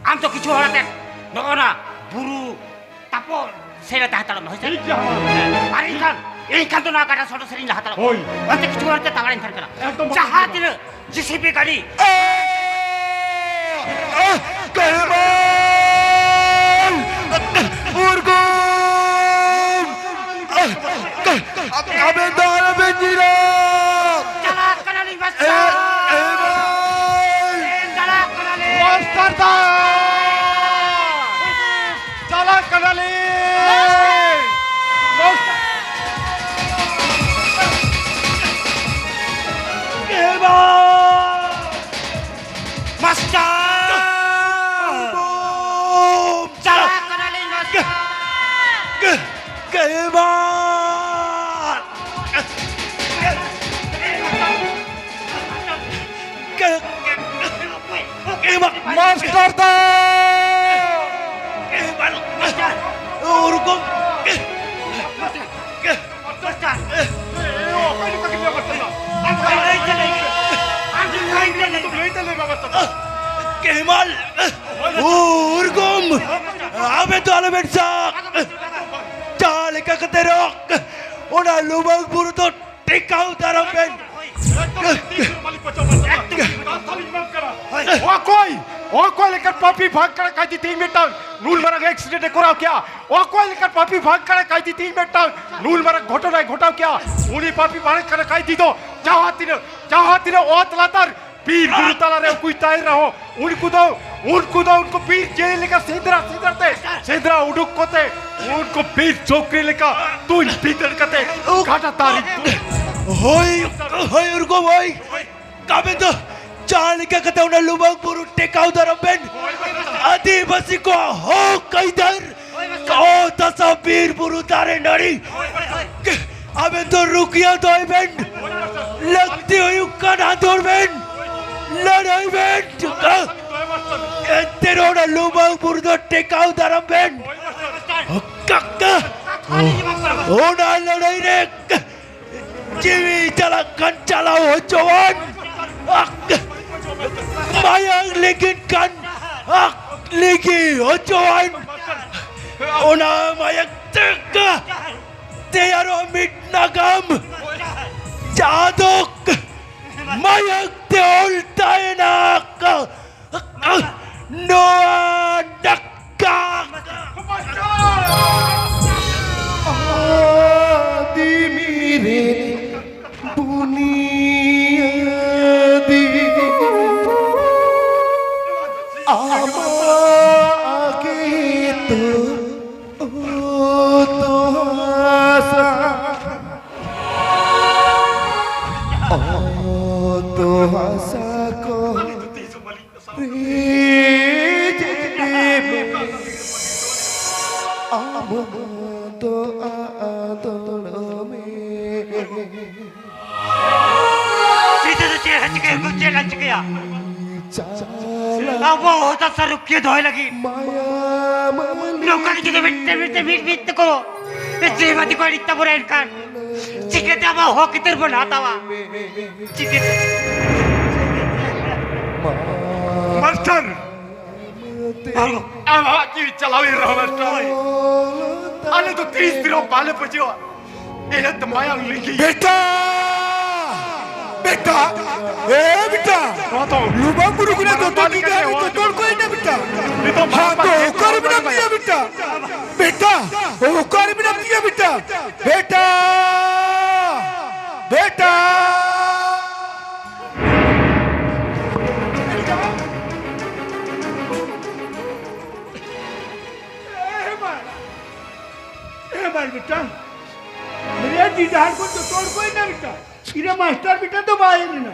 ᱟᱢ ᱫᱚ ᱠᱤᱪᱷᱩ ᱦᱚᱲ ᱟᱛᱮ ᱱᱚᱜᱼᱚ ᱱᱟ ᱵᱩᱨᱩ ᱛᱟᱯᱚᱨ ᱥᱮᱫ ᱨᱮ ᱛᱟᱦᱮᱸ ᱦᱟᱛᱟᱲᱚᱜ ᱢᱮ, ᱦᱳᱭ ᱥᱮ? ᱴᱷᱤᱠ ᱜᱮᱭᱟ, ᱦᱳᱭ᱾ ᱟᱨ ᱮᱱᱠᱷᱟᱱ, ᱮᱱᱠᱷᱟᱱ ᱫᱚ ᱱᱚᱣᱟ ᱜᱟᱰᱟ ᱥᱚᱰᱚᱜ ᱥᱮᱫ ᱨᱤᱧ ᱞᱟᱦᱟ ᱦᱟᱛᱟᱲᱚᱜᱼᱟ᱾ ᱦᱳᱭ᱾ ᱚᱱᱛᱮ ᱠᱤᱪᱷᱩ ᱦᱚᱲ ᱟᱛᱮ ᱛᱟᱲᱟᱢ ᱤᱧ ᱛᱟᱦᱮᱱ ᱠᱟᱱᱟ᱾ ᱮᱠᱫᱚᱢ ᱵᱟᱝ᱾ ᱡᱟᱦᱟᱸ ᱛᱤᱱᱟᱹᱜ ᱡᱮᱥᱤᱵᱤ ᱜᱟᱹᱰᱤ᱾ ᱮ! ᱮ! ᱠᱟᱹᱦᱤᱢᱟᱞ! ᱩᱨᱜᱩᱢ! ᱮ! ᱠᱟ-, ᱟᱵᱮᱱ ᱫᱚ ᱟᱞᱚᱵᱮᱱ ᱧᱤᱨᱟ! ᱪᱟᱞᱟᱜ ᱠᱟᱱᱟᱞᱤᱧ, ᱮ! ᱢᱟᱥᱴᱟᱨ! ᱮ! ᱪᱟᱞᱟᱜ ᱠᱟᱱᱟᱞᱤᱧ! ᱢᱟᱥᱴᱟᱨ ᱫᱟ! ᱪᱟᱞᱟᱜ ᱠᱟᱱᱟᱞᱤᱧ! ᱢᱟᱥᱴᱟᱨ! ᱮ ᱵᱟᱵᱟ! ᱢᱟᱥᱴᱟᱨ! ᱪᱟᱞᱟᱜ ᱠᱟᱱᱟᱞᱤᱧ, ᱢᱟᱥᱴᱟᱨ! ᱮ ᱵᱟᱵᱟ! ᱮ ᱢᱟ-, ᱢᱟᱥᱴᱟᱨ ᱫᱟ! ᱩᱨᱜᱩᱢ! ᱢᱟᱥᱴᱟᱨ! ᱚᱠᱚᱭ ᱱᱚᱝᱠᱟ ᱠᱤᱱ ᱵᱮᱵᱚᱦᱟᱨ ᱠᱟᱱᱟ? ᱠᱮᱢᱟᱞ! ᱩᱨᱜᱩᱢ! ᱟᱵᱮ ᱫᱚ ᱟᱞᱚᱵᱮᱱ ᱥᱟᱜ! ᱡᱟᱦᱟᱸ ᱞᱮᱠᱟ ᱠᱟᱛᱮ ᱨᱮᱦᱚᱸ ᱚᱱᱟ ᱞᱩᱢᱟᱹᱝ ᱵᱩᱨᱩ ᱫᱚ ᱴᱮᱠᱟᱣ ᱫᱟᱨᱟᱢ ᱵᱮᱱ᱾ ᱮᱠᱫᱚᱢ ᱴᱷᱤᱠ ᱵᱮᱱ ᱢᱟᱹᱞᱤᱠ ᱵᱟᱪᱷᱟᱣ ᱠᱟᱱᱟ᱾ ᱮᱠᱫᱚᱢ᱾ ᱠᱟᱛᱷᱟ ᱞᱤᱧ ᱮᱢᱟᱢ ᱠᱟᱱᱟ᱾ ᱦᱳᱭ᱾ ᱚᱠᱚᱭ, ᱚᱠᱚᱭ ᱞᱮᱠᱟᱱ ᱯᱟᱯᱤ ᱵᱷᱟᱜᱽ ᱠᱟᱱᱟ ᱠᱟᱭ ᱫᱤ ᱛᱮᱦᱮᱧ ᱢᱤᱫᱴᱟᱝ ᱱᱩᱱ ᱢᱟᱨᱟᱝ accident ᱮ ᱠᱚᱨᱟᱣ ᱠᱮᱜᱼᱟ? ᱚᱠᱚᱭ ᱞᱮᱠᱟᱱ ᱯᱟᱯᱤ ᱵᱷᱟᱜᱽ ᱠᱟᱱᱟ ᱠᱟᱭ ᱫᱤ ᱛᱮᱦᱮᱧ ᱢᱤᱫᱴᱟᱝ ᱱᱩᱱ ᱢᱟᱨᱟᱝ ᱜᱷᱚᱴᱚᱱᱟᱭ ᱜᱷᱚᱴᱟᱣ ᱠᱮᱜᱼᱟ? ᱩᱱᱤ ᱯᱟᱯᱤ ᱵᱷᱟᱜᱽ ᱠᱟᱱᱟ ᱠᱟᱭ ᱫᱤ ᱫᱚ ᱡᱟᱦᱟᱸ ᱛᱤᱱᱟᱹᱜ, ᱡᱟᱦᱟᱸ ᱛᱤᱱᱟᱹᱜ ᱚᱛ ᱞᱟᱛᱟᱨ ᱵᱤᱨ ᱵᱩᱨᱩ ᱛᱟᱞᱟᱨᱮ ᱚᱠᱚᱭ ᱛᱟᱦᱮᱱ ᱨᱮᱦᱚᱸ, ᱩᱱᱠᱩ ᱫᱚ, ᱩᱱᱠᱩ ᱫᱚ ᱩᱱᱠᱩ ᱵᱤᱨ ᱡᱤᱭᱟᱹᱞᱤ ᱞᱮᱠᱟ ᱥᱮᱸᱫᱽᱨᱟ ᱥᱮᱸᱫᱽᱨᱟ ᱛᱮ, ᱥᱮᱸᱫᱽᱨᱟ ᱩᱰᱩᱠ ᱠᱟᱛᱮ, ᱩᱱᱠᱩ ᱵᱤᱨ ᱥᱩᱠᱨᱤ ᱞᱮᱠᱟ ᱛᱩᱧ ᱵᱷᱤᱸᱫᱟᱹᱲ ᱠᱟᱛᱮ ᱠᱟᱴᱟ ᱛᱟᱨᱤ ᱠᱚ᱾ ᱦᱳᱭ, ᱦᱳᱭ, ᱩᱨᱜᱚ ᱵᱷᱟᱭ, ᱟᱵᱮᱱ ᱫᱚ ᱡᱟᱦᱟᱸ ᱞᱮᱠᱟ ᱠᱟᱛᱮ ᱚᱱᱟ ᱞᱩᱢᱟᱹᱝ ᱵᱩᱨᱩ ᱴᱮᱠᱟᱣ ᱫᱟᱨᱟᱢ ᱵᱮᱱ, ᱟᱹᱫᱤᱵᱟᱹᱥᱤ ᱠᱚᱣᱟᱜ ᱦᱚᱠ ᱟᱹᱭᱫᱟᱹᱨ, ᱚᱛ ᱦᱟᱥᱟ, ᱵᱤᱨ ᱵᱩᱨᱩ, ᱫᱟᱨᱮ ᱱᱟᱹᱲᱤ, ᱟᱵᱮᱱ ᱫᱚ ᱨᱩᱠᱷᱤᱭᱟᱹ ᱫᱚᱦᱚᱭ ᱵᱮᱱ᱾ ᱞᱟᱹᱠᱛᱤ ᱦᱩᱭᱩᱜ ᱠᱟᱱ ᱟᱸᱫᱳᱲ ᱵᱮᱱ, ᱞᱟᱹᱲᱦᱟᱹᱭ ᱵᱮᱱ᱾ ᱮᱱᱛᱮ ᱨᱮᱦᱚᱸ ᱚᱱᱟ ᱞᱩᱢᱟᱹᱝ ᱵᱩᱨᱩ ᱫᱚ ᱴᱮᱠᱟᱣ ᱫᱟᱨᱟᱢ ᱵᱮᱱ᱾ ᱚᱱᱟ ᱞᱟᱹᱲᱦᱟᱹᱭ ᱨᱮ ᱡᱤᱣᱤ ᱪᱟᱞᱟᱜ ᱠᱟᱱ ᱪᱟᱞᱟᱣ ᱦᱚᱪᱚᱣᱟᱱ, ᱟᱠ, ᱢᱟᱭᱟᱝ ᱞᱤᱸᱜᱤᱱ ᱠᱟᱱ, ᱟᱠ, ᱞᱤᱸᱜᱤ ᱦᱚᱪᱚᱣᱟᱱ᱾ ᱚᱱᱟ ᱢᱟᱭᱟᱝ ᱛᱮ ᱛᱮᱭᱟᱨᱚᱜ ᱢᱤᱫ ᱱᱟᱜᱟᱢ, ᱡᱟᱦᱟᱸ ᱫᱚ ᱢᱟᱭᱟᱝ ᱛᱮ ᱚᱞ ᱛᱟᱦᱮᱱᱟ᱾ ᱱᱚᱣᱟ ᱰᱟᱠᱟ ᱟᱹᱫᱤᱢᱤ ᱨᱮ ᱵᱩᱱᱤᱭᱟᱹᱫᱤ ᱟᱢᱟᱜ ᱜᱮᱛᱚ ᱚᱛ ᱦᱟᱥᱟ, ᱚᱛ ᱦᱟᱥᱟ ᱠᱚ ᱨᱮ ᱡᱮ ᱟᱢ ᱫᱚ ᱟᱫᱚᱲ ᱢᱮ᱾ ᱱᱤᱛᱚᱜ ᱫᱚ ᱪᱮᱫ ᱮ ᱪᱤᱠᱟᱹᱭᱟ? ᱪᱮᱫ ᱮ ᱪᱤᱠᱟᱹᱭᱟ? ᱪᱟᱞᱟᱜ ᱟᱵᱚ ᱚᱛ ᱦᱟᱥᱟ ᱨᱩᱠᱷᱤᱭᱟᱹ ᱫᱚᱦᱚᱭ ᱞᱟᱹᱜᱤᱫ ᱢᱟᱭᱟ ᱢᱟᱹᱞᱤ ᱱᱚᱝᱠᱟ ᱜᱮ ᱡᱩᱫᱤ ᱢᱤᱫ ᱛᱮ ᱢᱤᱫ ᱛᱮ ᱢᱤᱫ ᱢᱤᱫ ᱛᱮᱠᱚ ᱡᱤᱣᱤ ᱵᱟᱹᱛᱤ ᱠᱚ ᱮᱱᱮᱡ ᱛᱟᱵᱚᱱᱟ, ᱮᱱᱠᱷᱟᱱ ᱪᱤᱠᱟᱹᱛᱮ ᱟᱵᱚ ᱦᱚᱠ ᱟᱹᱭᱫᱟᱹᱨ ᱵᱚᱱ ᱦᱟᱛᱟᱣᱟ? ᱪᱤᱠᱟᱹᱛᱮ? ᱢᱟᱥᱴᱟᱨ, ᱟᱢᱟᱜ ᱡᱤᱣᱤ ᱪᱟᱞᱟᱣ ᱮᱱ ᱨᱮᱦᱚᱸ ᱢᱟᱥᱴᱟᱨ, ᱟᱞᱮ ᱫᱚ ᱛᱤᱥ ᱨᱮᱦᱚᱸ ᱵᱟᱞᱮ ᱯᱟᱹᱪᱟᱹᱜᱼᱟ᱾ ᱤᱧᱟᱹᱜ ᱢᱟᱭᱟᱝ ᱞᱤᱸᱜᱤ᱾ ᱵᱮᱴᱟ! ᱵᱮᱴᱟ! ᱮ ᱵᱮᱴᱟ! ᱱᱚᱣᱟ ᱫᱚ ᱞᱩᱵᱟᱝ ᱵᱩᱨᱩ ᱠᱷᱚᱱᱟᱜ ᱡᱚᱛᱚ ᱜᱤᱫᱽᱨᱟᱹ ᱡᱚᱛᱚ ᱦᱚᱲ ᱠᱚ ᱦᱮᱡ ᱮᱱᱟ ᱵᱮᱴᱟ᱾ ᱱᱤᱛᱚᱜ ᱦᱮᱸ, ᱛᱚ ᱚᱠᱟᱨᱮ ᱢᱮᱱᱟᱜ ᱯᱮᱭᱟ ᱵᱮᱴᱟ? ᱵᱮᱴᱟ! ᱚᱠᱟᱨᱮ ᱢᱮᱱᱟᱜ ᱯᱮᱭᱟ ᱵᱮᱴᱟ? ᱵᱮᱴᱟ! ᱵᱮᱴᱟ! ᱟᱨ ᱢᱤᱫᱴᱟᱝ ᱵᱟᱨᱭᱟ ᱰᱤᱰᱟᱦᱟᱨ ᱠᱚ ᱡᱚᱛᱚ ᱦᱚᱲ ᱠᱚ ᱮᱱᱟ ᱢᱤᱫᱴᱟᱝ᱾ ᱤᱧ ᱨᱮᱱ ᱢᱟᱥᱴᱟᱨ ᱢᱤᱫᱴᱟᱝ ᱫᱚ ᱵᱟᱭ ᱦᱮᱡ ᱞᱮᱱᱟ᱾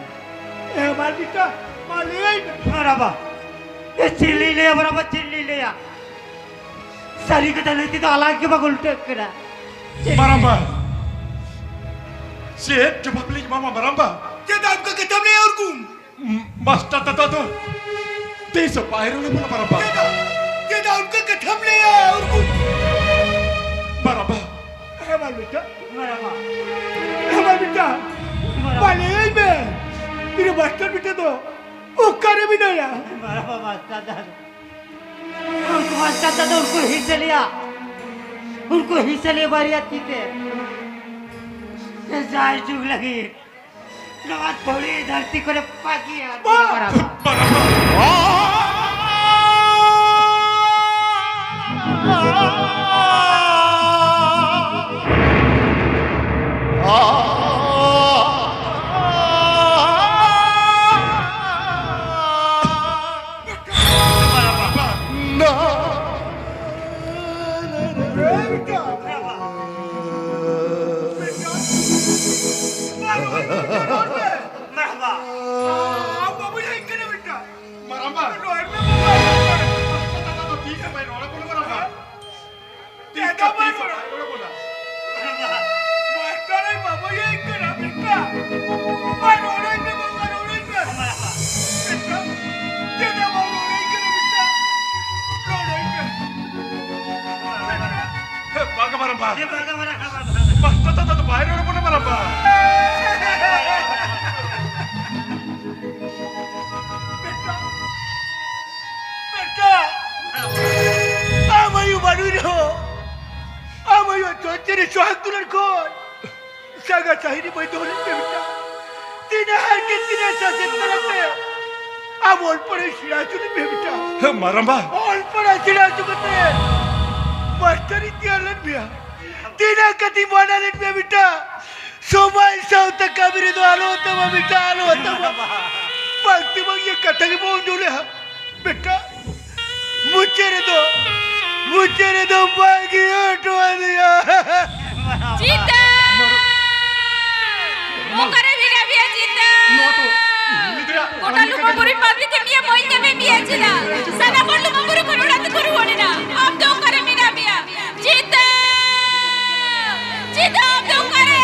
ᱮ, ᱟᱨ ᱢᱤᱫᱴᱟᱝ ᱢᱟ ᱞᱟᱹᱭᱟᱭ ᱢᱮ᱾ ᱢᱟᱨᱟᱵᱟ, ᱮ, ᱪᱮᱫ ᱞᱤᱧ ᱞᱟᱹᱭᱟ ᱢᱟᱨᱟᱵᱟ, ᱪᱮᱫ ᱞᱤᱧ ᱞᱟᱹᱭᱟ? ᱥᱟᱹᱨᱤ ᱠᱟᱛᱷᱟ ᱞᱟᱹᱭ ᱛᱮᱫᱚ ᱟᱞᱟᱝ ᱜᱮ ᱵᱟᱠᱚ ᱩᱞᱴᱟᱹᱜ ᱠᱟᱱᱟ᱾ ᱪᱮᱫ ᱢᱟᱨᱟᱢᱵᱟ, ᱪᱮᱫ ᱡᱚᱵᱟᱵ ᱞᱤᱧ ᱮᱢᱟᱢᱟ ᱢᱟᱨᱟᱢᱵᱟ? ᱪᱮᱫᱟᱜ ᱚᱱᱠᱟ ᱠᱟᱛᱷᱟᱢ ᱞᱟᱹᱭᱟ ᱩᱨᱜᱩᱢ? ᱢᱟᱥᱴᱟᱨ ᱫᱟᱫᱟ ᱫᱚ ᱛᱤᱥ ᱦᱚᱸ ᱵᱟᱭ ᱨᱚᱲ ᱟᱵᱚᱱᱟ ᱢᱟᱨᱟᱢᱵᱟ᱾ ᱪᱮᱫᱟᱜ, ᱪᱮᱫᱟᱜ ᱚᱱᱠᱟ ᱠᱟᱛᱷᱟᱢ ᱞᱟᱹᱭᱟ ᱩᱨᱜᱩᱢ? ᱢᱟᱨᱟᱢᱵᱟ᱾ ᱦᱮᱸ, ᱢᱟ ᱵᱮᱴᱟ᱾ ᱢᱟᱨᱟᱢᱵᱟ᱾ ᱦᱮᱸ, ᱢᱟ ᱵᱮᱴᱟ᱾ ᱢᱟᱨᱟᱢᱵᱟ᱾ ᱢᱟ ᱞᱟᱹᱭᱟᱹᱧ ᱢᱮ, ᱤᱧ ᱨᱮᱱ ᱢᱟᱥᱴᱟᱨ ᱵᱮᱴᱟ ᱫᱚ ᱚᱠᱟᱨᱮ ᱢᱮᱱᱟᱭᱟ? ᱢᱟᱨᱟᱢᱵᱟ, ᱢᱟᱥᱴᱟᱨ ᱫᱟᱫᱟ᱾ ᱩᱱᱠᱩ ᱢᱟᱥᱴᱟᱨ ᱫᱟᱫᱟ, ᱩᱱᱠᱩ ᱦᱤᱥᱟᱹ ᱞᱮᱭᱟ᱾ ᱩᱱᱠᱩ ᱦᱤᱥᱟᱹ ᱞᱮᱭᱟ ᱵᱟᱨᱭᱟ ᱛᱤ ᱛᱮ᱾ ᱥᱮ ᱡᱟᱭ ᱡᱩᱜᱽ ᱞᱟᱹᱜᱤᱫ᱾ ᱱᱚᱣᱟ ᱫᱷᱩᱲᱤ ᱫᱷᱟᱹᱨᱛᱤ ᱠᱚᱨᱮ ᱯᱟᱹᱜᱤ ᱟᱨ ᱵᱟ- ᱵᱟᱨᱟᱵᱟ᱾ ᱢᱟᱨᱟᱢᱵᱟ᱾ ᱨᱚᱲ ᱢᱮ ᱵᱟᱵᱟ, ᱨᱚᱲ ᱢᱮ᱾ ᱛᱤᱥ ᱦᱚᱸ ᱵᱟᱭ ᱨᱚᱲ ᱟᱵᱚᱱᱟ ᱢᱟᱨᱟᱢᱵᱟ᱾ ᱛᱤᱥ ᱦᱚᱸ ᱵᱟᱭ ᱨᱚᱲ ᱟᱵᱚᱱᱟ᱾ ᱢᱟᱥᱴᱟᱨ ᱮ ᱵᱟᱵᱟᱭ ᱠᱟᱱᱟ ᱵᱮᱴᱟ᱾ ᱢᱟ ᱨᱚᱲᱟᱹᱧ ᱢᱮ ᱵᱟᱵᱟ, ᱨᱚᱲᱟᱹᱧ ᱢᱮ᱾ ᱵᱮᱴᱟ, ᱪᱮᱫᱟᱜ ᱵᱟᱢ ᱨᱚᱲᱟᱹᱧ ᱠᱟᱱᱟ ᱵᱮᱴᱟ? ᱨᱚᱲᱟᱹᱧ ᱢᱮ᱾ ᱵᱮᱴᱟ᱾ ᱦᱮ, ᱵᱟᱝᱟ ᱢᱟᱨᱟᱢᱵᱟ᱾ ᱦᱮ, ᱵᱟᱝᱟ ᱢᱟᱨᱟᱢᱵᱟ᱾ ᱢᱟᱥᱴᱟᱨ ᱫᱟᱫᱟ ᱫᱚ ᱵᱟᱭ ᱨᱚᱲ ᱟᱵᱚᱱᱟ ᱢᱟᱨᱟᱢᱵᱟ᱾ ᱵᱮᱴᱟ, ᱵᱮᱴᱟ, ᱟᱢ ᱟᱭᱳ ᱵᱟᱹᱱᱩᱭ ᱨᱮᱦᱚᱸ, ᱟᱢ ᱟᱭᱳ ᱪᱚᱨᱪᱟ ᱨᱮ ᱥᱚᱦᱟᱜ ᱫᱩᱞᱟᱹᱲ ᱠᱷᱚᱱ ᱥᱟᱸᱜᱟ ᱥᱟᱹᱦᱤᱡ ᱵᱟᱹᱧ ᱫᱚᱦᱚ ᱞᱮᱫ ᱢᱮ ᱵᱮᱴᱟ᱾ ᱛᱤᱱᱟᱹᱜ ᱦᱟᱨᱠᱮᱛ, ᱛᱤᱱᱟᱹᱜ ᱥᱟᱥᱮᱛ ᱛᱟᱞᱟᱛᱮ ᱟᱢ ᱚᱞ ᱯᱟᱲᱦᱟᱣ ᱥᱮᱬᱟ ᱦᱚᱪᱚ ᱞᱮᱫ ᱢᱮ ᱵᱮᱴᱟ᱾ ᱦᱮ, ᱢᱟᱨᱟᱢᱵᱟ᱾ ᱚᱞ ᱯᱟᱲᱦᱟᱣ ᱥᱮᱬᱟ ᱦᱚᱪᱚ ᱠᱟᱛᱮ ᱢᱟᱥᱴᱟᱨᱤᱧ ᱛᱮᱭᱟᱨ ᱞᱮᱫ ᱢᱮᱭᱟ᱾ ᱛᱤᱱᱟᱹᱜ ᱠᱟᱛᱮᱧ ᱢᱟᱱᱟ ᱞᱮᱫ ᱢᱮᱭᱟ ᱵᱮᱴᱟ᱾ ᱥᱚᱢᱟᱡᱽ ᱥᱟᱶᱛᱟ ᱠᱟᱹᱢᱤ ᱨᱮᱫᱚ ᱟᱞᱚ ᱟᱛᱟᱢᱟ ᱵᱮᱴᱟ, ᱟᱞᱚ ᱟᱛᱟᱢᱟ᱾ ᱵᱟᱝ ᱛᱮ ᱵᱟᱝ ᱤᱭᱟᱹ ᱠᱟᱛᱷᱟ ᱜᱮ ᱵᱟᱹᱧ ᱟᱸᱡᱚᱢ ᱞᱮᱫᱼᱟ ᱵᱮᱴᱟ᱾ ᱢᱩᱪᱟᱹᱫ ᱨᱮᱫᱚ ᱢᱩᱪᱟᱹᱫ ᱨᱮᱫᱚ ᱵᱟᱹᱜᱤ ᱦᱚᱴᱚ ᱟᱫᱮᱭᱟ᱾ ᱪᱤᱛᱟᱹ! ᱚᱠᱟᱨᱮ ᱢᱮᱱᱟᱜ ᱢᱮᱭᱟ, ᱪᱤᱛᱟᱹ? ᱜᱚᱴᱟ ᱞᱩᱢᱟᱹᱝ ᱵᱩᱨᱩ ᱯᱟᱱᱛᱮ ᱠᱮᱫ ᱢᱮᱭᱟ, ᱵᱟᱹᱧ ᱧᱟᱢᱮᱫ ᱢᱮᱭᱟ ᱪᱮᱫᱟᱜ? ᱥᱟᱱᱟᱢ ᱦᱚᱲ ᱞᱩᱢᱟᱹᱝ ᱵᱩᱨᱩ ᱠᱷᱚᱱ ᱚᱲᱟᱜ ᱛᱮᱠᱚ ᱨᱩᱣᱟᱹᱲ ᱮᱱᱟ᱾ ᱟᱢ ᱫᱚ ᱚᱠᱟᱨᱮ ᱢᱮᱱᱟᱜ ᱢᱮᱭᱟ? ᱪᱤᱛᱟᱹ! ᱪᱤᱛᱟᱹ, ᱟᱢ ᱫᱚ ᱚᱠᱟᱨᱮ?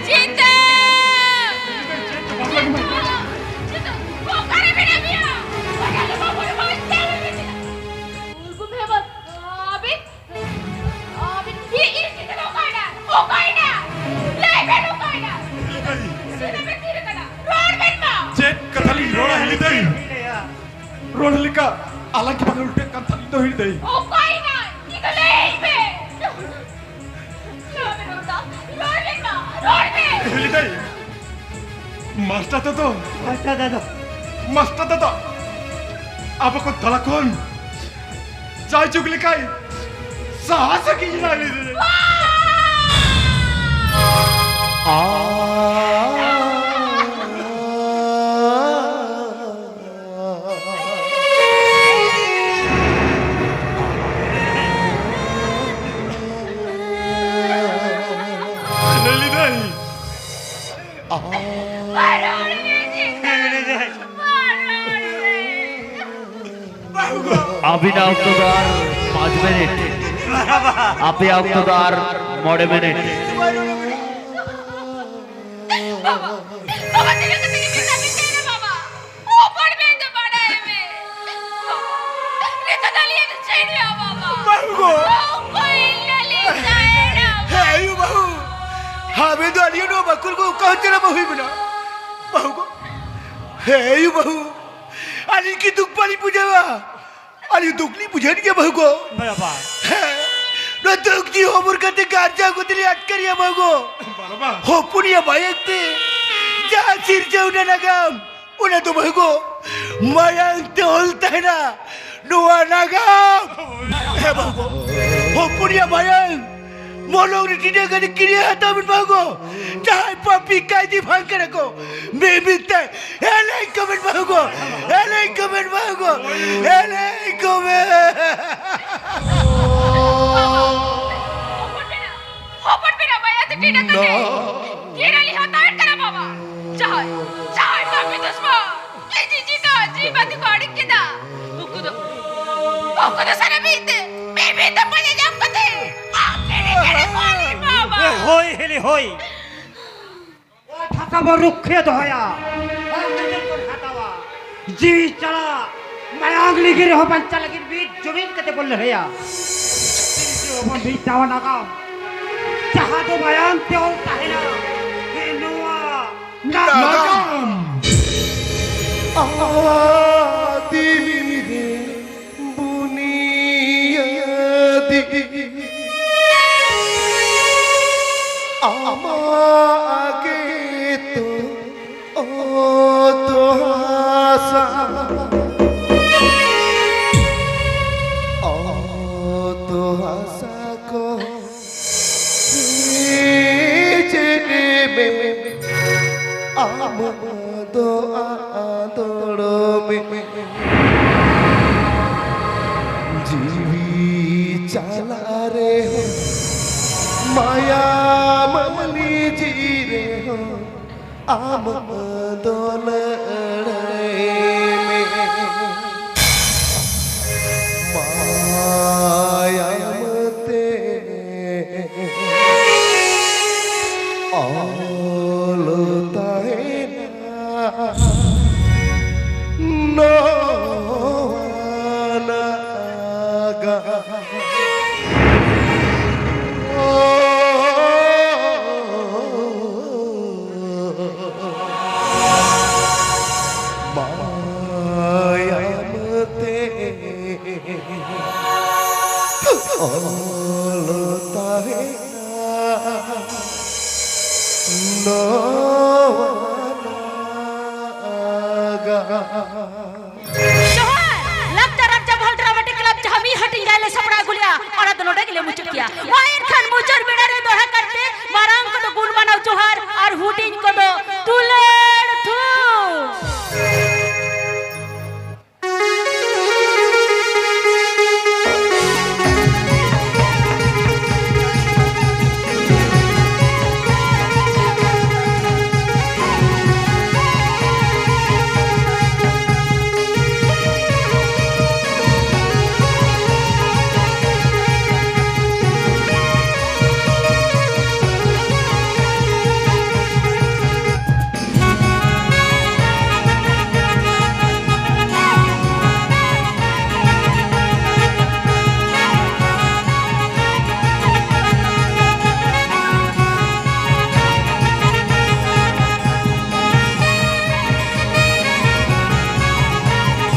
ᱪᱤᱛᱟᱹ! ᱪᱤᱛᱟᱹ! ᱚᱠᱟᱨᱮ ᱢᱮᱱᱟᱜ ᱢᱮᱭᱟ? ᱜᱚᱴᱟ ᱞᱩᱢᱟᱹᱝ ᱵᱩᱨᱩ ᱯᱟᱱᱛᱮ ᱠᱮᱫ ᱢᱮᱭᱟ᱾ ᱩᱨᱜᱩᱢ ᱦᱮᱢᱵᱨᱚᱢ, ᱟᱹᱵᱤᱱ ᱟᱹᱵᱤᱱ ᱤᱧ ᱤᱧ ᱪᱤᱛᱟᱹ ᱫᱚ ᱚᱠᱟᱭᱮᱱᱟ? ᱚᱠᱟᱭᱮᱱᱟ? ᱞᱟᱹᱭ ᱵᱮᱱ ᱚᱠᱟᱭᱮᱱᱟ? ᱪᱤᱠᱟᱹ ᱵᱮᱱ ᱛᱷᱤᱨ ᱟᱠᱟᱱᱟ? ᱨᱚᱲ ᱵᱮᱱ ᱢᱟ᱾ ᱪᱮᱫ ᱠᱟᱛᱷᱟ ᱞᱤᱧ ᱨᱚᱲᱟ ᱦᱤᱞᱤ ᱫᱟᱹᱭ? ᱨᱚᱲ ᱞᱮᱠᱟ ᱟᱞᱟᱝ ᱜᱮ ᱵᱟᱝ ᱩᱞᱴᱟᱹᱜ ᱠᱟᱱ ᱛᱟᱞᱤᱧ ᱫᱚ ᱦᱤᱞᱤ ᱫᱟᱹᱭ᱾ ᱚᱠᱟᱭᱮᱱᱟ? ᱪᱤᱠᱟᱹ ᱞᱟᱹᱭ ᱵᱮᱱ᱾ ᱨᱚᱲ ᱵᱮᱱ ᱨᱚᱲ ᱫᱟ᱾ ᱨᱚᱲ ᱵᱮᱱ ᱢᱟ᱾ ᱨᱚᱲ ᱵᱮᱱ᱾ ᱦᱤᱞᱤ ᱫᱟᱹᱭ᱾ ᱢᱟᱥᱴᱟᱨ ᱫᱟᱫᱟ᱾ ᱢᱟᱥᱴᱟᱨ ᱫᱟᱫᱟ᱾ ᱢᱟᱥᱴᱟᱨ ᱫᱟᱫᱟ᱾ ᱟᱵᱚ ᱠᱚ ᱛᱟᱞᱟ ᱠᱷᱚᱱ ᱡᱟᱭᱡᱩᱜᱽ ᱞᱮᱠᱟᱭ ᱥᱟᱦᱟ ᱥᱟᱺᱜᱤᱧ ᱮᱱᱟ ᱞᱟᱹᱭ ᱫᱟᱹᱧ᱾ ᱞᱟᱹᱭ ᱫᱟᱹᱧ᱾ ᱟᱹᱵᱤᱱᱟᱜ ᱚᱠᱛᱚ ᱫᱚ ᱟᱨ ᱯᱟᱸᱪ ᱢᱤᱱᱤᱴ, ᱟᱯᱮᱭᱟᱜ ᱚᱠᱛᱚ ᱫᱚ ᱟᱨ ᱢᱚᱬᱮ ᱢᱤᱱᱤᱴ᱾ ᱵᱟᱵᱟ, ᱵᱟᱵᱟ, ᱛᱤᱱᱟᱹᱜ ᱠᱟᱛᱮ ᱜᱮ ᱢᱮᱛᱟ ᱯᱮ ᱛᱟᱦᱮᱱᱟ, ᱵᱟᱵᱟ᱾ ᱦᱚᱯᱚᱱ ᱢᱮᱱ ᱫᱚ ᱵᱟᱰᱟᱭ ᱢᱮ᱾ ᱱᱤᱛᱚᱜ ᱫᱚ ᱟᱹᱞᱤᱧ ᱫᱚ ᱪᱮᱫ ᱦᱩᱭᱩᱜᱼᱟ, ᱵᱟᱵᱟ? ᱵᱟᱹᱦᱩ ᱜᱚ᱾ ᱚᱠᱚᱭ ᱞᱟᱹᱞᱤᱧ ᱛᱟᱦᱮᱱᱟ? ᱦᱮᱸ, ᱟᱭᱳ ᱵᱟᱹᱦᱩ᱾ ᱦᱟᱵᱮ ᱫᱚ ᱟᱹᱞᱤᱧ ᱱᱚᱣᱟ ᱵᱟᱠᱩᱞ ᱠᱚ ᱚᱠᱟ ᱦᱚᱸ ᱪᱟᱞᱟᱣ ᱵᱟᱝ ᱦᱩᱭ ᱵᱮᱱᱟ᱾ ᱵᱟᱹᱦᱩ ᱜᱚ᱾ ᱦᱮᱸ, ᱟᱭᱳ ᱵᱟᱹᱦᱩ᱾ ᱟᱹᱞᱤᱧ ᱠᱤ ᱫᱩᱠ ᱵᱟᱹᱞᱤᱧ ᱵᱩᱡᱷᱟᱹᱣᱟ? ᱟᱹᱞᱤᱧ ᱫᱩᱠ ᱞᱤᱧ ᱵᱩᱡᱷᱟᱹᱣ ᱜᱮᱭᱟ, ᱵᱟᱹᱦᱩ ᱜᱚ᱾ ᱵᱟᱵᱟ᱾ ᱦᱮᱸ, ᱱᱚᱣᱟ ᱫᱩᱠ ᱡᱤᱣᱤ ᱦᱚᱵᱚᱨ ᱠᱟᱛᱮ ᱜᱟᱨᱡᱟ ᱠᱚᱛᱮ ᱞᱤᱧ ᱟᱴᱠᱟᱨᱮᱭᱟ, ᱵᱟᱹᱦᱩ ᱜᱚ᱾ ᱵᱟᱵᱟ᱾ ᱦᱚᱯᱚᱱᱤᱭᱟᱹ ᱢᱟᱭᱟᱝ ᱛᱮ ᱡᱟᱦᱟᱸ ᱥᱤᱨᱡᱟᱹᱣ ᱮᱱᱟ ᱱᱟᱜᱟᱢ, ᱚᱱᱟ ᱫᱚ ᱵᱟᱹᱦᱩ ᱜᱚ, ᱢᱟᱭᱟᱝ ᱛᱮ ᱚᱞ ᱛᱟᱦᱮᱱᱟ ᱱᱚᱣᱟ ᱱᱟᱜᱟᱢ᱾ ᱦᱮᱸ, ᱵᱟᱹᱦᱩ ᱜᱚ, ᱦᱚᱯᱚᱱᱤᱭᱟᱹ ᱢᱟᱭᱟᱝ ᱢᱚᱞᱚᱝ ᱨᱮ ᱴᱤᱰᱟᱹ ᱜᱟᱹᱰᱤ ᱠᱤᱨᱤᱧ ᱦᱟᱛᱟᱣ ᱵᱮᱱ ᱵᱟᱹᱦᱩ ᱜᱚ᱾ ᱡᱟᱦᱟᱸᱭ ᱯᱟᱯᱤ ᱠᱟᱭᱫᱤ ᱵᱷᱟᱝ ᱠᱟᱱᱟ ᱠᱚ, ᱢᱤᱫ ᱢᱤᱫ ᱛᱮ ᱮᱞᱮᱧ ᱠᱚ ᱵᱮᱱ ᱵᱟᱹᱦᱩ ᱜᱚ, ᱮᱞᱮᱧ ᱠᱚ ᱵᱮᱱ ᱵᱟᱹᱦᱩ ᱜᱚ, ᱮᱞᱮᱧ ᱠᱚ ᱵᱮᱱ᱾ ᱦᱚᱯᱚᱱ ᱯᱮᱲᱟ, ᱦᱚᱯᱚᱱ ᱯᱮᱲᱟ ᱢᱟᱭᱟ ᱛᱮ ᱴᱤᱰᱟᱹ ᱠᱟᱛᱮ ᱠᱤᱨᱟᱹᱞᱤ ᱦᱟᱛᱟᱣᱮᱫ ᱠᱟᱱᱟ ᱵᱟᱵᱟ᱾ ᱡᱟᱦᱟᱸᱭ, ᱡᱟᱦᱟᱸᱭ ᱯᱟᱯᱤ ᱫᱩᱥᱢᱚᱱ᱾ ᱤᱧ ᱡᱤᱡᱤ ᱫᱚ ᱡᱤᱣᱤ ᱵᱟᱹᱛᱤ ᱠᱚ ᱟᱲᱤᱡ ᱠᱮᱫᱟ᱾ ᱩᱱᱠᱩ ᱫᱚ, ᱩᱱᱠᱩ ᱫᱚ ᱥᱟᱨᱟ ᱢᱤᱫ ᱛᱮ, ᱢᱤᱫ ᱢᱤᱫ ᱛᱮ ᱯᱟᱸᱡᱟ ᱧᱟᱢ ᱠᱟᱛᱮ ᱟᱢ ᱠᱤᱨᱤᱧ ᱠᱟᱛᱮ ᱠᱚ ᱟᱹᱠᱷᱨᱤᱧ ᱠᱚᱣᱟ᱾ ᱦᱳᱭ, ᱦᱤᱞᱤ, ᱦᱳᱭ᱾ ᱚᱛ ᱦᱟᱥᱟ ᱵᱚᱱ ᱨᱩᱠᱷᱤᱭᱟᱹ ᱫᱚᱦᱚᱭᱟ᱾ ᱟᱨ ᱱᱤᱡᱮᱨ ᱵᱚᱱ ᱦᱟᱛᱟᱣᱟ᱾ ᱡᱤᱣᱤ ᱪᱟᱞᱟᱜ, ᱢᱟᱭᱟᱝ ᱞᱤᱸᱜᱤ ᱨᱮᱦᱚᱸ ᱵᱟᱧᱪᱟᱣ ᱞᱟᱹᱜᱤᱫ ᱢᱤᱫ ᱡᱩᱢᱤᱫ ᱠᱟᱛᱮ ᱵᱚᱱ ᱞᱟᱹᱲᱦᱟᱹᱭᱟ᱾ ᱥᱤᱨᱡᱟᱹᱣ ᱟᱵᱚᱱ ᱢᱤᱫ ᱱᱟᱣᱟ ᱱᱟᱜᱟᱢ, ᱡᱟᱦᱟᱸ ᱫᱚ ᱢᱟᱭᱟᱝ ᱛᱮ ᱚᱞ ᱛᱟᱦᱮᱱᱟ᱾ ᱱᱚᱣᱟ ᱱᱟᱜᱟᱢ᱾ ᱱᱟᱜᱟᱢ᱾ ᱟᱫᱤ ᱨᱮ ᱵᱩᱱᱤᱭᱟᱹᱫᱤ ᱟᱢᱟᱜ ᱜᱮᱛᱚ ᱚᱛ ᱦᱟᱥᱟ᱾ ᱚᱛ ᱦᱟᱥᱟ ᱠᱚ ᱥᱮᱪᱮᱫ ᱢᱮ, ᱟᱢ ᱫᱚ ᱟᱸᱫᱳᱲ ᱢᱮ᱾ ᱡᱤᱣᱤ ᱪᱟᱞᱟᱜ ᱨᱮᱦᱚᱸ, ᱢᱟᱭᱟᱢ ᱞᱤᱸᱡᱤ ᱨᱮᱦᱚᱸ, ᱟᱢ ᱫᱚ ᱞᱟᱹᱲᱦᱟᱹᱭ ᱢᱮ᱾ ᱢᱟᱭᱟᱢ ᱛᱮ ᱚᱞ ᱛᱟᱦᱮᱱᱟ ᱱᱚᱣᱟ ᱱᱟᱜᱟᱢ᱾ ᱢᱟᱭᱟᱢ ᱛᱮ ᱚᱞ ᱛᱟᱦᱮᱱᱟ ᱱᱚᱣᱟ ᱱᱟᱜᱟᱢ᱾ ᱡᱚᱦᱟᱨ! ᱞᱟᱠᱪᱟᱨ ᱟᱨ ᱪᱟᱵᱷᱟᱞ ᱰᱨᱟᱢᱟᱴᱤᱠ ᱠᱞᱟᱵᱽ ᱡᱟᱦᱟᱸ ᱢᱤᱫ ᱦᱟᱹᱴᱤᱧ ᱜᱟᱭ ᱞᱮ ᱥᱟᱯᱲᱟᱣ ᱟᱹᱜᱩ ᱞᱮᱜᱼᱟ, ᱚᱱᱟ ᱫᱚ ᱱᱚᱰᱮ ᱜᱮᱞᱮ ᱢᱩᱪᱟᱹᱫ ᱠᱮᱜᱼᱟ᱾ ᱢᱟ ᱮᱱᱠᱷᱟᱱ